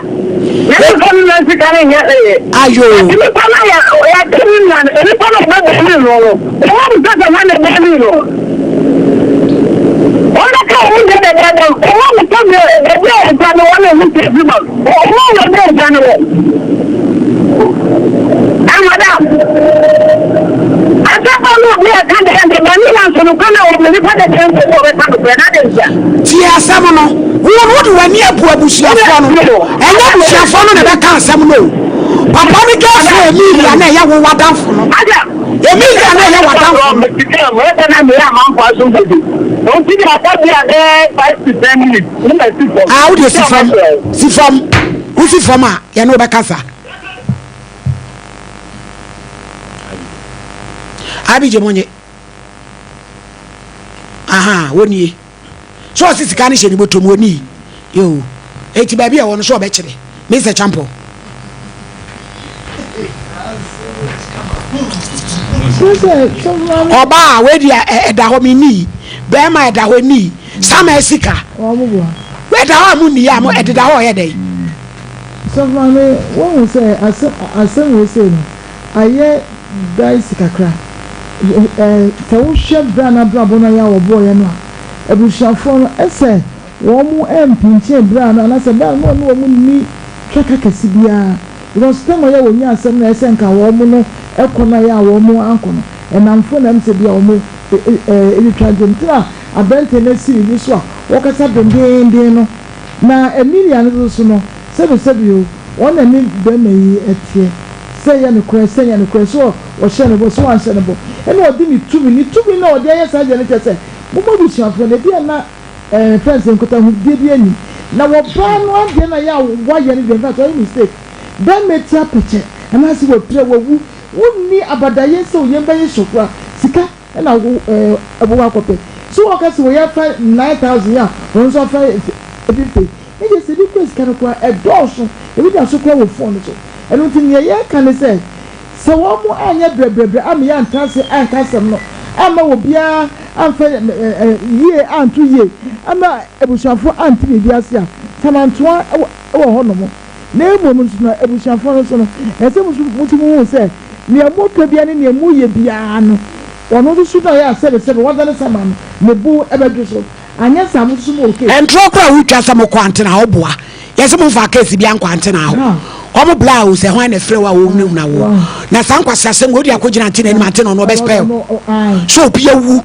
Na nipa no na sika no nyɛ hwee. Ayo. Nipa no yɛ yɛ te ne nua no, nipa no bɛ bɔ ne no no. Wɔn mu sɛ sɛ wɔn na bɔ ne no. Wɔn bɛ ka wɔn de bɛ bɛ bɛ. Wɔn mu sɛ bɛ bɛ bɛ nsa no wɔn na ɛmu sɛ fi ma. Ɔmo wɔ dɛ nsa no wɔ. Amada. Asɛmpa no obi a ɛka dɛ ɛnde ma ne nanso no kwan a wɔn nipa dɛ dɛ nso wɔbɛka no korɛ na de nsa. Tie asɛm no. Wo no wode w'ani abu abusuafoɔ no. Ɛnyɛ abusuafoɔ no na ɛbɛka asɛm no o. Papa no girlfriend Emilia na ɛyɛ wo w'adamfo no. Emilia na ɛyɛ w'adamfo no. Ah, wo deɛ si fam, si fam, wosi fam a yɛne wo bɛkasa. Abigye mo nye. Aha, wɔnie. So ɔse sika no hyɛ ne bɔtɔm wɔni. Yo, eti baabi a ɛwɔ no so ɔbɛkyerɛ. Mr. Champon. Ɔbaa wei deɛ ɛda hɔ menni bɛrima ɛda hɔ nni sama sika ɛda hɔ a mo nni a mo ɛdeda hɔ ɔyɛ dɛn. Sɔfo maame woahu sɛ asɛm asɛm wei sei no ayɛ dicey kakra ɛɛ sɛ wohwɛ bra n'abrabɔ no ayɛ a wɔbɔɔyɛ no a abusuafoɔ no ɛsɛ wɔn ɛmpinkyen bra no anaasɛ bra no na ɔne wɔn nni twaka kɛse biara because time a ɔyɛ wɔnya asɛm no a ɛsɛ nka wɔn no kɔ no ayɛ a wɔn ankɔ no ɛnamfoɔ na ɛm sɛ bi a wɔn retwa gye nti na aberanteɛ no asi ne so a wɔkasa dendeenden no na Emilia no nso so no sɛbi sɛbi o wɔn na ne bɛrima yi ɛteɛ sɛ ɛyɛ nokorɛ sɛ ɛnyɛ nokorɛ sɛ ɔhyɛ no bɔ sɛ wanhyɛ no bɔ ɛna ɔde ne tumi ne tumi no a ɔde ayɛ saa deɛ no kyerɛ sɛ mo mo abusuafoɔ no ebi a na Ɛɛ fɛn sɛ nkutahodie bi ani na wɔbaa no adeɛ no a yɛ a wayɛ no deɛ infact wayɛ mistake bɛɛma ti apɛkyɛ anaasɛ wapira wawu wonni abadayɛ sɛ oyam bɛyɛ hyew koraa sika ɛna wo ɛɛ ɛbɛwɔ akɔpɛ so wɔka sɛ wei afa 9000 a wɔn nso afa 50 ne deɛ sɛ ebi kura sika no koraa ɛdɔɔso ebi da so koraa wɔ phone no so ɛno nti nea yɛka ne sɛ Sɛ wɔanyɛ brɛbrɛbrɛ amma yɛantra ase anka asɛm no, amma obiara amfa yie anto yie, amma abusuafoɔ ante biribi ase a, samantoa wɔ hɔnom. Na mmom nso no, abusuafoɔ no nso no, ɛsɛ sɛ mo nso mohu sɛ nea moka biara ne nea moyɛ biara no, ɔno nso so na ɔyɛ a sɛbesɛbe wadane saman no, ne bo bɛdwo so. Anyɛ saa a, mo nso mowɔ case. Ntorɔ koraa a wotwa sɛ mokɔ antena hɔ boa. Yɛse momfa case bia nkɔ antena hɔ. Wɔn bla o sɛ hwan na ɛfrɛ wo a wɔhunahuna wo. Na saa nkwaseasɛm wei wode akɔgyina antena anim antena ɔno ɔbɛ spell. So obi awu.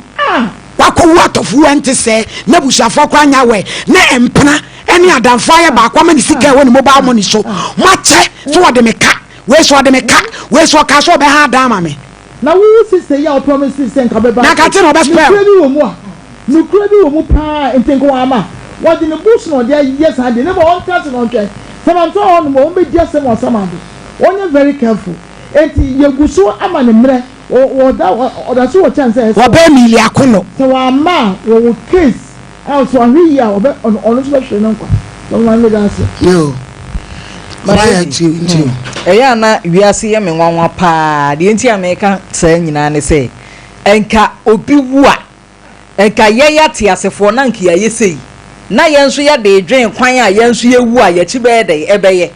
Wakɔwu atɔfo wu ɛnte sɛɛ na abusuafoɔ koraa nyɛ aware na mpena ɛne adamfoɔ ayɛ baako ama ne sika ɛwɔ ne mobile money so. Moakyɛ sɛ wɔde me ka wei sɛ ɔde me ka wei sɛ ɔkaa sɛ ɔbɛha adan ama me. Na wo wo sister yi a wo promise sɛ nka ɔbɛba Na nka te na ɔbɛ spell. Nokorɛ bi wɔ mu a Nokorɛ bi wɔ mu paa nti nka wamma wɔde ne bo so na ɔde ayɛ saa deɛ na mmom ɔntra ase na ɔntwɛn Samantoa hɔ nom wɔn bɛdi asɛm wɔ Asamando wɔnyɛ very careful enti yɛgu so ama no mmerɛ wɔ ɔda ɔda so wɔ chance sɛ ɛsɛ Wɔbɛyɛ Millie Akono. Sɛ wamma a wɔwɔ case a sɛ wahwɛ yie a ɔbɛ ɔno ɔno nso bɛhwere ne nkwa Sɛ ɔma meda ase. Yoo. Ɔba yɛ ti nti o. Ɛyɛ a na wiase yɛ me nwanwa paa. Deɛ nti a meka saa nyinaa ne sɛ, nka obi wu a, Nka yɛn ateasefoɔ na anka yɛayɛ sei, na yɛn nso yɛde redwen kwan a yɛn nso yɛwu a yɛn akyi bɛyɛ dɛn? Ɛbɛyɛ.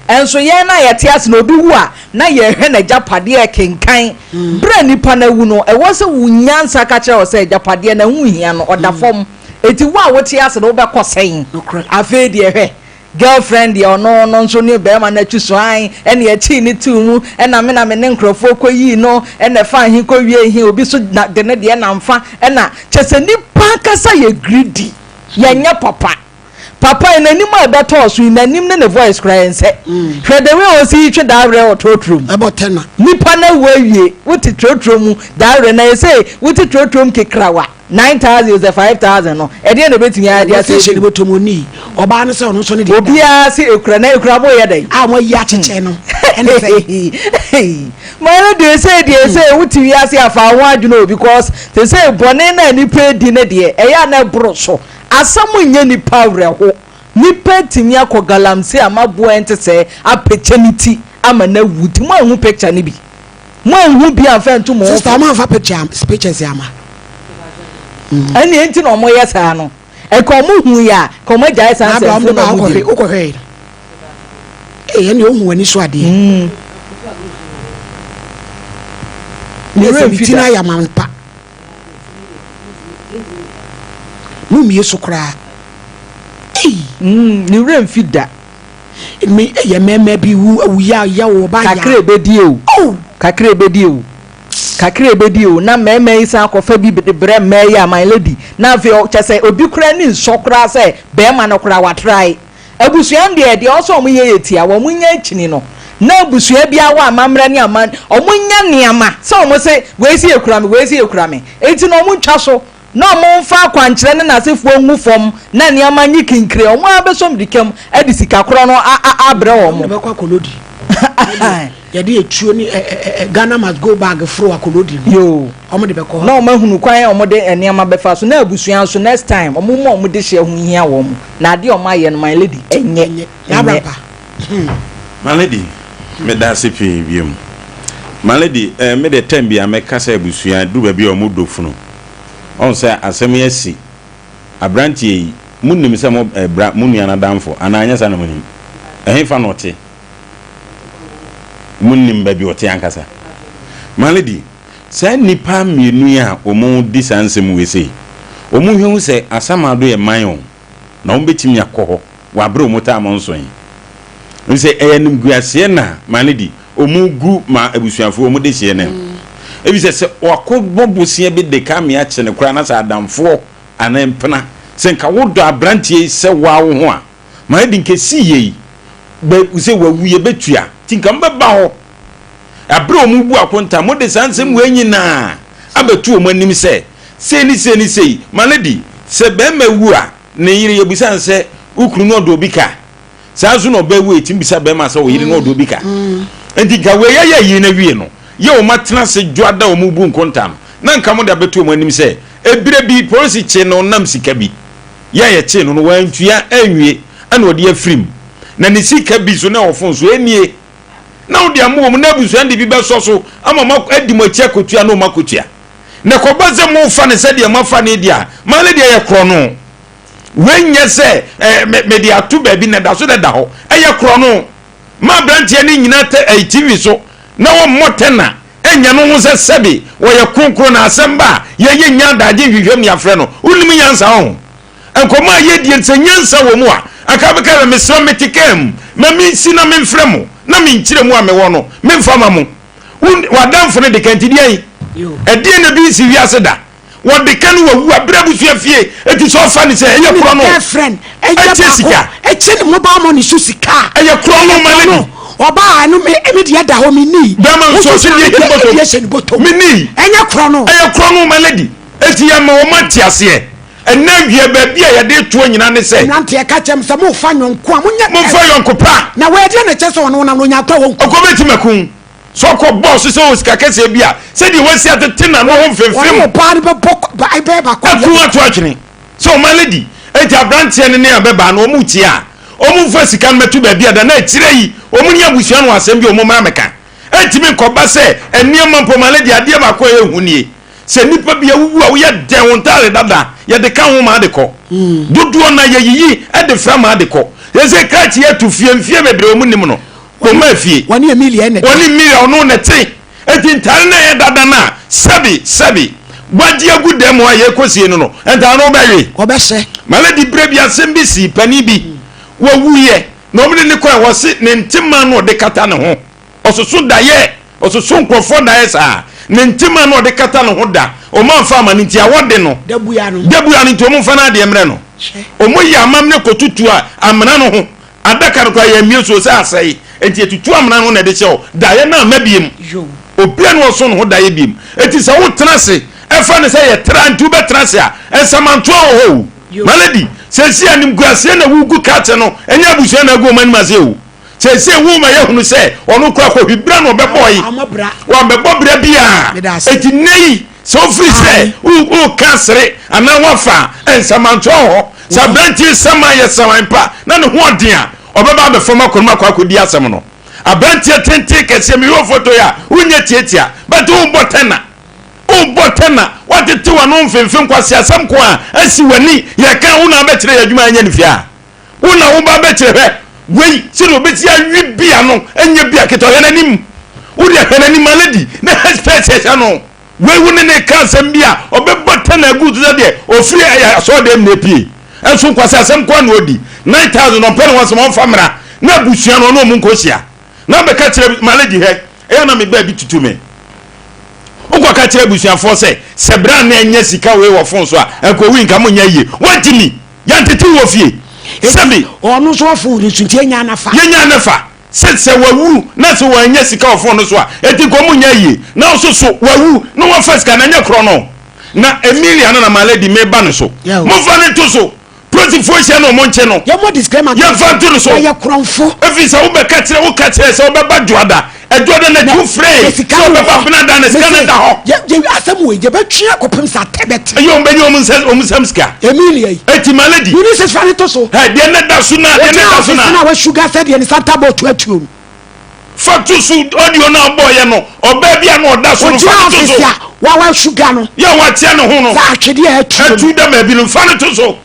Nso yɛn a yɛte ase no, obi wu a, na yɛrehwɛ n'agyapadeɛ rekenkan. Berɛ a nipa no awu no, ɛwɔ sɛ wo nyansa ka kyerɛ wo sɛ agyapadeɛ no, ɛho nhia no, ɔda fam. Enti wo a wote ase no, wobɛkɔ sɛn? Afei deɛ hwɛ. Girlfriend deɛ ɔno no nso ne barima no akyi so ae ɛna yɛkyee no too mu ɛna me na me ne nkorɔfoɔ kɔ yii no ɛna ɛfaa he kɔ wiee he obi so na de ne deɛ na mfa ɛna kyɛ sɛ nipa ankasa yɛ greedy yɛnyɛ papa papa yi n'anim a ɛbɛtɔɔ so yi n'anim ne ne voice koraa ɛnsɛ hwɛ the way ɔsi twe daawerɛ wɔ trɔtrɔ mu ɛbɔ tɛna nipa no awu awie wote trɔtrɔ mu daawerɛ na yɛsɛ wote trɔtrɔ mu kekrawa. 9000 sɛ 5000 no ɛdeɛn na ɛbɛtumi ayɛ de asɛ bi. Wɔsɛ bɔtɔ ni ɔbaa no sɛ ɔno nso ne deɛ. Obiara se ekura na ekura bo yɛ dɛn. A wɔn ayi akyekyɛ no ɛne sɛ. Maa no deɛ sɛ deɛ sɛ wote wiase afa ho adwene o because te sɛ bɔne na nipa edi ne deɛ ɛyɛ a na ɛboro so asɛm nyɛ nipa awerɛho nipa atumi akɔ galamsey ama boɔ ɛnte sɛ apɛkyɛ ne ti ama no awu nti mo anhu picture no bi. Mo anhu bi anfa nto mo ho Sister, ɔmo anfa picture pictures ama. Ɛnni enti na ɔmo yɛ saa no. Ɛka ɔmo hu yɛ a, ka ɔmo agyae saa nsɛmfo na ɔmo di. Wokɔhwɛ yi no. Ee, ɛnni ohu w'ani so adeɛ. Mm. Ne sɛ ne ti no ayɛ amampa. Mo mmie so koraa. Ei. Mm, ne werɛ mfi da. Me yɛ mɛmɛ bi wu awu ya ya o ɔba ya. Kakra ebedi o. Oh. Kakra ebedi o. Kakra ebedi o na mɛmɛ yi san akɔfa bi de brɛ mmaa yi a my lady na afei kyɛ sɛ obi koraa ni nsɔ koraa sɛ bɛrima no koraa watrae. Abusua no deɛ deɛ ɔsɛ wɔn yɛ yɛ tia wɔn nya akyini no na abusua biara wɔ amammerɛ ne aman wɔn nya nneɛma sɛ wɔn se wei se yɛ kura me wei se yɛ kura me eti na wɔn ntwa so na wɔmfa akwankyerɛ ne n'asefoɔ ngu fam na nneɛma nye kinkire, wɔn ara bɛsɔ mmirika mu de sika korɔ no abrɛ wɔn. Wɔn bɛkɔ akɔlodi. Yɛde etuo ne Ghana must go bag foro akɔlodi no. Yoo. Wɔn de bɛkɔ hɔ. Na wɔn ahunu kwan a wɔn de nneɛma bɛfa so na abusua nso next time wɔn mu a wɔn de hyɛ ho hia wɔn na adeɛ a wɔn ayɛ no my lady ɛnyɛ ɛnyɛ. My lady, meda ase pii biom. My lady, eh, me de term bi a mɛka sɛ abusua duru baabi a wɔn dɔ funu. Ɔhu sɛ asɛm yi asi. Aberanteɛ yi, monim sɛ mo eh, bra, mo nua no adamfo, anaa ɛnyɛ saa na monim? Ɛhefa na ɔte? Monim baabi ɔte ankasa? My lady, saa nnipa mmienu yi a wɔdi saa nsɛm wei sei, wɔhwɛ hu sɛ Asamado yɛ man o, na wɔbɛtumi akɔ hɔ wɔ abere a wɔn taa mo nso yi. Sɛ ɛyɛ animguaseɛ na my lady, wɔn gu ma abusuafoɔ wɔn de hyeɛ no. Ebi sɛ sɛ wakɔ bɔ bosea bi de ka me akye no koraa na sɛ adamfoɔ anaa mpena sɛ nka wodɔ aberanteɛ yi sɛ waa wo ho a my lady nka esi yie yi bɛ sɛ wawu yɛ bɛtua ti nka mobɛba hɔ abere a wɔn bu akonta mo de saa nsɛm wei nyinaa abɛto wɔn anim sɛ sei ne sei ne sei my lady sɛ bɛrima wu a ne yere yɛbusa no sɛ wo kunu no ɔdɔ obi ka Saa nso na ɔbaa wu a yɛtumi bisa bɛrima sɛ ɔyere no ɔdɔ obi ka. Nti nka wei yɛyɛ ayie no awie no, yɛ wɔn atena ase dwoada wɔn bu nkonta no, na nka mode abɛto wɔn anim sɛ ebire bi polisi kyee no nam sika bi yɛ a yɛkyee no no wantua anwie ɛna ɔde afiri mu na ne sika bi so na ɛwɔ fon so ɛnie na wode ama wɔn na abusua no de bi bɛsɔ so ama mo adi mo akyi akɔtua na wɔn akɔtua na ɛkɔba sɛ mofa no sɛdeɛ moafa no deɛ a maa no deɛ yɛ korɔno. Wei nyɛ sɛ eh, me, mede ato baabi na ɛda so deda hɔ. Ɛyɛ korɔno. Ma aberanteɛ no nyina tɛ, eh, TV so na wɔmmɔ tɛna ɛnyɛ no ho sɛ sɛbe wɔyɛ kronkron na asɛm ba a yɛyɛ nya adagye nhwehwɛm ne afrɛ no. Wonim nyansa ɔho. Nkɔmmɔ a yɛdie sɛ nyansa wɔ mu a, anka wobɛka sɛ mesrɛ mete kaa mu, ma mensi na memfrɛ mo na menkyerɛ mu a mewɔ no memfa ma mo. Wo, w'adamfo no de ka nti deɛn? Ɛdeɛn na bi nsi wiase da? Wɔde ka no wawu abrɛ abusua fie eti sɛ ɔfa ne sɛ ɛyɛ korɔ no. Girlfriend ɛyɛ baako ɛkyɛ ne mobile money so sika. Ɛyɛ korɔ no ma ne di. Ɔbaa ɛno me ɛmi deɛ da hɔ me ni. Bɛrima nso ɔsi deɛ ɛhyɛ ne bɔtɔ me ni. Ɛnyɛ korɔ no. Ɛyɛ korɔ no ma ne di eti yɛ ma wɔn ate aseɛ ɛnɛ awia baabi a yɛde toɔ nyinaa ne sɛ. Mmeranteɛ ka kyerɛ me sɛ mo fa nyɔnko a mo nyɛ. Mo fa yɔnko pa. Na wɔ ɛdeɛ na ɛkyɛ sɛ ɔno nam no ɔnya akɔ wɔn. Ɔkɔ bɛ ti mɛ kun. Sɛ ɔkɔ bɔɔ so sɛ ɔwɔ sika kɛseɛ bi a, sɛdeɛ wasi atete n'ano ho mfemfem. Ɔne ɔbaa no bɛbɔ bɛyɛ baako. Aku ato atwene sɛ ɔma lady. Enti aberanteɛ no ne abɛbaa no wɔn retie a, wɔn mfa sika no mɛto baabi a da na akyire yi wɔn ne abusua no wɔ asɛm bi a wɔn mmra mmɛka. Ɛntumi nkɔba sɛ nneɛma mpo ma lady adeɛ baako a ɛyɛ hu nie. Sɛ nnipa bi awuwu a woyɛ dɛn wo ntaare dada yɛde ka ho ma ade kɔ. Dodoɔ no ara yɛyiyi de fra ma ade kɔ. Seesei krakye yi atu fie mfeɛ bebree wɔn nnim no. Wɔmaa fie. Wɔne Emilia na ɛte. Wɔne Emilia ɔno na ɛte. Enti ntaare no a ɛyɛ dada no a sɛbe sɛbe wɔagye agu dan mu a yɛrekɔsie no no, ntaare no wobɛwe? Wɔbɛhyɛ. Malady berɛ bi asɛm bi sii panin bi. Wɔwuiɛ na wɔn de ne kɔɛ, wɔse ne ntema na ɔde kata ne ho. Ɔsoso daeɛ, ɔsoso nkurɔfoɔ daeɛ saa. Ne ntema na ɔde kata ne ho da. Wɔn amfa ama no nti awɔ de no. Dabua no. Dabua no nti wɔn mfa n'adeɛ mmerɛ no. Wɔn yɛ amammerɛ kɔtutu a amena no ho. Adaka no koraa yɛammue so sɛ asɛe. Enti yɛtutu amena no ho na ɛde hyɛ hɔ. Daeɛ no amma biem. Obiara nni hɔ a ɔso ne ho daeɛ biem. Enti sɛ wotena ase, ɛfa no sɛ yɛtra nti wobɛtena ase a, nsamantoa wɔ hɔ o. My lady, seesei animguaseɛ na wogu krakye no, ɛnyɛ abusua na agu wɔn anim ase o. Seesei wo ma yɛhunu sɛ ɔno koraa kɔhwibra na ɔbɛbɔe. Wammɛbɔ bra biara. Enti nnɛ yi, sɛ wofiri sɛ woreka asere anaa woafa a, nsamantoa wɔ hɔ. Sɛ aberanteɛ saman yɛ saman pa na ne ho ɔden a, ɔbɛba abɛfam akɔ no mu akɔ akɔdi asɛm no. Aberanteɛ tenten kɛseɛ, mehwɛ wo foto yi a, wonyɛ tiatia, but wobɔ tɛna. Wobɔ tɛna, woatete w'ano mfemfe nkwaseasɛm ko a asi w'ani, yɛka wo na abɛkyerɛ yɛ adwuma a ɛnyɛ ne fie a. Wo na woba abɛkyerɛ hwɛ wei sɛdeɛ ɔbɛsi awe bia no ɛnyɛ bia ketewa hwɛ n'anim. Wo deɛ hwɛ n'anim my lady na hɛspɛs ɛhyɛ no. Wei wo ne ne ka asɛm bi a ɔbɛbɔ tɛn agu te sɛ deɛ ɔfiri ɛyɛ asɔɔdɛm na epie. Ɛnso nkwasi asɛm nko ara na ɔdi. 9000 ɔmpɛ ne ho asɛm ɔmfa mmra na abusua no ɔne ɔmo nkɔhyia. Na bɛka kyerɛ my lady hwɛ ɛyɛ na me baabi tutu me. Wokɔ ka kyerɛ abusuafoɔ sɛ sɛ bra na ɛnyɛ sika wei wɔ fon so a ɛnkɔwui nka monyɛ yie. Wagye mi. Yɛntete wɔ fie. Sɛbi. Ɔno nso ɔfon no so nti yɛnya nafa. Yɛnya nafa. Sɛ sɛ wawu na sɛ wannya sika wɔ fon no so a, enti nka ɔmo nyɛ yie. Na nso so wawu na wafa sika no ɛnyɛ korɔ no. Na Emilia no na my lady meba no so. Momfa no nto so. Polisifoɔ hyia no ɔmo nkye no. Yɛmmɔ disclaimer nto Yɛmfa nto no so. Wɔyɛ korɔmfo. Ɛfiri sɛ wobɛka kyerɛ woka kyerɛ sɛ wobɛba dwoada. Ɛdwoada no akyi wofrɛɛ sɛ wobɛba benada na sika no da hɔ. Yɛ asɛm wei yɛbɛtwe akɔpem sɛ atɛ bɛte. Ɛyɛ wɔn bɛnya wɔn nsa wɔn nsam sika. Emilia yi. Eti my lady. Wuni sɛ sika no to so. Ɛ deɛ ne da so na deɛ ne da so na. Ogyina ɔfisi na wasuga sɛ deɛ ne santa bɔ tuatuo no. Fa to so audio na ɔbɔ yɛ no ɔbaa bi a na ɔda so no fa no to so. Ogyina ɔfisi a wawa suga no. Yɛ wateɛ ne ho no. Sɛ atwedeɛ atuo no. Atu da baabi no fa no to so.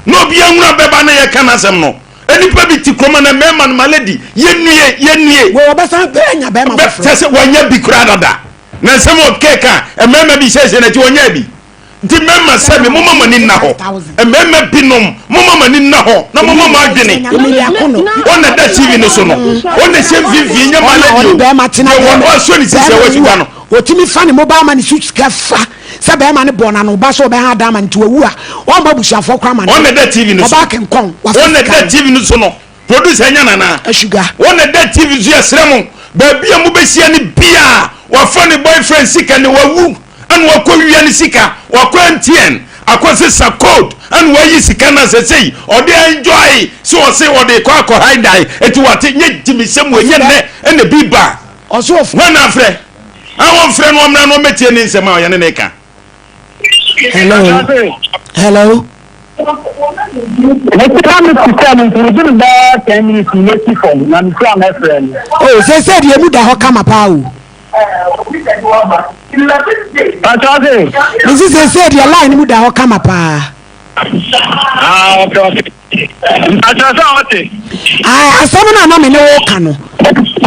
Na obi ahunu abɛba na yɛka n'asɛm no. Nnipa bi te kurom na mmarima no my lady yɛnnue yɛnnue. Wɔ wɔbɛsan bɛ anya bɛrima foforɔ. Kyɛ sɛ wɔanya bi koraa dada. Na nsɛm a ɔkɛɛ ka mmarima bi hyɛhyɛ n'akyi wɔnyaa bi. Nti mmarima sɛ me momma mo ani nna hɔ. Mmarima binom momma mo ani nna hɔ na momma mo adwene. Wɔn na da TV no so no. Wɔn na hyɛ mfimfini nyɛ my lady o. Deɛ wɔasɔ ne sisi a wɔasi no. Ɔtumi fa ne mobile money so sika fa. Sɛ bɛɛma no bɔɔ n'ano ba sɛ ɔbɛha adan ma no nti wawu a, ɔmma abusuafoɔ koraa ma no. Wɔn na ɛda TV no so. Ɔbaa kenkɔn, wafa Wɔn na sika ɛda no. TV no so no. Producer nya nana. Asuga. Wɔn na ɛda TV so yɛsrɛ mo. Baabi a mobɛhyia no biara, wafa ne boyfriend sika ne wawu ɛna wakɔ wia ne sika, wakɔ MTN akɔ sesa code ɛna wayi sika no a sɛsɛyi ɔde enjoy sɛ ɔse ɔde kɔ akɔ high die eti wate nyɛ gyimisɛm wɔ nyɛ nnɛ ɛna bi ba. Ɔse ɔf. Hwan na afrɛ? A wɔmfrɛ no ɔmmra na ɔmmɛtie ne nsɛm a ɔyɛ ne ne ka. Hello. Hello. Mekura me sika no nti megye no bɛyɛ ten minutes mɛsi fam na mekura mɛfrɛ no. Oh, sese deɛ mu da hɔ kama paa o. Pàtó ase. Mesi sese deɛ line mu da hɔ kama paa. Ah, okay, okay. Mpakyɛ sɛ ɔte. Ae, asɛm no a na me ne wo ka no,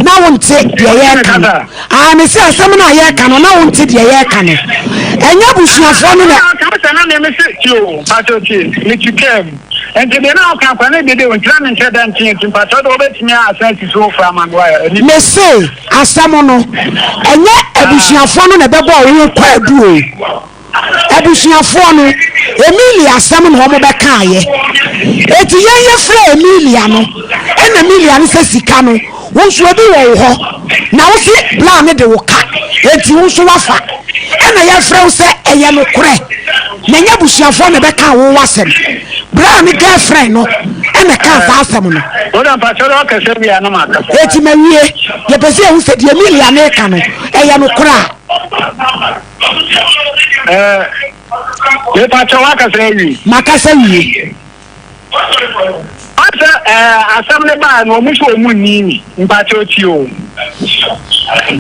na wonte deɛ yɛreka no. Ae, me se asɛm no a yɛreka no, na wonte deɛ yɛreka no. Ɛnyɛ abusuafoɔ no na. Ɔka sɛ na me me se tie o, mpakyɛ tie, me ti kaa mu. Nti deɛ na ɔka kora ne dede o, nti na me nkyɛ dɛ nte nti mpakyɛ de wobɛtumi asan asi so ofura ama me wayɛ. Me se asɛm no, ɛnyɛ abusuafoɔ no na ɛbɛbɔ wo kwaadu o. Abusuafoɔ no, Emilia asɛm na wɔn bɛkaeɛ. Eti yɛn yɛfrɛɛ Emilia no, ɛna Emilia no sɛ sika no, wo nso ebi wɔ wo hɔ, na wo se bla no de wo ka, enti wo nso wafa. Ɛna yɛfrɛ wo sɛ ɛyɛ nokorɛ, na ɛnyɛ abusuafoɔ na ɛbɛkaa wo w'asɛm. Bra no girlfriend no ɛna ɛkaa saa asɛm no. Eti mawie, yɛpɛ sɛ yɛhu sɛ deɛ Emilia no reka no, ɛyɛ nokorɛ a. Ɛɛ, mepakyɛ wakasa awie. Makasa wie. Ɔsɛ ɛɛ asɛm ne baa no ɔmo sɛ ɔmo nni ni mpakyɛ ɔti o.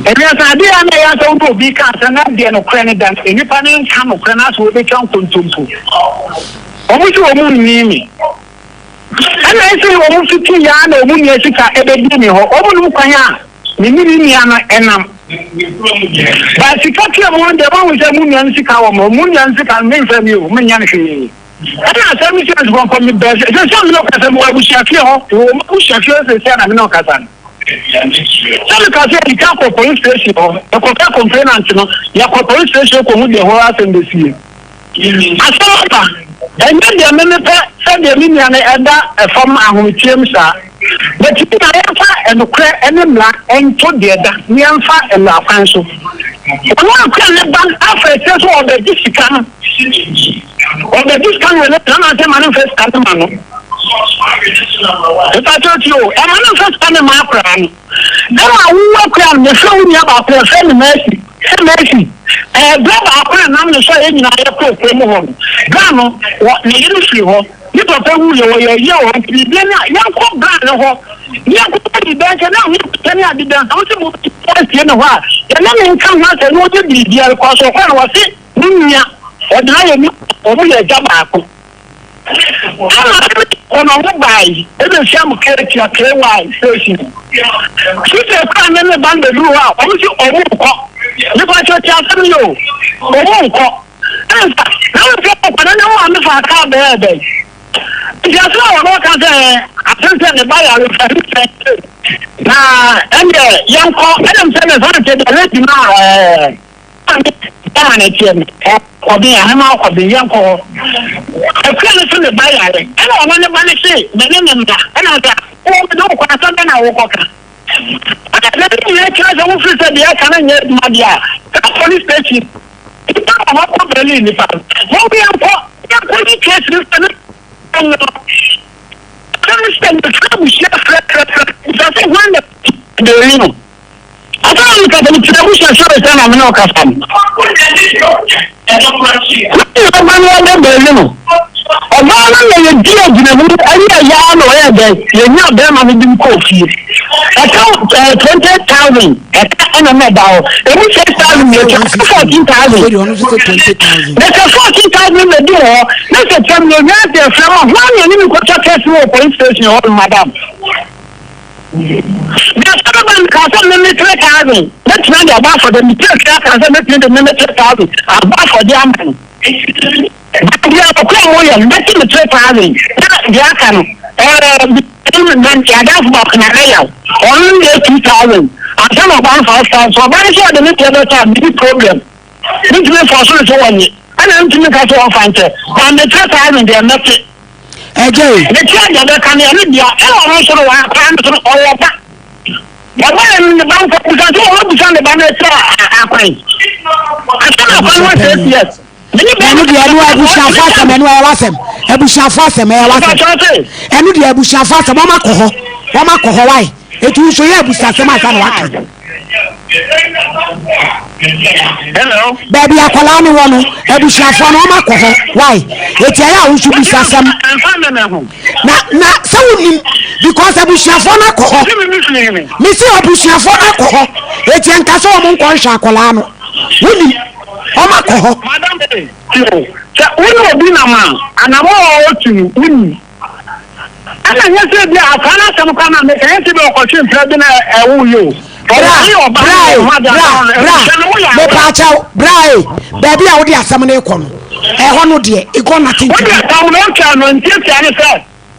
Ewiase adeɛ a na ɛyɛ asɛ wode obi ka asɛm na deɛ nokorɛ ne da no nnipa no nka nokorɛ na asɛ wɔbɛtwa nkontompo. Ɔmo sɛ ɔmo nni mi. Ɛna ɛsɛ ɔmo fiti yaa na ɔmo nua sika ɛbɛdi mi hɔ ɔmo nom kwan a Me ne me nua no nam. Ba sika tua mu deɛ moahu sɛ mo nua no sika wɔ mo mo nua no sika no memfa mi o menyɛ no hwee. Ɛna asɛm no si asukɔnkɔn mi bɛɛ sɛ sɛ mi na ɔkasa mi wɔ abusuafie hɔ wɔ mo abusuafie hɔ sɛ sɛ na mi na ɔkasa no. Sɛ mi ka sɛ yɛdi kan kɔ police station hɔ yɛkɔka complainant no yɛkɔ police station kɔ hu deɛ hɔ asɛm bɛsie. Asɛm aba, ɛnyɛ deɛ me mepɛ sɛdeɛ me nua no ɛda fam ahometeɛ mu saa. But na yɛmfa nokorɛ ne mmara nto deɛ ɛda na yɛmfa mmara kwan so. Ɔno akura ne ba afa akyire sɛ ɔbɛgye sika no, ɔbɛgye sika no wɔ ne na sɛ ma no mfa sika no ma no. Mepakyɛw tie o, ɛma no mfa sika no ma akwadaa no. Ɛma wo akura no, mefrɛ wo nua baako yɛfrɛ no Mercy. Sɛ Mercy, ɛɛ berɛ baako a nam ne so a yɛn nyinaa yɛkɔɔ kurom hɔ no, bra no, wɔ, ne yere firi hɔ, ne papa wuiɛ, wɔyɛ ayie wɔ hɔ, nti biribiara ni a, yɛnkɔ bra no hɔ, na yɛnkɔbɔ biribiara nkyɛ, na ho pɛ ne ade biara, sɛ wose mobɛtumi asie ne hɔ a, yɛne no nka ho asɛm na ɔgye biribiara, kɔ so ɔkɔɛ no, wɔse ne nua, ɔde no ayɛ ne, wɔn yɛ agya baako. Ɛna wɔn a wɔbae bɛhyia mo Ketia, KY, station. Sista kura ne ne ba no bɛduru hɔ a, wɔn si wɔn nkɔ. Nipa kyɛ te asɛm yi o, wɔn nkɔ. Ɛnsa, na wɔn sɛ wɔkɔ na ne maame fa kaa bɛyɛ bɛn. Nti asɛm a wɔn ka sɛ asɛm sɛ ne ba yare fa ne sɛ na ɛndeɛ yɛnkɔ ɛnam sɛ ne fa nkyɛ deɛ lady no a ɛɛ. Bɛma no teɛ no, Ɔkɔben, ahema ɔkɔben, yɛnkɔ hɔ. Akua no se ne ba yare, ɛna ɔno ne ba no se me ne ne mma, ɛna ɔse, Wo mede wo kɔ, asɛm bɛn na wokɔka? Ɛna ne nyinaa kyerɛ sɛ wofiri sɛ deɛ ɛka no nyɛ adwuma deɛ a, saa police station nipa wɔ hɔ kɔ Berlin nipa no, mom yɛnkɔ, yɛnkɔ yi case no sɛ ne no. Asɛm no sɛ mefrɛ abusua frɛfrɛfrɛ, bisa sɛ hwan na Berlin no. Ansa na mekasa no, tena abusua sɔre sɛ na me ne ɔkasa no. Na ɔba no ɔbɛ bɛɛli no. Ɔbaa no na yɛdi agyinamu ɛne ɛyaa na ɔyɛ dɛn yɛnya bɛrima no de kɔɔ fie. Ɛka ɛɛ 20,000 ɛka ɛna na ɛda hɔ. Emu 6,000 yɛ twa ɛka 14,000. Na sɛ 14,000 na ɛdi wɔ hɔ na sɛ kyɛm na ohia sɛ ɛfrɛ ma hwan na ɛne me kɔtwa kɛse wɔ police station hɔ no madam. Na sɛ bɛba no kaa sɛ meme 3000 mɛtumi de abɔ afɔdeɛ metua sika kaa sɛ mɛtumi de meme 3000 abɔ afɔdeɛ ama no deɛ ɔkora mo yɛ no mɛte me 3000 na deɛ aka no ɛɛ yɛadamfo baako na ɛyaw ɔno no yɛ 2000 ansa na ɔba no 5000 so ɔba no sɛ ɔde ne deɛ bɛtɔ a medi problem mentumi mfa so no sɛ wɔnye ɛna ntumi nka sɛ wɔmfa nkyɛ na me 3000 deɛ mɛte Ɛgya yi. Ne ti a deɛ ɔbɛka no ɛno dea ɛna ɔno nso no wɔn akwadaa no nso no ɔwɔ ba ɔba yɛ no ne ba nkɔ bisa nso wɔn bisa ne ba no akyire akwan asɛm akwan no sɛ years. Ɛno deɛ ɛno abusuafo asɛm ɛno ɛyɛ wasɛm abusuafo asɛm ɛyɛ wasɛm ɛno deɛ abusuafo asɛm wɔn akɔ hɔ wɔn akɔ hɔ wae etu nso yɛ abusuasɛm ansa na waka. Baabi akwadaa no wɔ no, abusuafoɔ no wɔn akɔ hɔ. Why? Eti ɛyɛ a wosu bisa asɛm. Na na sɛ wonim because abusuafoɔ no akɔ hɔ. Mesi abusuafoɔ no akɔ hɔ. Eti nka sɛ wɔn nkɔ nhwɛ akwadaa no. Wonim wɔn akɔ hɔ. Sɛ wo ne obi nam a, anamɔ a ɔtu no, wonim. Ɛna nyɛ sɛ ebia akwaa no asɛm koraa na meka, ɛnyɛ sɛ ebia ɔkɔtwe mpena bi na ɛwo yi o. Bra, bra e, bra, bra, mepaakyɛw, bra e, baabi a wode asɛm no rekɔ no, ɛhɔ no deɛ, it got nothing to do. Wode asɛm no ɔtwa no ntiatia ne sɛ,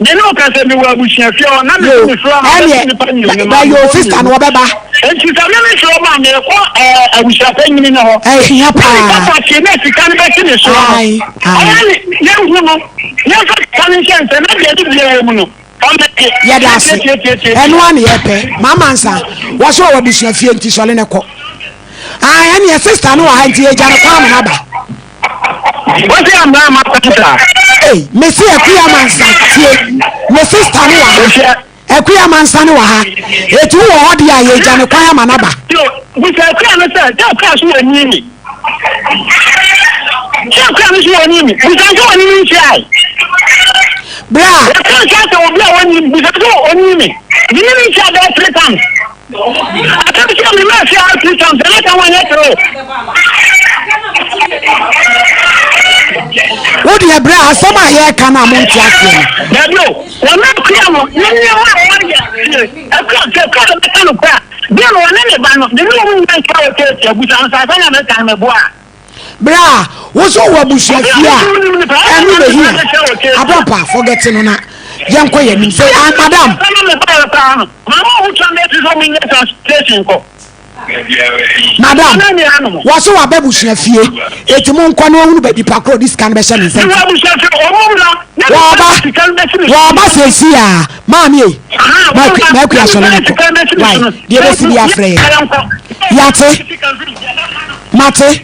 me ne wo ka sɛ mewɔ abusuafie hɔ, na mese mefiri hɔ ma bɛte nnipa mmienu ma Ɛneɛ, yo sister no wɔbɛba. Enti sɛ me mefiri hɔ ma merekɔ ɛɛ abusuapanyini no hɔ. Ɛhia paa. Na me papa tie na sika no bɛte ne soɔ no. Ae, ae. Ɔyɛ ne, yɛnhu no. Yɛmfa sika no nhyɛ nsɛ na deɛ ɛde biara mu no, ɔmmɛgye. Yɛda ase. Ɛno ara na yɛpɛ. Mama nsa. Wɔsɛ ɔwɔ abusua fie nti sɔle ne kɔ. Ah, ɛneɛ sister no wɔ ha nti yɛgya no kwan ama no aba. Wɔsɛ amena ama kwan saa. Ei, mese Akuya Mansa tie. Me sister no wɔ ha. Akua Amansa no wɔ ha. Eti wo wɔ hɔ deɛ a, yɛgya no kwan ama no aba. Yo, bisa Akua no sɛ, sɛ Akua so wɔ nyi mi? Sɛ Akua no so wɔ nyi mi? Bisa sɛ ɔne me nhyiae. Bra. Yɛka nhyia sɛ obi a wɔnyi mi, bisa sɛ ɔnyi mi. Me ne no nhyia bɛyɛ three times. Asɛm sɛ me mmaa hyia three times, ɛnyɛ sɛ wɔnyɛ three. Wo deɛ bra, asɛm a yɛreka no a monte aseɛ no. Dabi o. Wɔn akua no ne nneɛma a wɔayɛ sie akua sɛ akua no bɛka no kura. Deɛ no wɔne ne ba no de ne wɔn nyinaa nhyia wɔ church abusa no sɛ asɛm a meka no meboa a. Bra, wo nso wɔ abusua fie a, ɛno na ehia. Abrampa, forget no na yɛnkɔ yɛn anim. Sɛ, ah, madam. Madam, wɔse waba abusua fie, eti mo nkɔ na ɔhunu baabi pa korɔ ɔde sika no bɛhyɛ ne nsa nti. Wɔba, wɔba seesei a, maame ei, makua sɔre no kɔ. Why? Deɛ bɛsi bi afrɛ yɛn. Yate, mate,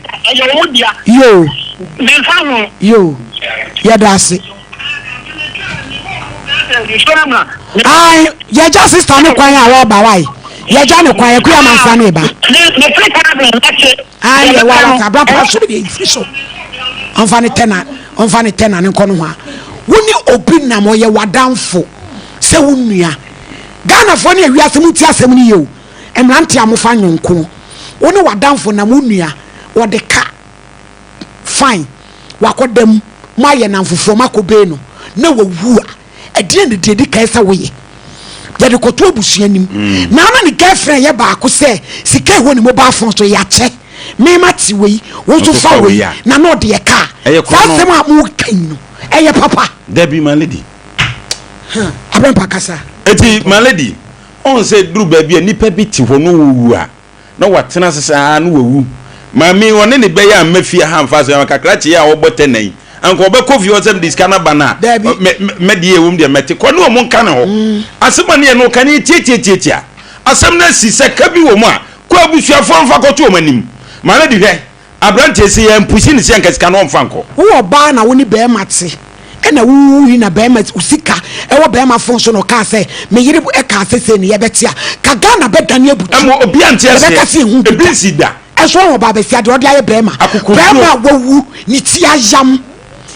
yoo, yoo, yɛda ase. Ae, yɛgya sista no kwan a wɔba wae. Yɛgya no kwan, Akua Mansa ne ba. Ae, yɛ wa wata abra pa so deɛ mfiri so. Ɔmfa ne tɛna, ɔmfa ne tɛna ne nkɔ no ho a. Wo ne obi nam ɔyɛ w'adamfo sɛ wo nua. Ghanafoɔ ne awiase mo nti asɛm no yie o. Mmerante a mofa nyɔnko. Wo ne w'adamfo nam wo nua ɔde ka. Fine, wakɔ da mu, moayɛ nnamfofoɔ, moakɔ bee no, na wawu a, ɛdeɛn na deɛ ɛdi kan sɛ woyɛ? Yɛde kɔto abusua nim. Mm. Na na ne girlfriend yɛ baako sɛ sika ɛwɔ ne mobile phone so yɛakyɛ. Me ma te wei, wo nso fa wei, na na ɔde yɛ kaa. Saa asɛm a moka yi no, ɛyɛ papa? Dabi, my lady. Abɛmpa kasa. Eti, my lady, ɔn sɛ duru baabi a nipa bi te hɔ no wɔwu a, na watena ase saa na wawu. Maame yi, ɔne ne bɛyɛ amma fie ha amfa asɛm a kakrakye yi a ɔbɔ tɛ nna yi, anka ɔbɛkɔ fie hɔ sɛ mede sika no aba no a, mɛ, mɛ deɛ ɛwom deɛ mɛte. Kɔ ne wɔn nka ne hɔ. Asɛm a ne yɛ no ka ne tiatiatiatia. Asɛm no asi sɛ ka bi wɔ mu a, kɔ abusuafoɔ mfa kɔto wɔn anim. Maame de hwɛ, Aberanteɛ sɛ yɛn pusi no sɛ anka sika no ɔnfa nkɔ. Wo ɔbaa na wo ne bɛɛma te ɛna wo wui na bɛɛma wo sika ɛwɔ bɛɛma phone so na ɔkaa sɛ me yere ɛkaa sɛ sei ne yɛbɛte a ka Ghana bɛdane abutu. Ɛma obia nte aseɛ. Yɛbɛka sɛ yɛhu bi da. Ebi nsi da. Ɛnso wɔn ɔbaa bɛsia deɛ ɔde ayɛ bɛɛma. Akokoduro. Bɛɛma a wawu ne ti ayam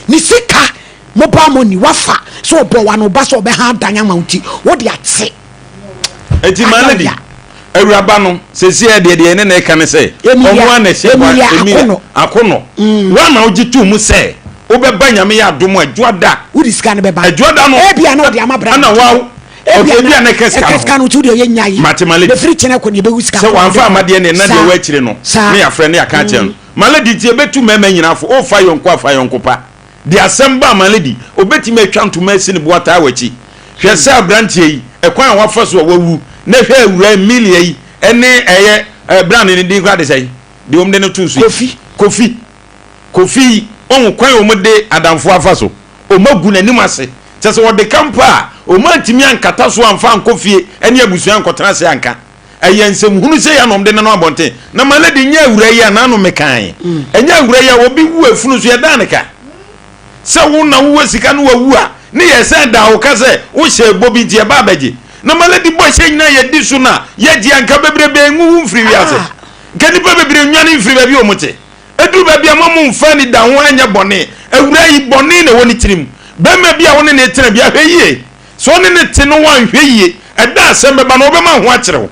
ne sika mobile money wafa sɛ ɔbɔ wano ba sɛ ɔbɛha adan ama wo nti wode ate. Eti maa no di. Awuraba no, seesei deɛ deɛ ne na ɛka ne sɛ, ɔno ara na ɛhyɛ hɔ a, Emilia Akono. Mm. Wo na wogye too mu sɛ wobɛba Nyame yɛ adom a Adwoada. Wode sika no bɛba. Adwoada no. Ebia na ɔde ama bra. Ana wa Okay, ebia na ɛka sika no ho. Ɛka sika no nti wode ɔyɛ nyae. Mate malady. Bɛfiri kyena kɔ ne yɛbɛwu sika. Sɛ wamfa ama deɛ ne na deɛ wɔ akyire no. Ne yɛafrɛ ne yɛaka akyerɛ no. Malady nti yɛbɛtu mmarima nyinaa fo. Wofa yɔnko a fa yɔnko pa. De asɛm ba ama lady, obetumi atwa ntoma asi ne bo ataa w'akyi. Hwɛ sɛ aberanteɛ yi, ɛkwan a wafa so a wawu, na hwɛ awuraa Emilia yi ne ɛyɛ eh, bra no ne din koraa de sɛn? Deɛ wɔn de no too so yi. Kofi. Kofi. Kofi yi, ɔhu kwan a wɔn de adamfoɔ afa so. Wɔn agu n'anim ase. Kyɛ sɛ wɔde ka mpo a, wɔn antumi ankata so amfa ankɔ fie ne abusua ankɔtena ase anka. Ɛyɛ nsɛmhunu sei a na wɔde nenam abɔnten. Na my lady nyɛ awura yi a n'ano mekae. Ɛnyɛ awura yi a obi wu afunu so yɛdan ne ka. Sɛ wo na wowɔ sika no wawu a ne yɛ sɛ da wo ka sɛ wohyɛ bɔ bi nti yɛba abɛgye. Na my lady bɔhyɛ nyinaa yɛdi so na yɛgye a nka bebrebe nwuwu mfiri wiase. Nka nnipa bebree nnwane mfiri baabi a wɔte. Ɛduru baabi a mma momfa anidaho nyɛ bɔne. Awura yi bɔne na ɛwɔ ne tirim. Barima bi a wo ne no retena bi ahwɛ yie. Sɛ ɔne no te no wanhwɛ yie, ɛda a asɛm bɛba no ɔbɛma ho akyere wo.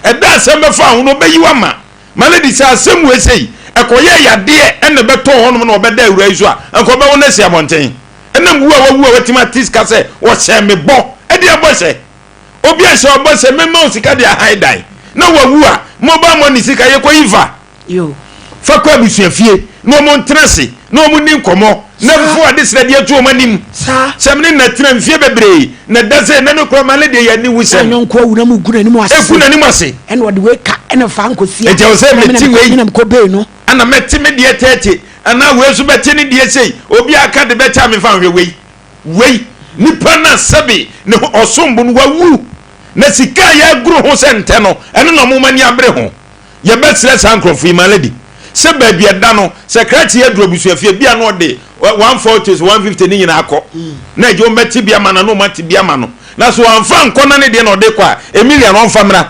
Ɛda a asɛm bɛfa ho no ɔbɛyi wo ama. My lady, sɛ asɛm wei sei, ɛkɔyɛɛ yadeɛ ɛna ɛbɛtɔɔ hɔnom na ɔbɛda awura yi so a, anka ɔbɛwo no asi abɔnten. Ɛnam wu a wawu a watumi ate sika sɛ ɔhyɛɛ me bɔ. Ɛdeɛn bɔhyɛ? Obi ahyɛ wo bɔ sɛ mɛma wo sika de ahan dan na wawu a, mobile money sika yɛkɔyi fa. Fa kɔ abusuafie na wɔn ntena ase na wɔn nni nkɔmmɔ na fo ade srɛdeɛ to wɔn anim. Sɛ me ne na tena mfie bebree na da sɛ na ne kora ma ne deɛ yɛ aniwusɛm. Na nyɔnko awu na mu gu n'anim ase. Egu n'anim ase. Ɛna ɔde wei ka ɛna fa nkosi a. Nti ɛwɔ sɛ mete wei. Ɛna mekɔ bee no. Ɛna mɛte me deɛ tɛɛte anaa wei nso bɛte ne deɛ sei obi aka de bɛkyɛ a mefa nhwɛ wei wei nipa na sɛbe ne ho ɔsom bo no wawu na sika a yɛagoro ho sɛ ntɛ no ɛno na ɔmo ani abere ho. Yɛbɛsrɛ saa nkurɔfo yi, my lady, sɛ baabi a ɛda no, sɛ krakye yi aduru abusuafie, ebia na ɔde 140 sɛ 150 ne nyinaa akɔ, na agye wɔn bɛte bi ama no, na wɔn ate bi ama no. Na sɛ wɔamfa ankɔ na ne deɛ na ɔde kɔ a, Emilia no ɔmfa mmra.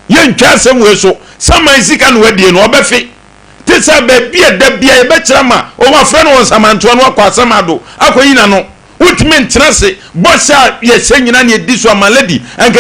Yɛntwa asɛm wei so. Saman sika na wadie no, ɔbɛfe. Te sɛ baabi a da bia yɛbɛkyerɛ ama wɔn afrɛ no wɔ nsamantoa no akɔ Asamado akɔyi n'ano. Wontumi ntena ase. Bɔhyɛ a yɛhyɛ nyinaa na yɛdi so a, my lady, anka.